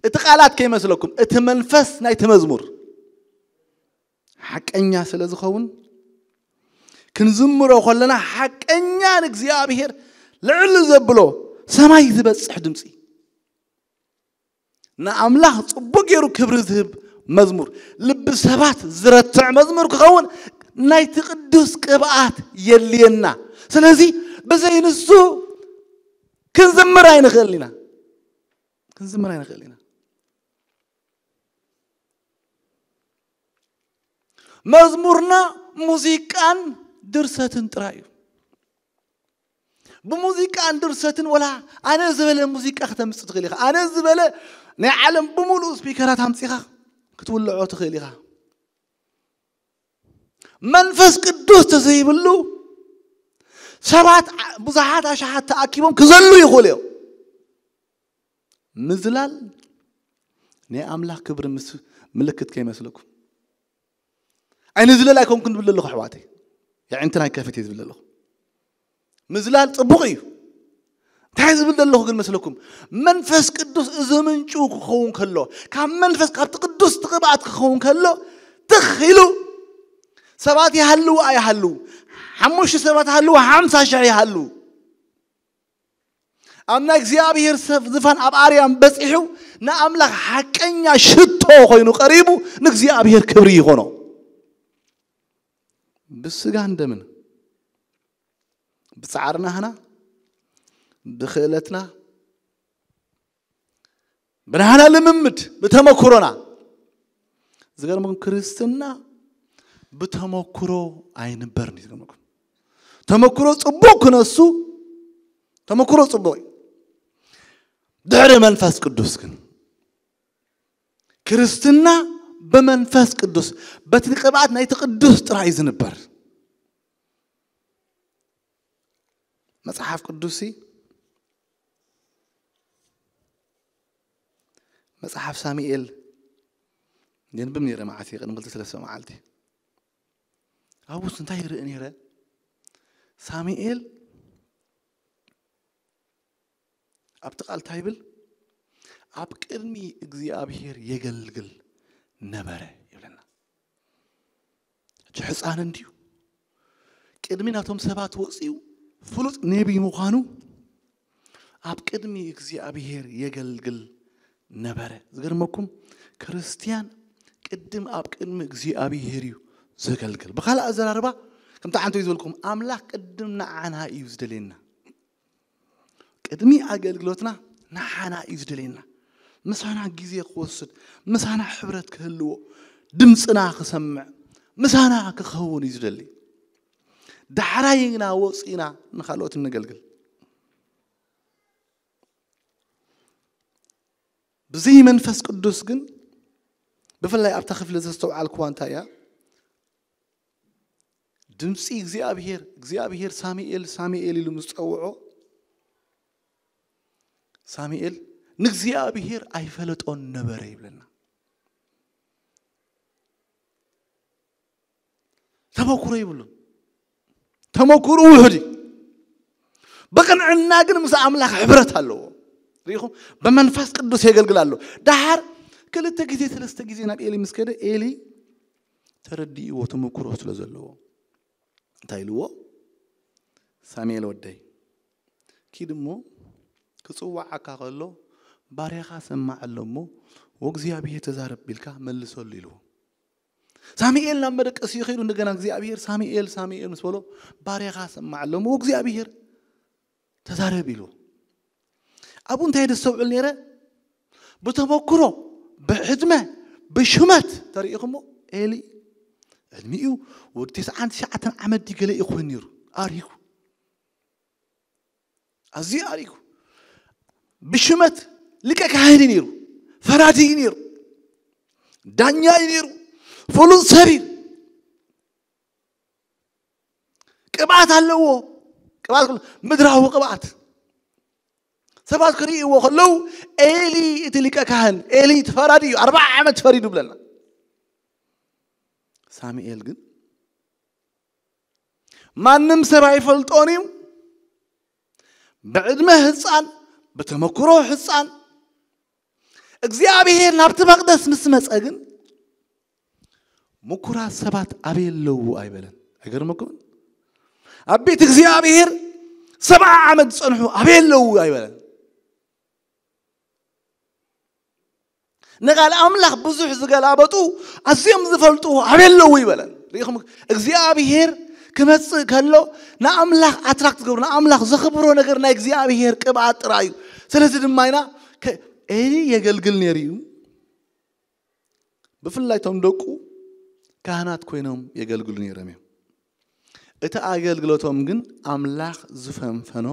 እቲ ቃላት ከይመስለኩም እቲ መንፈስ ናይቲ መዝሙር ሓቀኛ ስለ ዝኸውን ክንዝምሮ ከለና ሓቀኛ ንእግዚኣብሔር ልዕሊ ዘብሎ ሰማይ ዝበጽሕ ድምፂ ንኣምላኽ ጽቡቅ ገይሩ ክብሪ ዝህብ መዝሙር ልቢ ሰባት ዝረትዕ መዝሙር ክኸውን ናይቲ ቅዱስ ቅብኣት የድልየና። ስለዚ ብዘይ ንሱ ክንዝምር ኣይንኽእል ኢና። ክንዝምር ኣይንኽእል ኢና። መዝሙርና ሙዚቃን ድርሰትን ጥራይ እዩ። ብሙዚቃን ድርሰትን ወላ ኣነ ዝበለ ሙዚቃ ክተምጽእ ትኽእል ኢኻ። ኣነ ዝበለ ናይ ዓለም ብምሉኡ ስፒከራት ኣምጺኻ ክትውልዖ ትኽእል ኢኻ። መንፈስ ቅዱስ ተዘይብሉ ሰባት ዓ- ብዙሓት ኣሽሓት ተኣኪቦም ክዘሉ ይኽእሉ እዮም። ምዝላል ናይ ኣምላኽ ክብሪ ምስ ምልክት ከይመስለኩም። ኣይንዝለል ኣይኮንኩን ዝብል ዘለኹ ኣሕዋተይ። የዕንትና ይከፈት እየ ዝብል ዘለኹ። ምዝላል ጽቡቕ እዩ። እንታይ ዝብል ዘለኹ ግን መስለኩም? መንፈስ ቅዱስ እዚ ምንጩ ክኸውን ከሎ፣ ካብ መንፈስ ካብቲ ቅዱስ ቅብኣት ክኸውን ከሎ ትኽ ኢሉ ሰባት ይሃልዉ ኣይሃልዉ፣ ሓሙሽተ ሰባት ሃልዉ ሓምሳ ሽሕ ይሃልዉ፣ ኣብ ናይ እግዚኣብሔር ሰብ ዝፋን ኣብ ኣርያም በጺሑ ንኣምላኽ ሓቀኛ ሽቶ ኮይኑ ቀሪቡ ንእግዚኣብሔር ክብሪ ይኾኖ። ብስጋን ደምን፣ ብጻዕርና ህና፣ ብኽእለትና፣ ብናህና ልምምድ፣ ብተመክሮና። ዝገርመኩም ክርስትና ብተመክሮ ኣይንበርን እዩ። ዝገርመኩም ተመክሮ ጽቡቕ ክነሱ፣ ተመክሮ ጽቡቕ እዩ። ድሕሪ መንፈስ ቅዱስ ግን ክርስትና ብመንፈስ ቅዱስ በቲ ቅብኣት ናይቲ ቅዱስ ጥራይ እዩ ዝንበር። መጽሓፍ ቅዱስ መጽሓፍ ሳሙኤል የንብብ ነይረ መዓልቲ ቅድሚ ክልተ ሰለስተ መዓልቲ። ኣብኡስ እንታይ ይርኢ ነይረ? ሳሙኤል ኣብቲ ቃል እንታይ ይብል? ኣብ ቅድሚ እግዚኣብሔር የገልግል ነበረ ይብለና። ሕጂ ሕፃን እንድዩ ቅድሚ ናቶም ሰባት ወፂኡ ፍሉጥ ነቢይ ምዃኑ ኣብ ቅድሚ እግዚኣብሔር የገልግል ነበረ። ዝገርመኩም ክርስቲያን ቅድም ኣብ ቅድሚ እግዚኣብሔር እዩ ዘገልግል። ብኻልእ ኣዘራርባ ከምቲ ዓንቶ ዝበልኩም ኣምላኽ ቅድም ንዓና እዩ ዝደልየና። ቅድሚ ኣገልግሎትና ንዓና እዩ ዝደልየና። ምሳና ግዜ ክወስድ፣ ምሳና ሕብረት ክህልዎ፣ ድምፅና ክሰምዕ፣ ምሳና ክኸውን እዩ ዝደሊ። ዳሕራይ ኢና ወፂና ንኻልኦት እነገልግል። ብዘይ መንፈስ ቅዱስ ግን ብፍላይ ኣብታ ክፍሊ ዘስተውዓልክዋ እንታይ እያ? ድምፂ እግዚኣብሔር እግዚኣብሔር ሳሙኤል ሳሙኤል ኢሉ ምስ ፀውዖ ሳሙኤል ንእግዚኣብሔር ኣይፈለጦን ነበረ ይብለና። ተመክሮ ይብሉን። ተመክሮ ውሑድ እዩ። ብቕንዕና ግን ምስ ኣምላኽ ሕብረት ኣለዎ። ርኢኹም ብመንፈስ ቅዱስ የገልግል ኣሎ። ደሓር ክልተ ግዜ ሰለስተ ግዜ ናብ ኤሊ ምስ ከደ ኤሊ ተረዲእዎ ተመክሮ ስለ ዘለዎ እንታይ ኢልዎ? ሳሙኤል ወደይ ኪድ እሞ ክፅዋዓካ ከሎ ባርያኻ ሰማዕ ኣሎ እሞ ወእግዚኣብሔር ተዛረብ ቢልካ መልሰሉ ኢልዎ። ሳሙኤል ናብ መደቀሲ ይኸይዱ እንደገና እግዚኣብሔር ሳሙኤል ሳሙኤል ምስ በሎ ባርያኻ ሰማዕ ኣሎ እሞ ወእግዚኣብሔር ተዛረብ ኢልዎ። ኣብኡ እንታይ ደስተውዕል ነይረ? ብተመክሮ ብዕድመ ብሹመት ተሪኢኹሞ ኤሊ ዕድሚኡ ወዲ ተስዓን ትሽዓተን ዓመት ድዩ ገለ ይኾን ነይሩ። ኣሪጉ ኣዝዩ ኣሪጉ ብሽመት ሊቀ ካህን እዩ ነይሩ፣ ፈራዲ እዩ ነይሩ፣ ዳኛ እዩ ነይሩ፣ ፍሉጥ ሰብ እዩ። ቅብኣት ኣለዎ። ቅብኣት ምድራዊ ቅብኣት ሰባት ክርእይዎ ከለዉ ኤሊ እቲ ሊቀ ካህን ኤሊ እቲ ፈራዲ እዩ። ኣርባዓ ዓመት ፈሪዱ ብለና። ሳሙኤል ግን ማንም ሰብ ኣይፈልጦን እዩ። ብዕድመ ህፃን ብተመክሮ ህፃን እግዚኣብሔር ናብቲ መቅደስ ምስ መፀ ግን ምኩራት ሰባት ኣበይ ኣለዉ ኣይበለን። ኣይገርመኩም? ኣብ ቤት እግዚኣብሔር ሰብዓ ዓመት ዝፀንሑ ኣበይ ኣለዉ ኣይበለን። ንቃል ኣምላኽ ብዙሕ ዝገላበጡ ኣዝዮም ዝፈልጡ ኣበይ ኣለዉ ይበለን። ርኢኹም እግዚኣብሔር ክመፅእ ከሎ ንኣምላኽ ኣትራክት ዝገብሩ ንኣምላኽ ዘኽብሮ ነገር ናይ እግዚኣብሔር ቅብኣት ጥራይ እዩ። ስለዚ ድማ ኢና ከ- ኤሊ የገልግል ነይሩ እዩ። ብፍላይ እቶም ደቁ ካህናት ኮይኖም የገልግሉ ነይሮም እዮም። እቲ ኣገልግሎቶም ግን ኣምላኽ ዝፈንፈኖ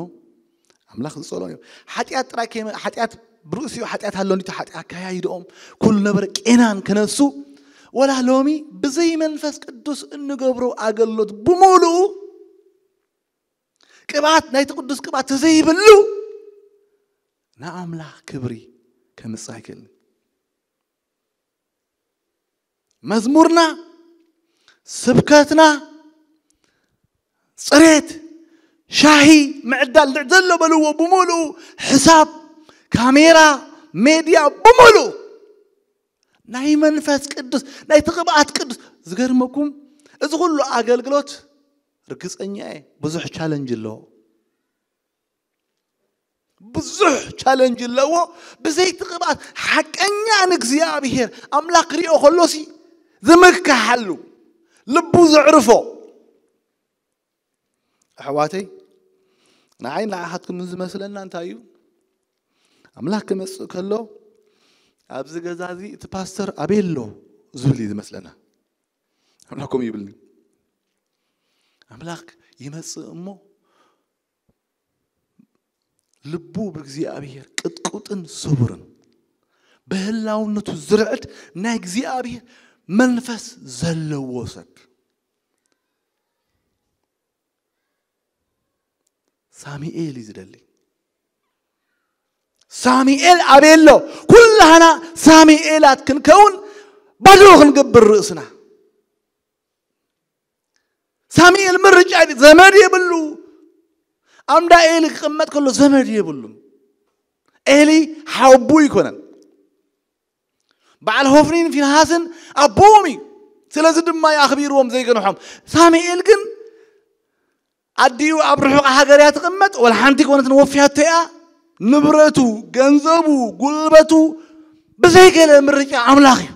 ኣምላኽ ዝጸልኦ እዩ። ሓጢኣት ጥራይ ከይመ-፣ ሓጢኣት ብርእሲኡ ሓጢኣት ኣሎ እንዲቲ ሓጢኣት ኣካያይድኦም ኩሉ ነበረ ቄናን ክነሱ፣ ወላ ሎሚ ብዘይ መንፈስ ቅዱስ እንገብሮ ኣገልግሎት ብምሉኡ ቅብኣት ናይቲ ቅዱስ ቅብኣት ተዘይብሉ ንኣምላኽ ክብሪ ከምጽእ ኣይክእልን። መዝሙርና፣ ስብከትና፣ ጽሬት፣ ሻሂ፣ ምዕዳል፣ ልዕ ዘሎ በልዎ ብምሉኡ፣ ሕሳብ፣ ካሜራ፣ ሜድያ ብምሉኡ ናይ መንፈስ ቅዱስ፣ ናይ ትቕብኣት ቅዱስ። ዝገርመኩም፣ እዚ ኩሉ ኣገልግሎት ርግጸኛ እየ ብዙሕ ቻለንጅ ኣለዎ። ብዙሕ ቻለንጅ ኣለዎ። ብዘይቲ ቅብኣት ሓቀኛ ንእግዚኣብሔር ኣምላኽ ክሪኦ ከሎሲ ዝምካሓሉ፣ ልቡ ዘዕርፎ። ኣሕዋተይ፣ ንዓይ ንዓኻትኩም ዝመስለና እንታይ እዩ? ኣምላኽ ክመጽእ ከሎ ኣብዚ ገዛ እዚ እቲ ፓስተር ኣበይ ኣሎ ዝብል እዩ ዝመስለና። ኣምላኽ ከምኡ ይብልኒ። ኣምላኽ ይመጽእ እሞ ልቡ ብእግዚኣብሔር ቅጥቁጥን ስቡርን፣ ብህላውነቱ ዝርዕድ ናይ እግዚኣብሔር መንፈስ ዘለዎ ሰብ። ሳሙኤል እዩ ዝደሊ። ሳሙኤል ኣበይ ኣሎ? ኩላህና ሳሙኤላት ክንከውን ባዶ ክንገብር ርእስና። ሳሙኤል ምርጫ የብሉ፣ ዘመድ የብሉ። ኣምዳ ኤሊ ክቕመጥ ከሎ ዘመድ የብሉን። ኤሊ ሓቡ ይኮነን። በዓል ሆፍኒን ፊንሃስን ኣቦዎም እዩ። ስለዚ ድማ እዩ ኣኽቢርዎም ዘይገንሖም። ሳሙኤል ግን ኣዲኡ ኣብ ርሑቕ ሃገር እያ ትቕመጥ፣ ወላ ሓንቲ ኮነትን ወፍያቶ እያ። ንብረቱ፣ ገንዘቡ፣ ጉልበቱ ብዘይገለ ምርጫ ኣምላኽ እዩ።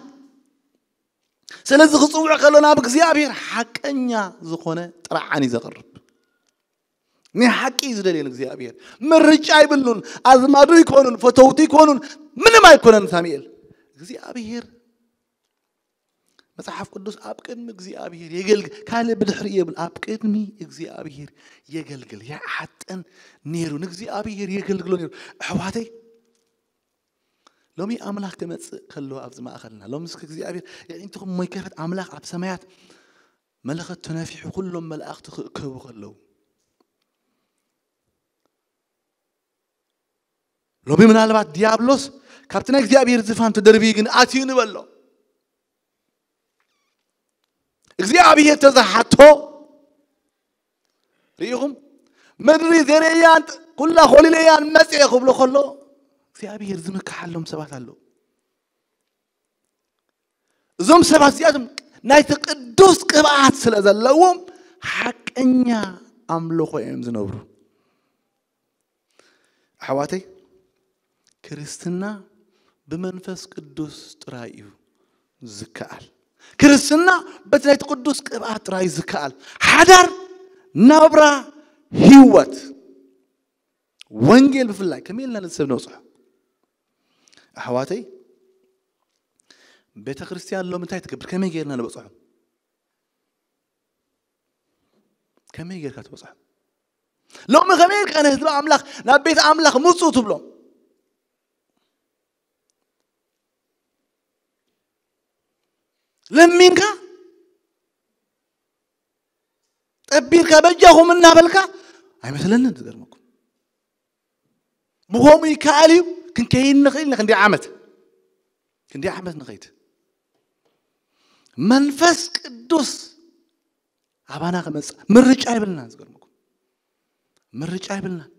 ስለዚ ክጽውዕ ከሎ ናብ እግዚኣብሔር ሓቀኛ ዝኾነ ጥርዓን እዩ ዘቕርብ። ናይ ሓቂ እዩ ዝደልየን እግዚኣብሔር። ምርጫ ኣይብሉን። ኣዝማዱ ይኮኑን፣ ፈተውቱ ይኮኑን፣ ምንም ኣይኮነን ሳሙኤል። እግዚኣብሔር፣ መጽሓፍ ቅዱስ ኣብ ቅድሚ እግዚኣብሔር የገልግል፣ ካልእ ብድሕሪ የብል፣ ኣብ ቅድሚ እግዚኣብሔር የገልግል። ይሓጥን ነይሩ፣ ንእግዚኣብሔር የገልግሎ ነይሩ። ኣሕዋተይ፣ ሎሚ ኣምላኽ ክመጽእ ከሎ ኣብዚ ማእከልና፣ ሎሚ እስኪ እግዚኣብሔር የዒንትኹም እሞ ይከፈት፣ ኣምላኽ ኣብ ሰማያት መለኸት ተነፊሑ ኩሎም መላእኽቲ ክእከቡ ከለዉ። ሎሚ ምናልባት ዲያብሎስ ካብቲ ናይ እግዚኣብሔር ዝፋን ተደርብዩ ግን ኣትዩ ንበሎ። እግዚኣብሔር ተዝሓቶ ርኢኹም፣ ምድሪ ዘርእያን ኩላ ኮሊለያን መጽኤ ክብሎ ከሎ እግዚኣብሔር ዝምክሓሎም ሰባት ኣለዉ። እዞም ሰባት እዚኣቶም ናይቲ ቅዱስ ቅብኣት ስለ ዘለዎም ሓቀኛ ኣምልኾ እዮም ዝነብሩ። ኣሕዋተይ፣ ክርስትና ብመንፈስ ቅዱስ ጥራይ እዩ ዝከኣል። ክርስትና በቲ ናይቲ ቅዱስ ቅብኣት ጥራይ እዩ ዝከኣል። ሓዳር፣ ናብራ፣ ህይወት፣ ወንጌል ብፍላይ ከመይ ኢልና ነዚ ሰብ ነብጽሖ? ኣሕዋተይ፣ ቤተ ክርስቲያን ሎሚ እንታይ ትገብር? ከመይ ጌርና ንበጽሖም? ከመይ ጌርካ ትበጽሖም? ሎሚ ከመይ ጌርካ ንህዝቢ ኣምላኽ ናብ ቤት ኣምላኽ ምጹ ትብሎም? ለሚንካ፣ ጠቢርካ፣ በጃኹም እናበልካ ኣይመስለንን። ዝገርመኩም፣ ብኸምኡ ይከኣል እዩ። ክንከይድ ንኽእል ኢና። ክንደይ ዓመት፣ ክንደይ ዓመት ንኸይድ? መንፈስ ቅዱስ ኣባና ክመጽእ ምርጫ የብልናን። ዝገርመኩም፣ ምርጫ የብልናን።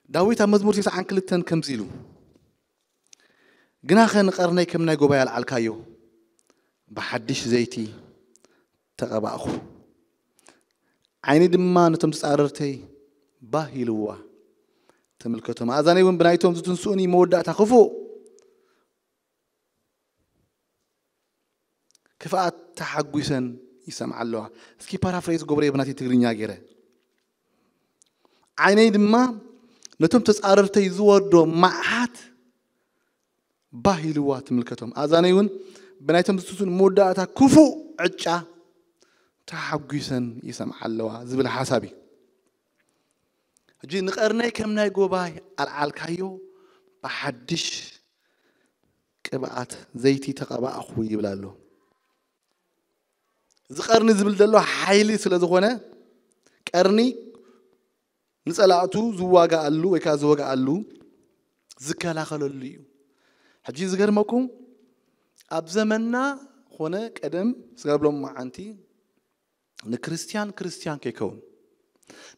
ዳዊት ኣብ መዝሙር ትስዓን ክልተን ከምዚ ኢሉ፣ "ግናኸ ንቐርነይ ከም ናይ ጎባይ ኣልዓልካዮ፣ ብሓድሽ ዘይቲ ተቐባእኹ። ዓይነይ ድማ ነቶም ተጻረርተይ ባህ ኢልዋ ትምልከቶም። ኣእዛነይ እውን ብናይቶም ዝትንስኡኒ መወዳእታ ክፉእ ክፍኣት ተሓጒሰን ይሰምዓ ኣለዋ።" እስኪ ፓራፍሬዝ ገብረ ብናተይ ትግርኛ ገይረ። "ዓይነይ ድማ ነቶም ተጻረርተይ ዝወርዶ መዓት ባህ ኢልዋ ትምልከቶም። ኣእዛነይ እውን ብናይቶም ዝትንስኡኒ መወዳእታ ክፉእ ዕጫ ተሓጒሰን ይሰምዓ ኣለዋ" ዝብል ሓሳብ እዩ። እጂ ንቐርነይ ከም ናይ ጎባይ ኣልዓልካዮ፣ ብሓድሽ ቅብኣት ዘይቲ ተቐባእኹ ይብል ኣሎ። እዚ ቀርኒ ዝብል ዘሎ ሓይሊ ስለ ዝኾነ፣ ቀርኒ ንጸላእቱ ዝዋጋኣሉ ወይ ከዓ ዝወጋኣሉ ዝከላኸለሉ እዩ። ሕጂ ዝገርመኩም፣ ኣብ ዘመንና ኾነ ቀደም ስጋብ ሎም መዓንቲ ንክርስትያን ክርስትያን ከይከውን፣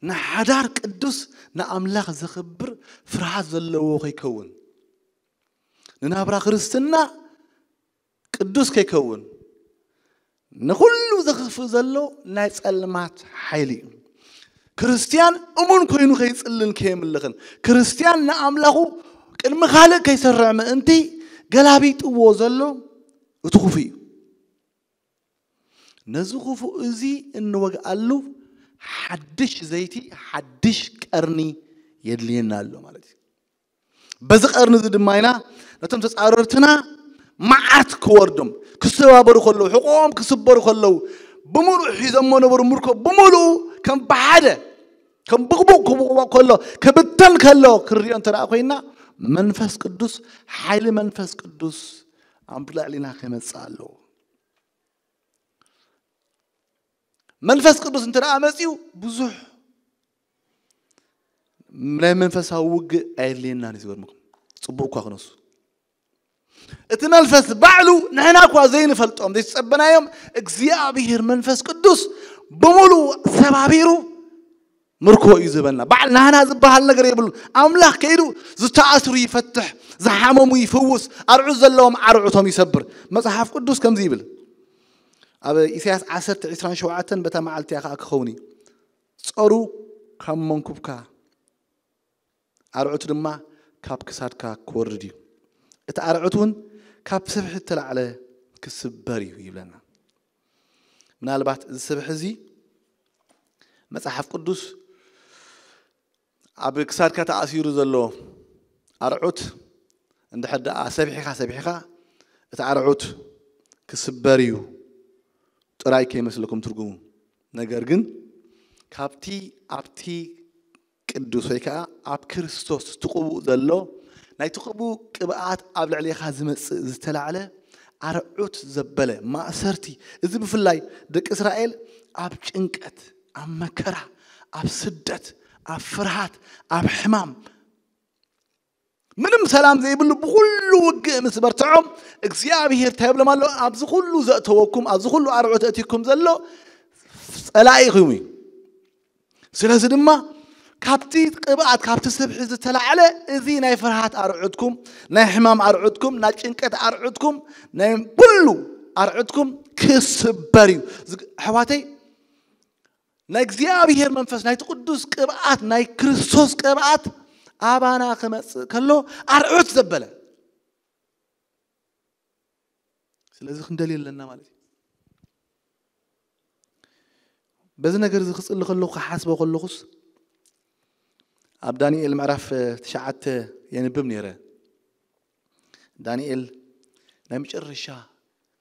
ንሓዳር ቅዱስ ንኣምላኽ ዘኽብር ፍርሃት ዘለዎ ከይከውን፣ ንናብራ ክርስትና ቅዱስ ከይከውን፣ ንኹሉ ዘኽፍእ ዘሎ ናይ ጸልማት ሓይሊ እዩ። ክርስትያን እሙን ኮይኑ ከይጽልን ከየምልኽን፣ ክርስትያን ንኣምላኹ ቅድሚ ካልእ ከይሰርዕ ምእንቲ ገላቢጥዎ ዘሎ እቲ ክፉእ እዩ። ነዚ ክፉእ እዚ እንወግኣሉ ሓድሽ ዘይቲ፣ ሓድሽ ቀርኒ የድልየና ኣሎ ማለት እዩ። በዚ ቀርኒ እዚ ድማ ኢና ነቶም ተጻረርትና መዓት ክወርዶም፣ ክሰባበሩ ከለዉ፣ ሕቖኦም ክስበሩ ከለዉ፣ ብምሉእ ሒዞሞ ነበሩ ምርኮ ብምሉኡ ከም ብሓደ፣ ከም ብቕቡቕ ክብቑቕ ከሎ፣ ክብተን ከሎ ክንሪኦ እንተ ደኣ ኮይና፣ መንፈስ ቅዱስ፣ ሓይሊ መንፈስ ቅዱስ ኣብ ልዕሊና ክመጽእ ኣለዎ። መንፈስ ቅዱስ እንተ ደኣ መጺኡ፣ ብዙሕ ናይ መንፈሳዊ ውግእ ኣየድልየናን እዩ። ዝገርመኩም፣ ጽቡቕ እኳ ክነሱ፣ እቲ መንፈስ ባዕሉ ንሕና እኳ ዘይንፈልጦም፣ ዘይተጸበናዮም፣ እግዚኣብሔር መንፈስ ቅዱስ ብምሉእ ሰባቢሩ ምርኮ እዩ ዝህበና። ባዕል ናህና ዝበሃል ነገር የብሉ። ኣምላኽ ከይዱ ዝተኣስሩ ይፈትሕ፣ ዝሓመሙ ይፍውስ፣ ኣርዑት ዘለዎም ኣርዑቶም ይሰብር። መጽሓፍ ቅዱስ ከምዚ ይብል፣ ኣብ ኢሳያስ ዓሰርተ ዕስራን ሸውዓተን፣ በታ መዓልቲ እያ ከኣ ክኸውን እዩ። ጸሩ ካብ መንኩብካ፣ ኣርዑት ድማ ካብ ክሳድካ ክወርድ እዩ። እቲ ኣርዑት እውን ካብ ስብሒ እተላዕለ ክስበር እዩ ይብለና። ምናልባት እዚ ስብሒ እዚ መጽሓፍ ቅዱስ ኣብ ክሳድካ ተኣሲሩ ዘሎ ኣርዑት እንድሕር ደኣ ሰቢሕካ፣ ሰቢሕካ እቲ ኣርዑት ክስበር እዩ ጥራይ ከይመስለኩም ትርጉሙ። ነገር ግን ካብቲ ኣብቲ ቅዱስ ወይ ከዓ ኣብ ክርስቶስ እቲ ቅቡእ ዘሎ ናይቲ ቅቡእ ቅብኣት ኣብ ልዕሌኻ ዝመጽእ ዝተላዕለ ኣርዑት ዘበለ ማእሰርቲ፣ እዚ ብፍላይ ደቂ እስራኤል ኣብ ጭንቀት፣ ኣብ መከራ፣ ኣብ ስደት፣ ኣብ ፍርሃት፣ ኣብ ሕማም፣ ምንም ሰላም ዘይብሉ ብኹሉ ውግእ ምስ በርትዖም፣ እግዚኣብሔር እንታይ ይብሎም ኣሎ? ኣብዚ ኩሉ ዘእተወኩም፣ ኣብዚ ኩሉ ኣርዑት ኣእቲኩም ዘሎ ጸላኢኹም እዩ። ስለዚ ድማ ካብቲ ቅብኣት፣ ካብቲ ስብሒ ዝተላዕለ እዚ ናይ ፍርሃት ኣርዑትኩም፣ ናይ ሕማም ኣርዑትኩም፣ ናይ ጭንቀት ኣርዑትኩም፣ ናይ ኩሉ ኣርዑትኩም ክስበር እዩ። ዝግ-፣ ኣሕዋተይ፣ ናይ እግዚኣብሔር መንፈስ፣ ናይቲ ቅዱስ ቅብኣት፣ ናይ ክርስቶስ ቅብኣት ኣባና ክመጽእ ከሎ ኣርዑት ዘበለ። ስለዚ ክንደልዮ ኣለና ማለት እዩ። በዚ ነገር እዚ ክጽሊ ከለኹ፣ ክሓስቦ ከለኹስ፣ ኣብ ዳንኤል ምዕራፍ ትሽዓተ የንብብ ነይረ። ዳንኤል ናይ መጨረሻ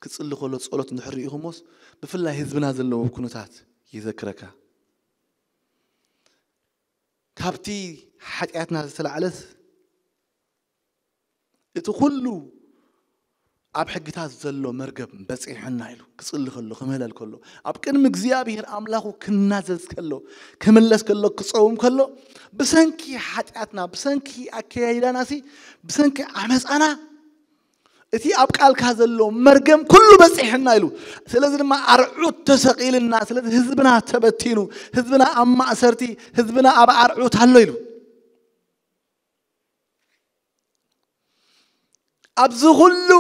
ክጽሊ ከሎ ጸሎት እንድሕር ርኢኹሞስ፣ ብፍላይ ህዝብና ዘለዎ ኩነታት ይዘክረካ። ካብቲ ሓጢኣትና ዝተላዕለስ እቲ ኩሉ ኣብ ሕግታት ዘሎ መርገም በጺሑና ኢሉ ክጽሊ ከሎ፣ ክምህለል ከሎ፣ ኣብ ቅድሚ እግዚኣብሔር ኣምላኹ ክናዘዝ ከሎ፣ ክምለስ ከሎ፣ ክጸውም ከሎ፣ ብሰንኪ ሓጢኣትና፣ ብሰንኪ ኣከያይዳናሲ፣ ብሰንኪ ዓመጻና፣ እቲ ኣብ ቃልካ ዘሎ መርገም ኩሉ በጺሕና ኢሉ። ስለዚ ድማ ኣርዑት ተሰቒልና፣ ስለዚ ህዝብና ተበቲኑ፣ ህዝብና ኣብ ማእሰርቲ፣ ህዝብና ኣብ ኣርዑት ኣሎ ኢሉ። ኣብዚ ኩሉ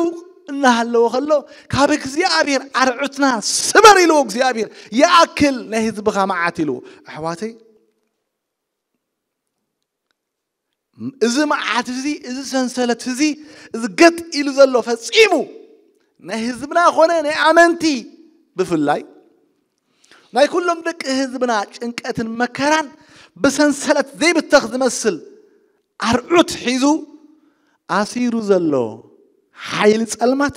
እናሃለወ ከሎ፣ ካብ እግዚኣብሔር ኣርዑትና ስበር ኢልዎ እግዚኣብሔር፣ ይኣክል ናይ ህዝብኻ መዓት ኢልዎ። ኣሕዋተይ፣ እዚ መዓት እዚ፣ እዚ ሰንሰለት እዚ፣ እዚ ገጥ ኢሉ ዘሎ ፈጺሙ ናይ ህዝብና ኾነ ናይ ኣመንቲ ብፍላይ ናይ ኩሎም ደቂ ህዝብና ጭንቀትን መከራን ብሰንሰለት ዘይብተኽ ዝመስል ኣርዑት ሒዙ ኣሲሩ ዘሎ ሓይሊ ጸልማት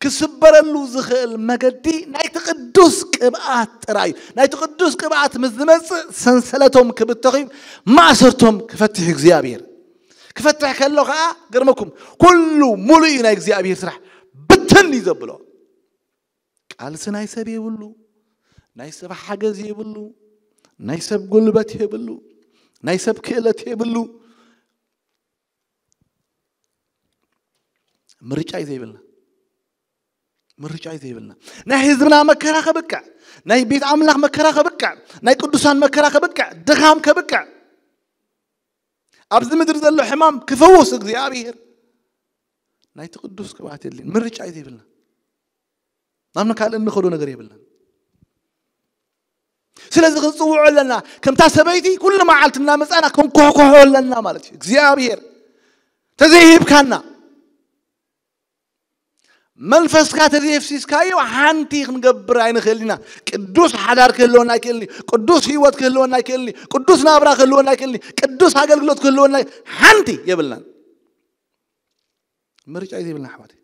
ክስበረሉ ዝኽእል መገዲ ናይቲ ቅዱስ ቅብኣት ጥራይ እዩ። ናይቲ ቅዱስ ቅብኣት ምስ ዝመጽእ ሰንሰለቶም ክብተኽ እዩ፣ ማእሰርቶም ክፈትሕ እዩ እግዚኣብሔር። ክፈትሕ ከሎ ከዓ ገርመኩም ኩሉ ሙሉእ እዩ ናይ እግዚኣብሔር ስራሕ ብትን እዩ ዘብሎ። ቃልሲ ናይ ሰብ የብሉ፣ ናይ ሰብ ሓገዝ የብሉ፣ ናይ ሰብ ጉልበት የብሉ፣ ናይ ሰብ ክእለት የብሉ። ምርጫ እዩ ዘይብልና። ምርጫ እዩ ዘይብልና። ናይ ህዝብና መከራ ከብቅዕ፣ ናይ ቤት ኣምላኽ መከራ ከብቅዕ፣ ናይ ቅዱሳን መከራ ከብቅዕ፣ ድኻም ከብቅዕ፣ ኣብዚ ምድሪ ዘሎ ሕማም ክፈውስ እግዚኣብሔር ናይቲ ቅዱስ ቅብኣት የድልየን። ምርጫ እዩ ዘይብልና። ናብ ካልእ እንኸዶ ነገር የብልናን። ስለዚ ክንጽውዖ ኣለና። ከምታ ሰበይቲ ኩሉ መዓልቲ እናመጻና ክንኮሕኮሖ ኣለና ማለት እዩ። እግዚኣብሔር ተዘይሂብካና መንፈስካ ተዘይፍሲስካዮ ሓንቲ ክንገብር ኣይንኽእል ኢና። ቅዱስ ሓዳር ክህልወና ኣይክእልን እዩ። ቅዱስ ህይወት ክህልወና ኣይክእልን እዩ። ቅዱስ ናብራ ክህልወና ኣይክእልን እዩ። ቅዱስ ኣገልግሎት ክህልወና ሓንቲ የብልናን። ምርጫ እዩ ዘይብልና ኣሕዋተይ።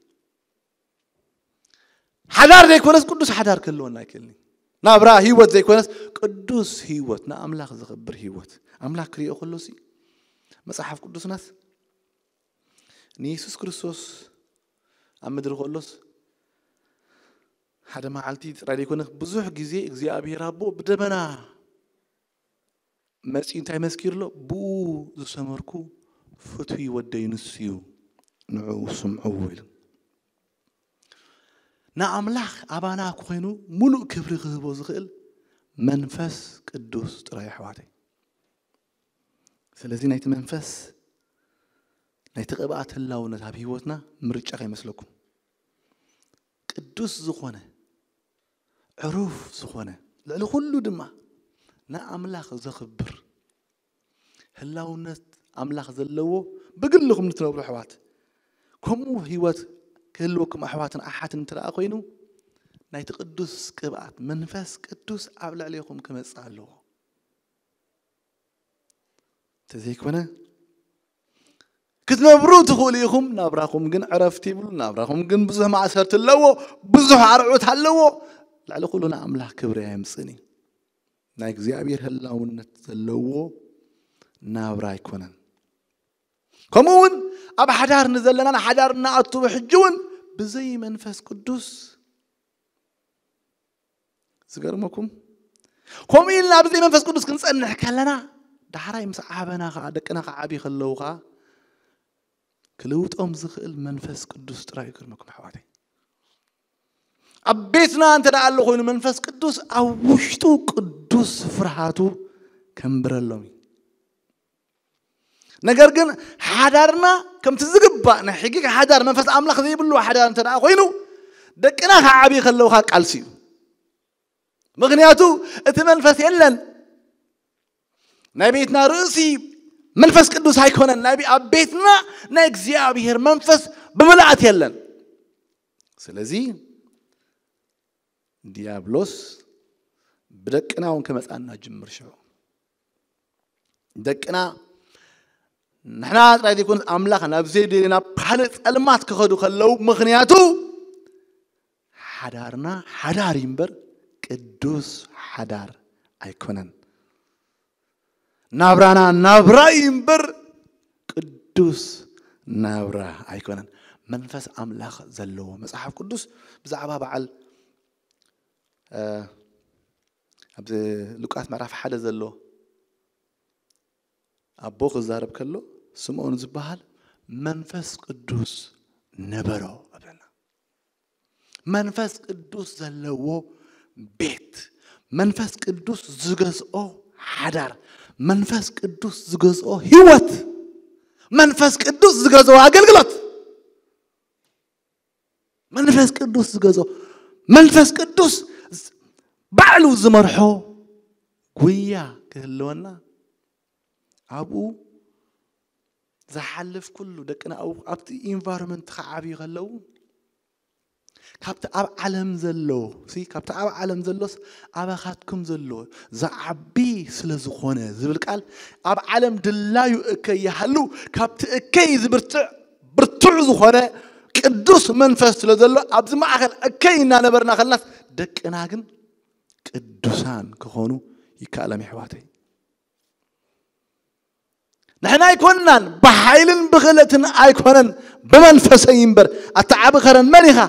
ሓዳር ዘይኮነስ ቅዱስ ሓዳር ክህልወና ኣይክእልን እዩ። ናብራ ህይወት ዘይኮነስ ቅዱስ ህይወት፣ ንኣምላኽ ዘኽብር ህይወት። ኣምላኽ ክሪኦ ከሎሲ መጽሓፍ ቅዱስናስ ንየሱስ ክርስቶስ ኣብ ምድሪ ከሎስ ሓደ መዓልቲ ጥራይ ዘይኮነ ብዙሕ ግዜ እግዚኣብሔር ኣቦ ብደመና መጺኡ እንታይ መስኪሩ ኣሎ? ብኡ ዝሰመርኩ ፍቱይ ወደይ ንሱ እዩ፣ ንዕኡ ስምዕዎ ኢሉ። ንኣምላኽ ኣባና ኮይኑ ሙሉእ ክብሪ ክህቦ ዝኽእል መንፈስ ቅዱስ ጥራይ ኣሕዋተይ። ስለዚ ናይቲ መንፈስ ናይቲ ቅብኣት ህላውነት ኣብ ህይወትና ምርጫ ከይመስለኩም። ቅዱስ ዝኾነ ዕሩፍ ዝኾነ ልዕሊ ኩሉ ድማ ንኣምላኽ ዘኽብር ህላውነት ኣምላኽ ዘለዎ ብግልኹም ንትነብሩ ኣሕዋት፣ ከምኡ ህይወት ክህልወኩም ኣሕዋትን ኣሓትን እንተ ደኣ ኮይኑ ናይቲ ቅዱስ ቅብኣት መንፈስ ቅዱስ ኣብ ልዕሌኹም ክመጽእ ኣለዎ። እንተዘይኮነ ክትነብሩ ትኽእሉ ኢኹም፣ ናብራኹም ግን ዕረፍቲ ይብሉ። ናብራኹም ግን ብዙሕ ማእሰርቲ ኣለዎ፣ ብዙሕ ኣርዑት ኣለዎ። ልዕሊ ኩሉ ንኣምላኽ ክብሪ ኣየምጽእን እዩ። ናይ እግዚኣብሔር ህላውነት ዘለዎ ናብራ ኣይኮነን። ከምኡ እውን ኣብ ሓዳር ንዘለና ንሓዳር እናኣቱ ሕጂ እውን ብዘይ መንፈስ ቅዱስ ዝገርመኩም ከምኡ ኢልና ብዘይ መንፈስ ቅዱስ ክንጸንሕ ከለና ዳሕራይ ምስ ዓበና ከዓ ደቅና ከዓ ዓብይ ከለዉ ከዓ ክልውጦም ዝኽእል መንፈስ ቅዱስ ጥራይ ይገርመኩም ኣሕዋተይ። ኣብ ቤትና እንተ ደኣ ኣሎ ኮይኑ መንፈስ ቅዱስ ኣብ ውሽጡ ቅዱስ ፍርሃቱ ከንብረሎም እዩ። ነገር ግን ሓዳርና ከምቲ ዝግባእ ናይ ሕጊ ሓዳር መንፈስ ኣምላኽ ዘይብሉ ሓዳር እንተ ደኣ ኮይኑ ደቅና ከዓ ዓብይ ከለውካ ቃልሲ እዩ። ምክንያቱ እቲ መንፈስ የለን። ናይ ቤትና ርእሲ መንፈስ ቅዱስ ኣይኮነን። ናይ ኣብ ቤትና ናይ እግዚኣብሔር መንፈስ ብምልኣት የለን። ስለዚ ዲያብሎስ ብደቅና እውን ከመፃና ጅምር ሽዑ ደቅና ንሕና ጥራይ ዘይኮነስ ኣምላኽ ናብ ዘይደልየ ናብ ካልእ ጸልማት ክኸዱ ከለዉ ምኽንያቱ ሓዳርና ሓዳር እዩ እምበር ቅዱስ ሓዳር ኣይኮነን። ናብራና ናብራ እዩ እምበር ቅዱስ ናብራ ኣይኮነን። መንፈስ ኣምላኽ ዘለዎ መጽሓፍ ቅዱስ ብዛዕባ በዓል ኣብዚ ሉቃስ ምዕራፍ ሓደ ዘሎ ኣቦ ክዛረብ ከሎ ስምዖን ዝበሃል መንፈስ ቅዱስ ነበሮ ኣብለና። መንፈስ ቅዱስ ዘለዎ ቤት፣ መንፈስ ቅዱስ ዝገዝኦ ሓዳር፣ መንፈስ ቅዱስ ዝገዝኦ ህይወት፣ መንፈስ ቅዱስ ዝገዝኦ ኣገልግሎት መንፈስ ቅዱስ ዝገዝኦ መንፈስ ቅዱስ ባዕሉ ዝመርሖ ጉያ ክህልወና ኣብኡ ዝሓልፍ ኩሉ ደቅና ኣብቲ ኢንቫይሮንመንት ክዓብዩ ከለዉ ካብቲ ኣብ ዓለም ዘሎ ሲ ካብቲ ኣብ ዓለም ዘሎስ ኣባኻትኩም ዘሎ ዝዓቢ ስለ ዝኾነ ዝብል ቃል ኣብ ዓለም ድላዩ እከይ ይሃሉ ካብቲ እከይ ዝብርትዕ ብርቱዕ ዝኾነ ቅዱስ መንፈስ ስለ ዘሎ ኣብዚ ማእኸል እከይ እናነበርና ከለናስ ደቅና ግን ቅዱሳን ክኾኑ ይከኣሎም። ይሕዋተይ፣ ንሕና ኣይኮንናን፣ ብሓይልን ብኽእለትን ኣይኮነን፣ ብመንፈሰይ እምበር። ኣታ ዓቢ ኸረን መን ኢኻ?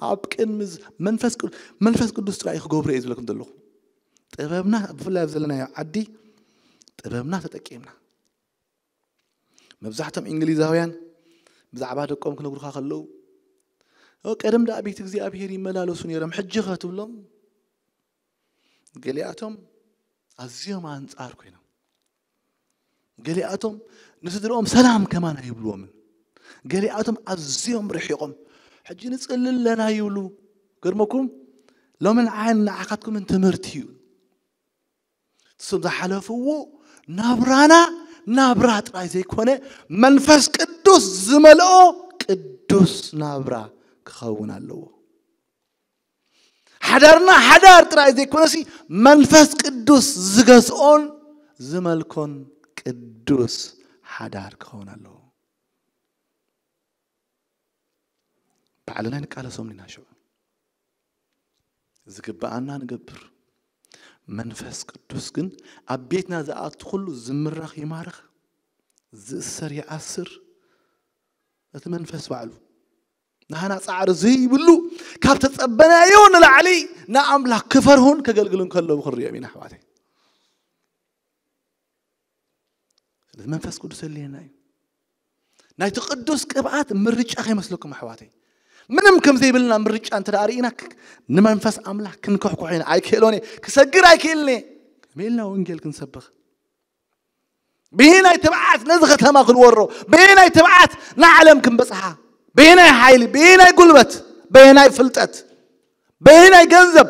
ኣብ ቅድሚ ዝ- መንፈስ ቅዱስ፣ መንፈስ ቅዱስ ጥራይ ክገብሮ እየ ዝብለኩም ዘለኹ። ጥበብና፣ ብፍላይ ኣብ ዘለናዮ ዓዲ ጥበብና ተጠቂምና፣ መብዛሕቶም እንግሊዛውያን ብዛዕባ ደቆም ክነግሩኻ ከለዉ፣ "ኦ፣ ቀደም ደኣ ቤት እግዚኣብሔር ይመላለሱ ነይሮም፣ ሕጂ ኸ?" ትብሎም። ገሊኣቶም ኣዝዮም ኣንጻር ኮይኖም፣ ገሊኣቶም ንስድርኦም ሰላም ከማን ኣይብልዎምን፣ ገሊኣቶም ኣዝዮም ርሒቖም፣ "ሕጂ ንጽሊ ኣለና" ይብሉ። ገርመኩም፣ ሎምን ዓን ንዓኻትኩምን ትምህርቲ እዩ። እሶም ዝሓለፍዎ ናብራና ናብራ ጥራይ ዘይኮነ፣ መንፈስ ቅዱስ ዝመልኦ ቅዱስ ናብራ ክኸውን ኣለዎ። ሓዳርና ሓዳር ጥራይ ዘይኮነሲ፣ መንፈስ ቅዱስ ዝገዝኦን ዝመልኮን ቅዱስ ሓዳር ክኸውን ኣለዎ። ባዕልና ንቃለሶም ኢና ሽዑ። ዝግብኣና ንገብር። መንፈስ ቅዱስ ግን ኣብ ቤትና ዝኣቱ ኩሉ ዝምረኽ ይማርኽ፣ ዝእሰር ይኣስር። እቲ መንፈስ ባዕሉ ንሃና ጻዕሪ ዘይብሉ፣ ካብ ተጸበናዮ ንላዕሊ ንኣምላኽ ክፈርሁን ከገልግሉን ከለዉ ክንሪኦም ኢና፣ ኣሕዋተይ። ስለዚ መንፈስ ቅዱስ የድልየና እዩ። ናይቲ ቅዱስ ቅብኣት ምርጫ ከይመስለኩም፣ ኣሕዋተይ። ምንም ከም ዘይብልና ምርጫ እንተ ደኣ ርኢና፣ ክ- ንመንፈስ ኣምላኽ ክንከሕኩሖ ኢና። ኣይክእሎን እየ፣ ክሰግር ኣይክእልን እየ። ከመይ ኢልና ወንጌል ክንሰብኽ? በየናይ ትብዓት ነዚ ከተማ ክንወሮ? በየናይ ትብዓት ንዓለም ክንበጽሓ? በየናይ ሓይሊ? በየናይ ጉልበት? በየናይ ፍልጠት? በየናይ ገንዘብ?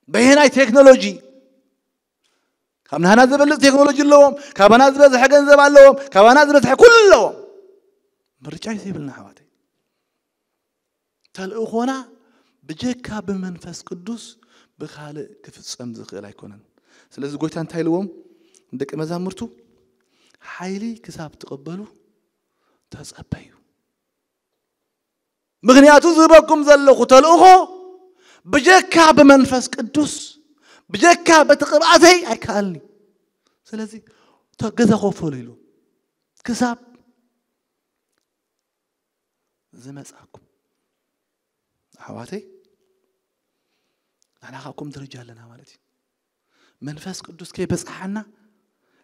በየናይ ቴክኖሎጂ? ካብ ናህና ዝበልጽ ቴክኖሎጂ ኣለዎም፣ ካባና ዝበዝሐ ገንዘብ ኣለዎም፣ ካባና ዝበዝሐ ኩሉ ኣለዎም። ምርጫ እዩ ዘይብልና፣ ኣሕዋተይ። ተልእኾና ብጀካ ብመንፈስ ቅዱስ ብኻልእ ክፍጸም ዝኽእል ኣይኮነን። ስለዚ ጎይታ እንታይ ኢልዎም ንደቂ መዛሙርቱ? ሓይሊ ክሳብ ትቐበሉ ተጸበዩ። ምኽንያቱ ዝህበኩም ዘለኹ ተልእኾ ብጀካ ብመንፈስ ቅዱስ፣ ብጀካ በቲ ቅብኣተይ ኣይከኣልኒ። ስለዚ ተ- ገዛ ኮፈሉ ኢሉ ክሳብ ዝመጻኩም። ኣሕዋተይ፣ ንሕና ካብኩም ደረጃ ኣለና ማለት እዩ። መንፈስ ቅዱስ ከይበጽሓና፣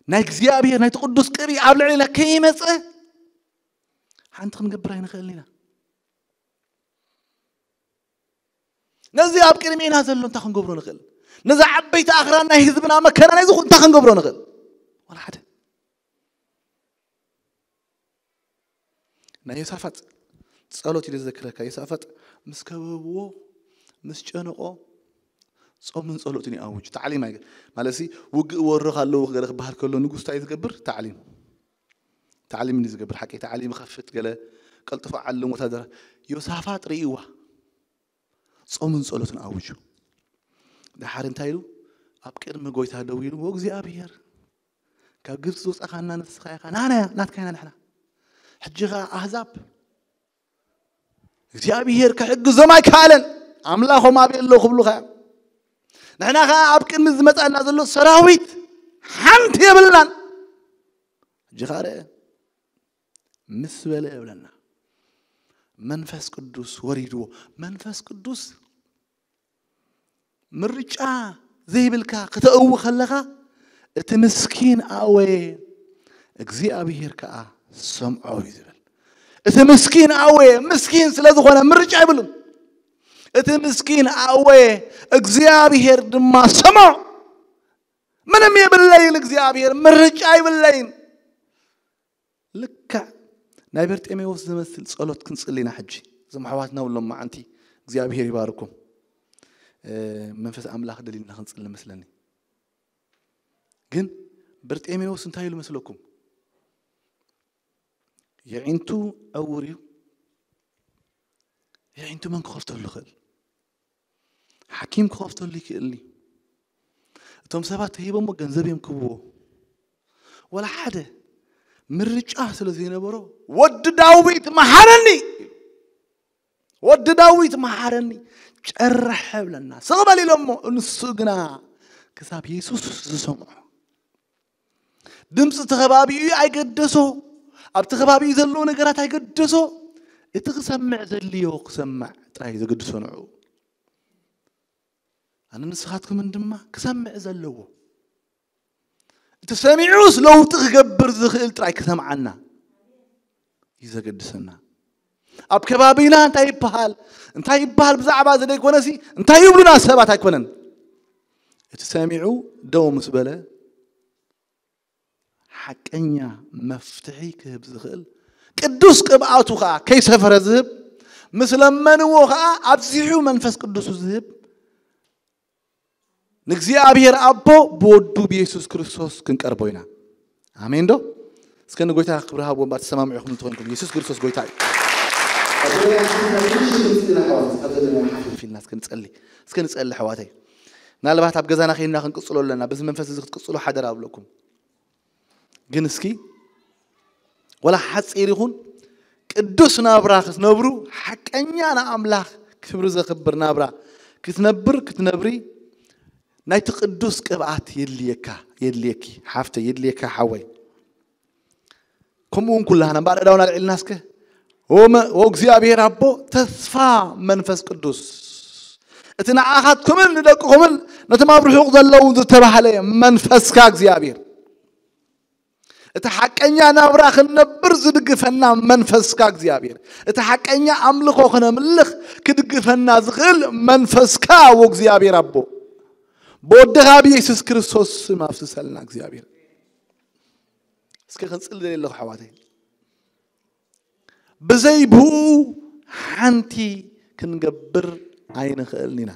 ናይ እግዚኣብሔር ናይቲ ቅዱስ ቅብኢ ኣብ ልዕሌና ከይመጸ ሓንቲ ክንገብር ኣይንኽእልን ኢና። ነዚ ኣብ ቅድሜና ዘሎ እንታይ ክንገብሮ ንኽእል? ነዚ ዓበይቲ ኣኽራን ናይ ህዝብና መከራ ናይ ዝኾ እንታይ ክንገብሮ ንኽእል? ዋላ ሓደ። ናይ ዮሳፋጥ ጸሎት ኢሉ ዝዘክረካ፣ ዮሳፋጥ ምስ ከበብዎ፣ ምስ ጨነቆ፣ ጾምን ጸሎትን ይኣውጅ። ታዕሊም ኣይገ-፣ ማለት ሲ፣ ውግእ ወርኽ ኣለዉ ገለ ክበሃል ከሎ፣ ንጉስ እንታይ ዝገብር? ታዕሊም። ታዕሊም እዩ ዝገብር። ሓቂ ታዕሊም ይኸፍት፣ ገለ ቀልጥፎ ዓልም ወታደር። ዮሳፋጥ ርእይዋ። ጾምን ጸሎትን ኣውጁ። ደሓር እንታይ ኢሉ? ኣብ ቅድሚ ጎይታ ደው ኢሉ፣ "ወእግዚኣብሔር፣ ካብ ግብጺ ዝውጻኻና ንስኻ ኢኻ፣ ናና እያ፣ ናትካ ኢና ንሕና። ሕጂ ኸኣ ኣህዛብ እግዚኣብሔር ክሕግዞም ኣይከኣለን፣ ኣምላኾም ኣበይ ኣሎ ክብሉኻ እዮም። ንሕና ኸኣ ኣብ ቅድሚ ዝመጻና ዘሎ ሰራዊት ሓንቲ የብልናን። ሕጂ ኸኣ ርአ፣ ምስ በለ የብለና፣ መንፈስ ቅዱስ ወሪድዎ። መንፈስ ቅዱስ ምርጫ ዘይብልካ ክተእዊ ከለኻ፣ እቲ ምስኪን ኣወየ፣ እግዚኣብሔር ከኣ ሰምዖ እዩ ዝብል። እቲ ምስኪን ኣወየ፣ ምስኪን ስለ ዝኾነ ምርጫ የብሉን። እቲ ምስኪን ኣወየ፣ እግዚኣብሔር ድማ ሰምዖ። ምንም የብለይን እግዚኣብሔር፣ ምርጫ የብለይን። ልክዕ ናይ በርጤሜዎስ ዝመስል ጸሎት ክንጽሊ ኢና ሕጂ። እዞም ኣሕዋትና እውን ሎማዓንቲ እግዚኣብሔር ይባርኩም። እ፣ መንፈስ ኣምላኽ ደሊልና ክንጽሊ መስለኒ። ግን በርጤሜዎስ እንታይ ኢሉ መስለኩም? የዒንቱ ዕውር እዩ። የዒንቱ መን ክኸፍተሉ ይኽእል? ሓኪም ክኸፍተሉ ይኽእል እዩ። እቶም ሰባት ተሂቦሞ ገንዘብ እዮም ክህብዎ። ወላ ሓደ ምርጫ ስለ ዘይነበሮ፣ "ወዲ ዳዊት መሓረኒ፣ ወዲ ዳዊት መሓረኒ፣ ጨርሕ" ብለና፣ ስቕ በል ኢሎሞ። ንሱ ግና ክሳብ የሱስ ዝሰምዖ፣ ድምፂ እቲ ከባቢኡ ኣይገደሶ፣ ኣብቲ ከባቢኡ ዘለዉ ነገራት ኣይገደሶ። እቲ ክሰምዕ ዘድልዮ ክሰምዕ ጥራይ ዘገድሶ ንዑ። ኣነ ንስኻትኩምን ድማ ክሰምዕ ዘለዎ፣ እቲ ሰሚዑስ ለውጢ ክገብር ዝኽእል ጥራይ ክሰምዓና እዩ ዘገድሰና። ኣብ ከባቢና እንታይ ይበሃል፣ እንታይ ይበሃል ብዛዕባ እዚ ዘይኮነሲ፣ እንታይ ይብሉና ሰባት ኣይኮነን። እቲ ሰሚዑ ደው ምስ በለ፣ ሓቀኛ መፍትሒ ክህብ ዝኽእል፣ ቅዱስ ቅብኣቱ ኸዓ ከይሰፈረ ዝህብ፣ ምስ ለመንዎ ኸዓ ኣብዚሑ መንፈስ ቅዱሱ ዝህብ፣ ንእግዚኣብሔር ኣቦ ብወዱ ብየሱስ ክርስቶስ ክንቀርቦ ኢና። ኣሜን ዶ? እስከ ንጎይታ ክብሪ ሃብዎ እባ፣ ትሰማምዑ ኢኹም እንተኾይንኩም። የሱስ ክርስቶስ ጎይታ እዩ። ሓፊፍ ኢልና እስከ ንጸሊ። እስከ ንጸሊ ኣሕዋተይ። ምናልባት ኣብ ገዛና ኸይድና ክንቅጽሎ ኣለና። በዚ መንፈስ እዚ ክትቅጽሉ ሓደራ እብለኩም። ግን እስኪ ወላ ሓጺር ይኹን ቅዱስ ናብራ ክትነብሩ፣ ሓቀኛ ንኣምላኽ ክብሪ ዘኽብር ናብራ ክትነብር፣ ክትነብሪ ናይቲ ቅዱስ ቅብኣት የድልየካ፣ የድልየኪ ሓፍተይ፣ የድልየካ ሓወይ። ከምኡ እውን ኩላህና እምበኣር እዳውና ኣልዒልና እስከ፣ "ኦ መ-፣ ኦ እግዚኣብሔር ኣቦ፣ ተስፋ መንፈስ ቅዱስ፣ እቲ ንዓኻትኩምን ንደቅኹምን ነቶም ኣብ ርሑቕ ዘለዉ ዝተባህለ መንፈስካ እግዚኣብሔር፣ እቲ ሓቀኛ ናብራ ክንነብር ዝድግፈና መንፈስካ እግዚኣብሔር፣ እቲ ሓቀኛ ኣምልኾ ክነምልኽ ክድግፈና ዝኽእል መንፈስካ፣ ኦ እግዚኣብሔር ኣቦ፣ ብወድኻ ብየሱስ ክርስቶስ ስም ኣፍስሰልና እግዚኣብሔር።" እስከ ክንጽሊ ደልየ ኣለኹ ኣሕዋተይ። ብዘይ ብኡ ሓንቲ ክንገብር ኣይንኽእልን ኢና።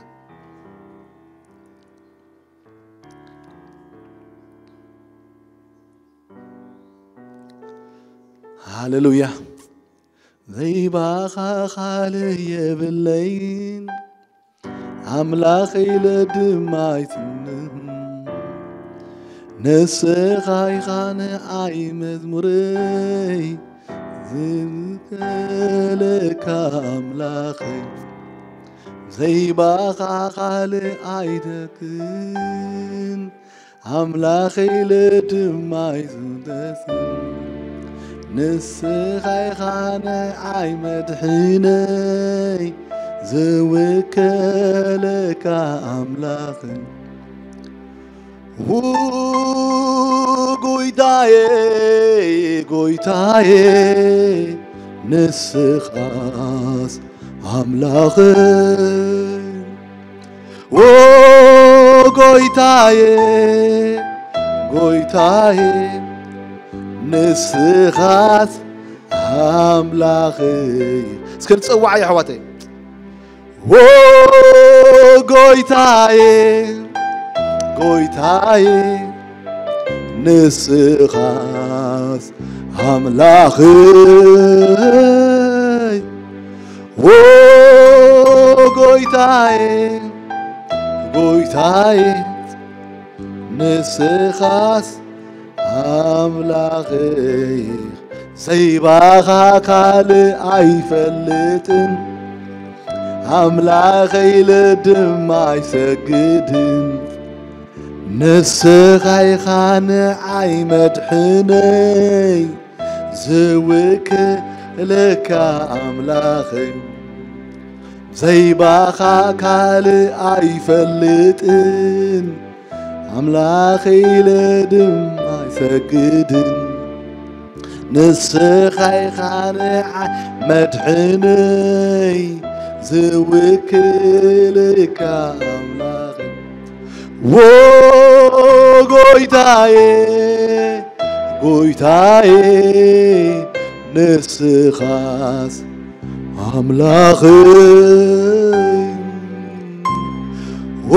ሃሌሉያ። ዘይባኻ ካልእ የብለይን፣ ኣምላኸይ ኢለ ድማ ኣይትምንን። ንስኻ ኢኻ ንዓይ መዝሙረይ፣ ዝብከለካ ኣምላኸይ። ዘይባኻ ካልእ ኣይደክን፣ ኣምላኸይ ኢለ ድማ ኣይዝደስን። ንስኻ ኢኻ ንዓይ መድሕነይ፣ ዝውከለካ ኣምላኸይ። ው ጎይታዬ፣ ጎይታዬ፣ ንስኻስ ኣምላኸይ። ዎ ጎይታዬ፣ ጎይታዬ፣ ንስኻስ ኣምላኸይ። እስከ ንጸውዓ ኣሕዋተይ። ዎ ጎይታዬ፣ ጎይታዬ፣ ንስኻስ ኣምላኸይ። ዎ ጎይታዬ፣ ጎይታዬ፣ ንስኻስ ኣምላኸይ። ዘይባኻ ካልእ ኣይፈልጥን፣ ኣምላኸይ ኢለ ድማ ኣይሰግድን። ንስኻ ኢኻ ንዓይ መድሕነይ፣ ዝውክለካ ኣምላኸይ። ዘይባኻ ካልእ ኣይፈልጥን፣ ኣምላኸይ ኢለ ድማ ኣይሰግድን። ንስኻ ኢኻ ንዓይ መድሕነይ፣ ዝውክለካ ኣምላኸይ። ዎ ጎይታዬ፣ ጎይታዬ፣ ንስኻስ ኣምላኸይ። ዎ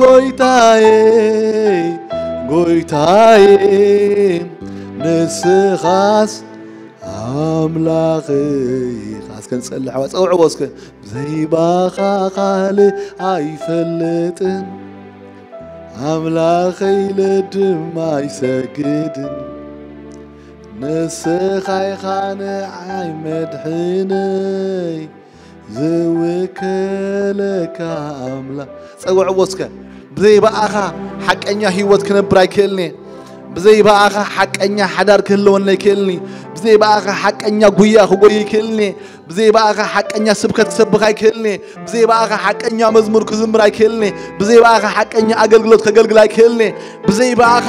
ጎይታዬ፣ ጎይታዬ፣ ንስኻስ ኣምላኸይ። እስከ ንጸሊ ኣሕዋ-፣ ጸውዕዎ እስከ። ዘይባኻ ካልእ ኣይፈልጥን፣ ኣምላኸይ ኢለ ድማ ኣይሰግድን። ንስኻ ኢኻ ንዓይ መድሕነይ ዝውክለካ ኣምላኽ። ጸውዕዎ እስከ። ብዘይ ብኣኻ ሓቀኛ ህይወት ክነብር ኣይክእልኒ። ብዘይ ብኣኻ ሓቀኛ ሓዳር ክህልወኒ ኣይክእልኒ። ብዘይ ብኣኻ ሓቀኛ ጉያ ክጎይ ኣይክእልኒ። ብዘይ ብኣኻ ሓቀኛ ስብከት ክሰብኽ ኣይክእልኒ። ብዘይ ብኣኻ ሓቀኛ መዝሙር ክዝምር ኣይክእልኒ። ብዘይ ብኣኻ ሓቀኛ ኣገልግሎት ከገልግል ኣይክእልኒ። ብዘይ ብኣኻ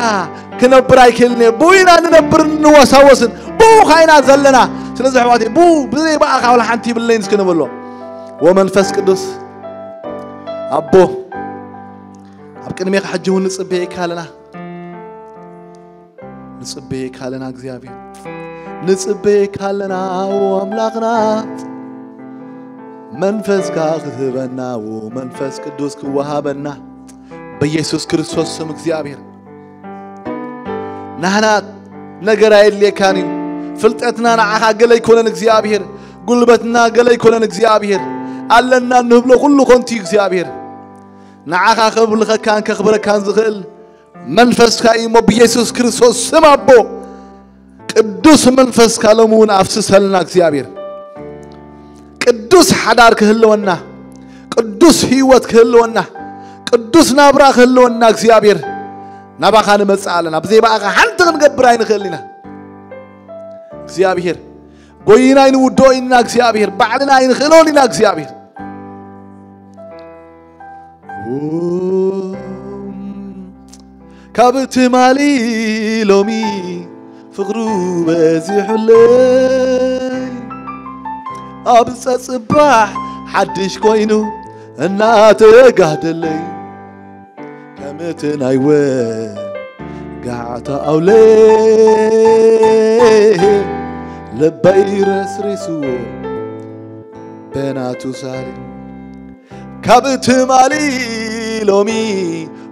ክነብር ኣይክእልኒ። ብኡ ኢና ንነብር ንዋሳወስን። ብኡ ኸዓ ኢና ዘለና። ስለዚ ኣሕዋተይ፣ ብኡ ብዘይ ብኣኻ ዋላ ሓንቲ ይብለይን እስኪ ንበሎ። ወመንፈስ ቅዱስ ኣቦ፣ ኣብ ቅድሜኻ ሕጂ እውን ንጽበየካ ኣለና። ንጽበየካ ኣለና እግዚኣብሔር። ንጽበየካ ኣለና ኣምላኽና። መንፈስካ ክትህበና፣ መንፈስ ቅዱስ ክወሃበና። በኢየሱስ ክርስቶስ ስም እግዚኣብሔር። ናህና ነገር ኣየድልየካን እዩ። ፍልጠትና ንዓኻ ገለ ኣይኮነን እግዚኣብሔር። ጉልበትና ገለ ኣይኮነን እግዚኣብሔር። ኣለና እንብሎ ኩሉ ኮንቲ እግዚኣብሔር። ንዓኻ ከብልኸካን ከኽብረካን ዝኽእል መንፈስካ እዩ እሞ ብኢየሱስ ክርስቶስ ስም ኣቦ ቅዱስ መንፈስካ ሎሚ እውን ኣፍስሰልና እግዚኣብሔር። ቅዱስ ሓዳር ክህልወና፣ ቅዱስ ህይወት ክህልወና፣ ቅዱስ ናብራ ክህልወና እግዚኣብሔር ናባኻ ንመጽእ ኣለና። ብዘይ ብኣኻ ሓንቲ ክንገብር ኣይንኽእል ኢና እግዚኣብሔር። ጎይና ኣይንውድኦ ኢና እግዚኣብሔር። ባዕልና ኣይንኽእሎን ኢና እግዚኣብሔር። ካብ ትማሊ ሎሚ ፍቕሩ በዚሑለይ፣ ኣብ ጸጽባሕ ሓድሽ ኮይኑ እናተጋህደለይ፣ ከም እቲ ናይ ወጋዕታ ኣውለ ልበይ ረስሪስዎ በናቱ ሳሪ። ካብ ትማሊ ሎሚ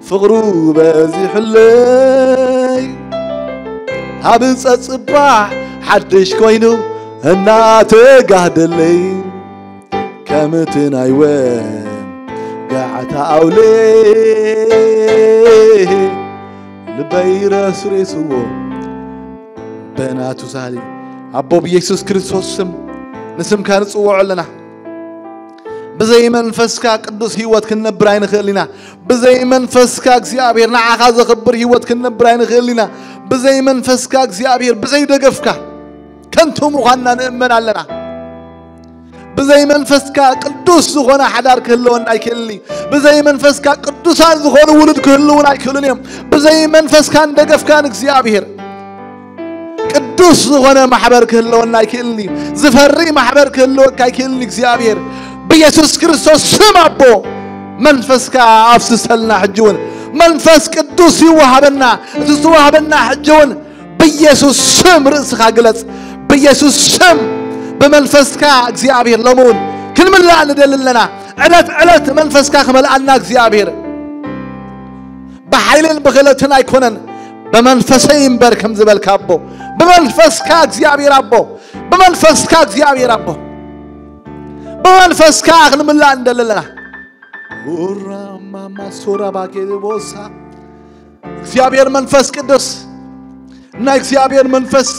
ፍቕሩ በዚሑለይ፣ ኣብ ጸጽባሕ ሓድሽ ኮይኑ እናተጋህደለይ፣ ከም እቲ ናይ ወጋዕታ ኣውለ ልበይ ረስሪስዎ በናቱ ሳሊ። ኣቦ ብኢየሱስ ክርስቶስ ስም ንስምካ ንጽውዖ ኣለና። ብዘይ መንፈስካ ቅዱስ ህይወት ክንነብር ኣይንኽእል ኢና። ብዘይ መንፈስካ እግዚኣብሔር ንዓኻ ዘኽብር ህይወት ክንነብር ኣይንኽእል ኢና። ብዘይ መንፈስካ እግዚኣብሔር፣ ብዘይ ደገፍካ ከንቱ ምዃንና ንእመን ኣለና። ብዘይ መንፈስካ ቅዱስ ዝኾነ ሓዳር ክህልወና ኣይክእልን እዩ። ብዘይ መንፈስካ ቅዱሳን ዝኾኑ ውሉድ ክህልውን ኣይክእሉን እዮም። ብዘይ መንፈስካን ደገፍካን እግዚኣብሔር ቅዱስ ዝኾነ ማሕበር ክህልወና ኣይክእልን እዩ። ዝፈሪ ማሕበር ክህልወካ ኣይክእልን እዩ እግዚኣብሔር። ብኢየሱስ ክርስቶስ ስም ኣቦ መንፈስካ ኣፍስሰልና ሕጂ እውን። መንፈስ ቅዱስ ይወሃበና። እቲ ዝተዋህበና ሕጂ እውን ብኢየሱስ ስም ርእስኻ ግለጽ። ብኢየሱስ ስም ብመንፈስካ እግዚኣብሔር ሎሚ እውን ክንምላእ ንደሊ ኣለና። ዕለት ዕለት መንፈስካ ክመልኣና እግዚኣብሔር። ብሓይልን ብኽእለትን ኣይኮነን፣ ብመንፈሰይ እምበር ከም ዝበልካ ኣቦ፣ ብመንፈስካ እግዚኣብሔር ኣቦ፣ ብመንፈስካ እግዚኣብሔር ኣቦ፣ ብመንፈስካ ክንምላእ ንደሊ ኣለና። ኡራ ማማ ሶራ ባኬ ቦሳ። እግዚኣብሔር መንፈስ ቅዱስ፣ ናይ እግዚኣብሔር መንፈስ፣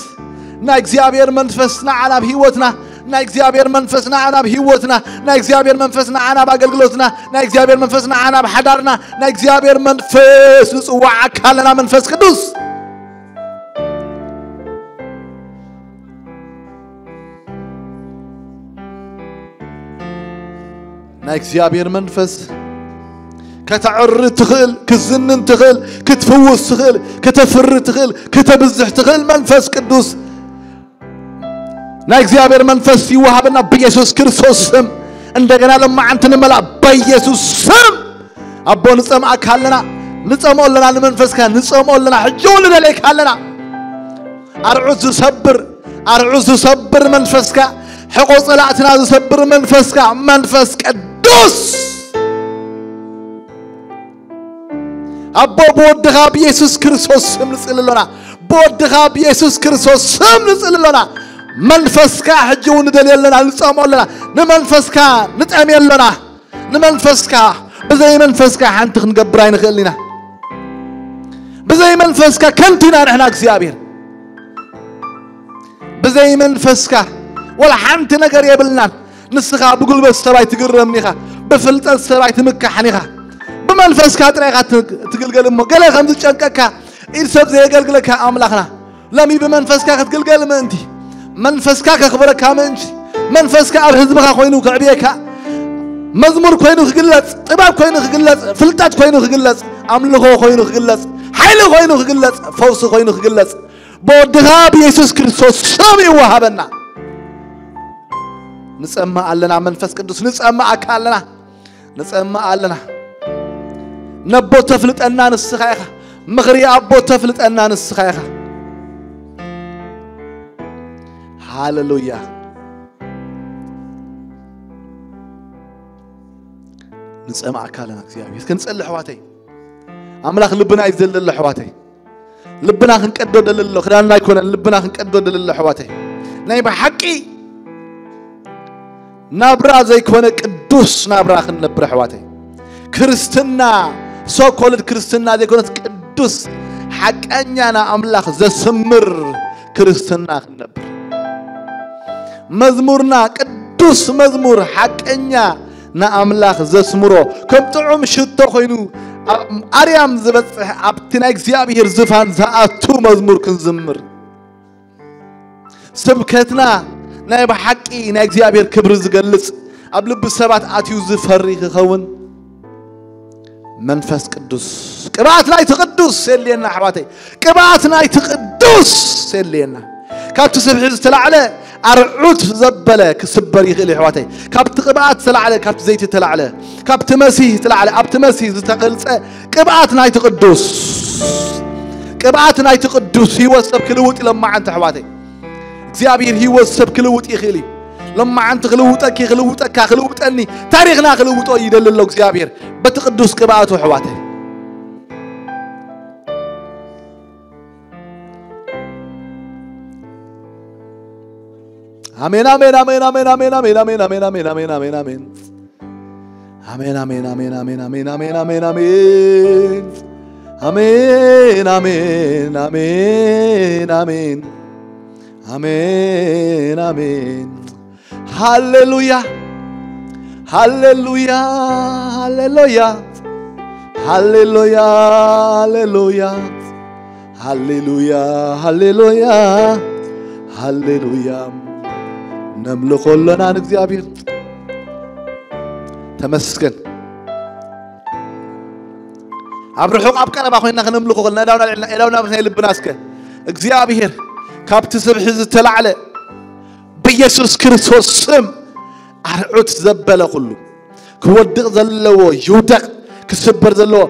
ናይ እግዚኣብሔር መንፈስ ንዓና ኣብ ህይወትና፣ ናይ እግዚኣብሔር መንፈስ ንዓና ኣብ ህይወትና፣ ናይ እግዚኣብሔር መንፈስ ንዓና ኣብ ኣገልግሎትና፣ ናይ እግዚኣብሔር መንፈስ ንዓና ኣብ ሓዳርና፣ ናይ እግዚኣብሔር መንፈስ ንጽዋዓካ ኣለና መንፈስ ቅዱስ። ናይ እግዚኣብሔር መንፈስ ከተዕሪ ትኽእል፣ ክትዝንን ትኽእል፣ ክትፍውስ ትኽእል፣ ከተፍሪ ትኽእል፣ ከተብዝሕ ትኽእል መንፈስ ቅዱስ ናይ እግዚኣብሔር መንፈስ ይወሃበና ብኢየሱስ ክርስቶስ ስም። እንደገና ለማዓንቲ ንመላእ በኢየሱስ ስም። ኣቦ ንጸምኣካ ኣለና፣ ንጸምኦ ኣለና፣ ንመንፈስካ ንጸምኦ ኣለና፣ ሕጂ እውን ንደልየካ ኣለና። ኣርዑት ዝሰብር፣ ኣርዑት ዝሰብር መንፈስካ፣ ሕቆ ጸላእትና ዝሰብር መንፈስካ፣ መንፈስ ቅዱስ ኣቦ ብወድኻ ብኢየሱስ ክርስቶስ ስም ንጽሊ ኣሎና። ብወድኻ ብኢየሱስ ክርስቶስ ስም ንጽሊ ኣሎና። መንፈስካ ሕጂ እውን ንደልዮ ኣለና፣ ንጸምኦ ኣለና። ንመንፈስካ ንጠምዮ ኣሎና። ንመንፈስካ፣ ብዘይ መንፈስካ ሓንቲ ክንገብር ኣይንኽእልን ኢና። ብዘይ መንፈስካ ከንቱ ኢና ንሕና እግዚኣብሔር። ብዘይ መንፈስካ ወላ ሓንቲ ነገር የብልናን። ንስኻ ብጉልበት ሰብ ኣይትግረምን ኢኻ፣ ብፍልጠት ሰብ ኣይትምካሕን ኢኻ። ብመንፈስካ ጥራይ ኢኻ ትግ- ትግልገል እሞ፣ ገለ ከም ዝጨንቀካ ኢድ ሰብ ዘየገልግለካ ኣምላኽና፣ ሎሚ ብመንፈስካ ክትግልገል ምእንቲ፣ መንፈስካ ከኽብረካ ምእንቲ፣ መንፈስካ ኣብ ህዝብኻ ኮይኑ ከዕብየካ፣ መዝሙር ኮይኑ ክግለጽ፣ ጥበብ ኮይኑ ክግለጽ፣ ፍልጠት ኮይኑ ክግለጽ፣ ኣምልኾ ኮይኑ ክግለጽ፣ ሓይሊ ኮይኑ ክግለጽ፣ ፈውሲ ኮይኑ ክግለጽ፣ ብወድኻ ብየሱስ ክርስቶስ ስም ይወሃበና። ንጸምእ ኣለና፣ መንፈስ ቅዱስ ንጸምኣካ ኣለና፣ ንጸምእ ኣለና። ነቦ ተፍልጠና ንስኻ ኢኻ፣ ምኽሪ ኣቦ ተፍልጠና ንስኻ ኢኻ። ሃሌሉያ። ንጸምኣካ ኣለና እግዚኣብሔር። ክንጸሊ ኣሕዋተይ፣ ኣምላኽ ልብና እዩ ዘለሎ ኣሕዋተይ። ልብና ክንቀዶ ደለሎ ክዳንና ኣይኮነን፣ ልብና ክንቀዶ ደለሎ ኣሕዋተይ። ናይ ብሓቂ ናብራ ዘይኮነ ቅዱስ ናብራ ክንነብር ኣሕዋተይ። ክርስትና፣ ሶኮልድ ክርስትና ዘይኮነት ቅዱስ ሓቀኛ ንኣምላኽ ዘስምር ክርስትና ክንነብር። መዝሙርና ቅዱስ መዝሙር ሓቀኛ ንኣምላኽ ዘስምሮ፣ ከም ጥዑም ሽቶ ኮይኑ ኣብ ኣርያም ዝበጽሕ፣ ኣብቲ ናይ እግዚኣብሔር ዝፋን ዝኣቱ መዝሙር ክንዝምር። ስብከትና ናይ ብሓቂ ናይ እግዚኣብሔር ክብሪ ዝገልጽ፣ ኣብ ልቢ ሰባት ኣትዩ ዝፈሪ ክኸውን። መንፈስ ቅዱስ፣ ቅብኣት ናይቲ ቅዱስ የድልየና ኣሕዋተይ፣ ቅብኣት ናይቲ ቅዱስ የድልየና። ካብቲ ስብሒ ዝተላዕለ ኣርዑት ዘበለ ክስበር ይኽእል እዩ ኣሕዋተይ። ካብቲ ቅብኣት ዝተላዕለ፣ ካብቲ ዘይቲ ዝተላዕለ፣ ካብቲ መሲህ ዝተላዕለ፣ ኣብቲ መሲህ ዝተገልጸ ቅብኣት ናይቲ ቅዱስ፣ ቅብኣት ናይቲ ቅዱስ ህይወት ሰብ ክልውጥ እዩ ሎማዓንቲ ኣሕዋተይ። እግዚኣብሔር ህይወት ሰብ ክልውጥ ይኽእል እዩ። ሎማዓንቲ ክልውጠኪ፣ ክልውጠካ፣ ክልውጠኒ፣ ታሪኽና ክልውጦ ይደሊ ኣሎ እግዚኣብሔር በቲ ቅዱስ ቅብኣቱ ኣሕዋተይ። ኣሜን፣ ኣሜን፣ ኣሜን፣ ኣሜን፣ ኣሜን፣ ኣሜን፣ ኣሜን፣ ኣሜን፣ ኣሜን፣ ኣሜን፣ ኣሜን፣ ኣሜን፣ ኣሜን። ኣሜን፣ ኣሜን፣ ኣሜን፣ ኣሜን፣ ኣሜን፣ ኣሜን፣ ኣሜን፣ ኣሜን። ኣሜን፣ ኣሜን፣ ኣሜን፣ ኣሜን፣ ኣሜን። ኣሜን፣ ኣሜን። ሃሌሉያ፣ ሃሌሉያ፣ ሃሌሉያ፣ ሃሌሉያ፣ ሃሌሉያ፣ ሃሌሉያ፣ ሃሌሉያ፣ ሃሌሉያ። ነምልኾ ኣሎና ንእግዚኣብሔር። ተመስገን። ኣብ ርሑቕ ኣብ ቀረባ ኮይንና ከነምልኾ ከለና፣ እዳውና ልዕልና፣ እዳውና ምስ ናይ ልብና እስከ እግዚኣብሔር ካብቲ ስብሒ ዝተላዕለ ብኢየሱስ ክርስቶስ ስም ኣርዑት ዘበለ ኩሉ ክወድቕ ዘለዎ ይውደቕ፣ ክስበር ዘለዎ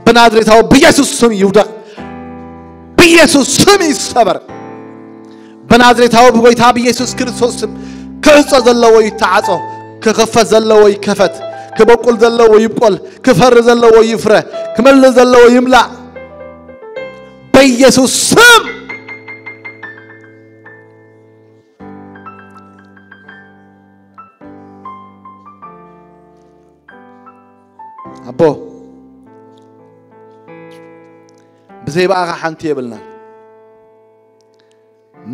ብናዝሬታዊ ብኢየሱስ ስም ይውደቕ፣ ብኢየሱስ ስም ይሰበር። ብናዝሬታዊ ብጎይታ ብኢየሱስ ክርስቶስ ስም ክዕጾ ዘለዎ ይተዓጾ፣ ክኽፈት ዘለዎ ይከፈት፣ ክበቁል ዘለዎ ይብቆል፣ ክፈሪ ዘለዎ ይፍረ፣ ክመልእ ዘለዎ ይምላእ። በኢየሱስ ስም። ኣቦ፣ ብዘይ ብኣኻ ሓንቲ የብልናን።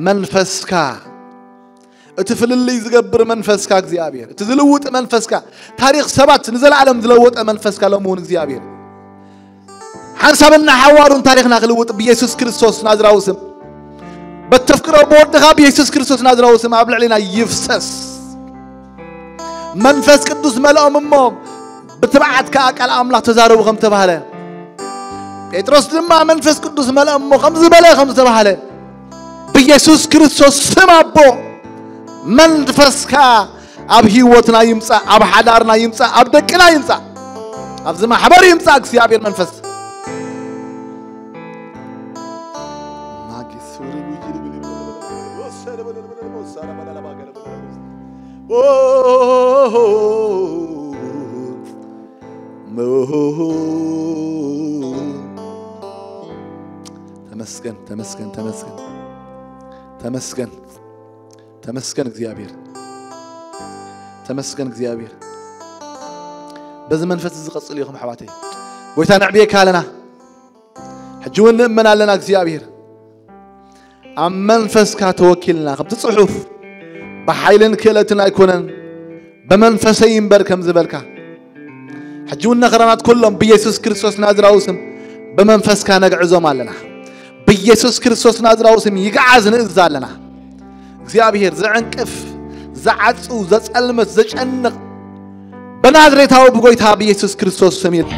መንፈስካ፣ እቲ ፍልልይ ዝገብር መንፈስካ እግዚኣብሔር፣ እቲ ዝልውጥ መንፈስካ፣ ታሪኽ ሰባት ንዘለኣለም ዝለወጠ መንፈስካ ሎሚ እውን እግዚኣብሔር ሓንሳብን ንሓዋሩን ታሪኽና ክልውጥ ብኢየሱስ ክርስቶስ ናዝራዊ ስም፣ በተፍቅሮ ብወድኻ ብኢየሱስ ክርስቶስ ናዝራዊ ስም ኣብ ልዕሊና ይፍሰስ። መንፈስ ቅዱስ መልኦም እሞ ብትብዓት ከኣ ቃል ኣምላኽ ተዛረቡ ከም ተባህለ፣ ጴጥሮስ ድማ መንፈስ ቅዱስ መልኦም እሞ ከም ዝበለ ከም ዝተባህለ፣ ብኢየሱስ ክርስቶስ ስም ኣቦ መንፈስካ ኣብ ህይወትና ይምጻእ፣ ኣብ ሓዳርና ይምጻእ፣ ኣብ ደቅና ይምጻእ፣ ኣብዚ ማሕበር ይምጻእ እግዚኣብሔር መንፈስ። ተመስገን፣ ተመስገን፣ ተመስገን፣ ተመስገን፣ ተመስገን እግዚኣብሔር፣ ተመስገን እግዚኣብሔር። በዚ መንፈስ እዚ ቀጽሉ ኢኹም ኣሕዋተይ። ጎይታ ነዕብየካ ኣለና። ሕጂ እውን ንእመን ኣለና እግዚኣብሔር። ኣብ መንፈስካ ተወኪልና፣ ከምቲ ጽሑፍ፣ ብሓይልን ክእለትን ኣይኮነን፣ ብመንፈሰይ እምበር ከም ዝበልካ፣ ሕጂ እውን ነኸራናት ኩሎም ብኢየሱስ ክርስቶስ ናዝራዊ ስም ብመንፈስካ ነግዕዞም ኣለና። ብኢየሱስ ክርስቶስ ናዝራዊ ስም ይግዓዝ ንእዝ ኣለና። እግዚኣብሔር ዘዕንቅፍ፣ ዝዓጹ፣ ዘጸልምት፣ ዘጨንቕ ብናዝሬታዊ ብጎይታ ብኢየሱስ ክርስቶስ ስም ይል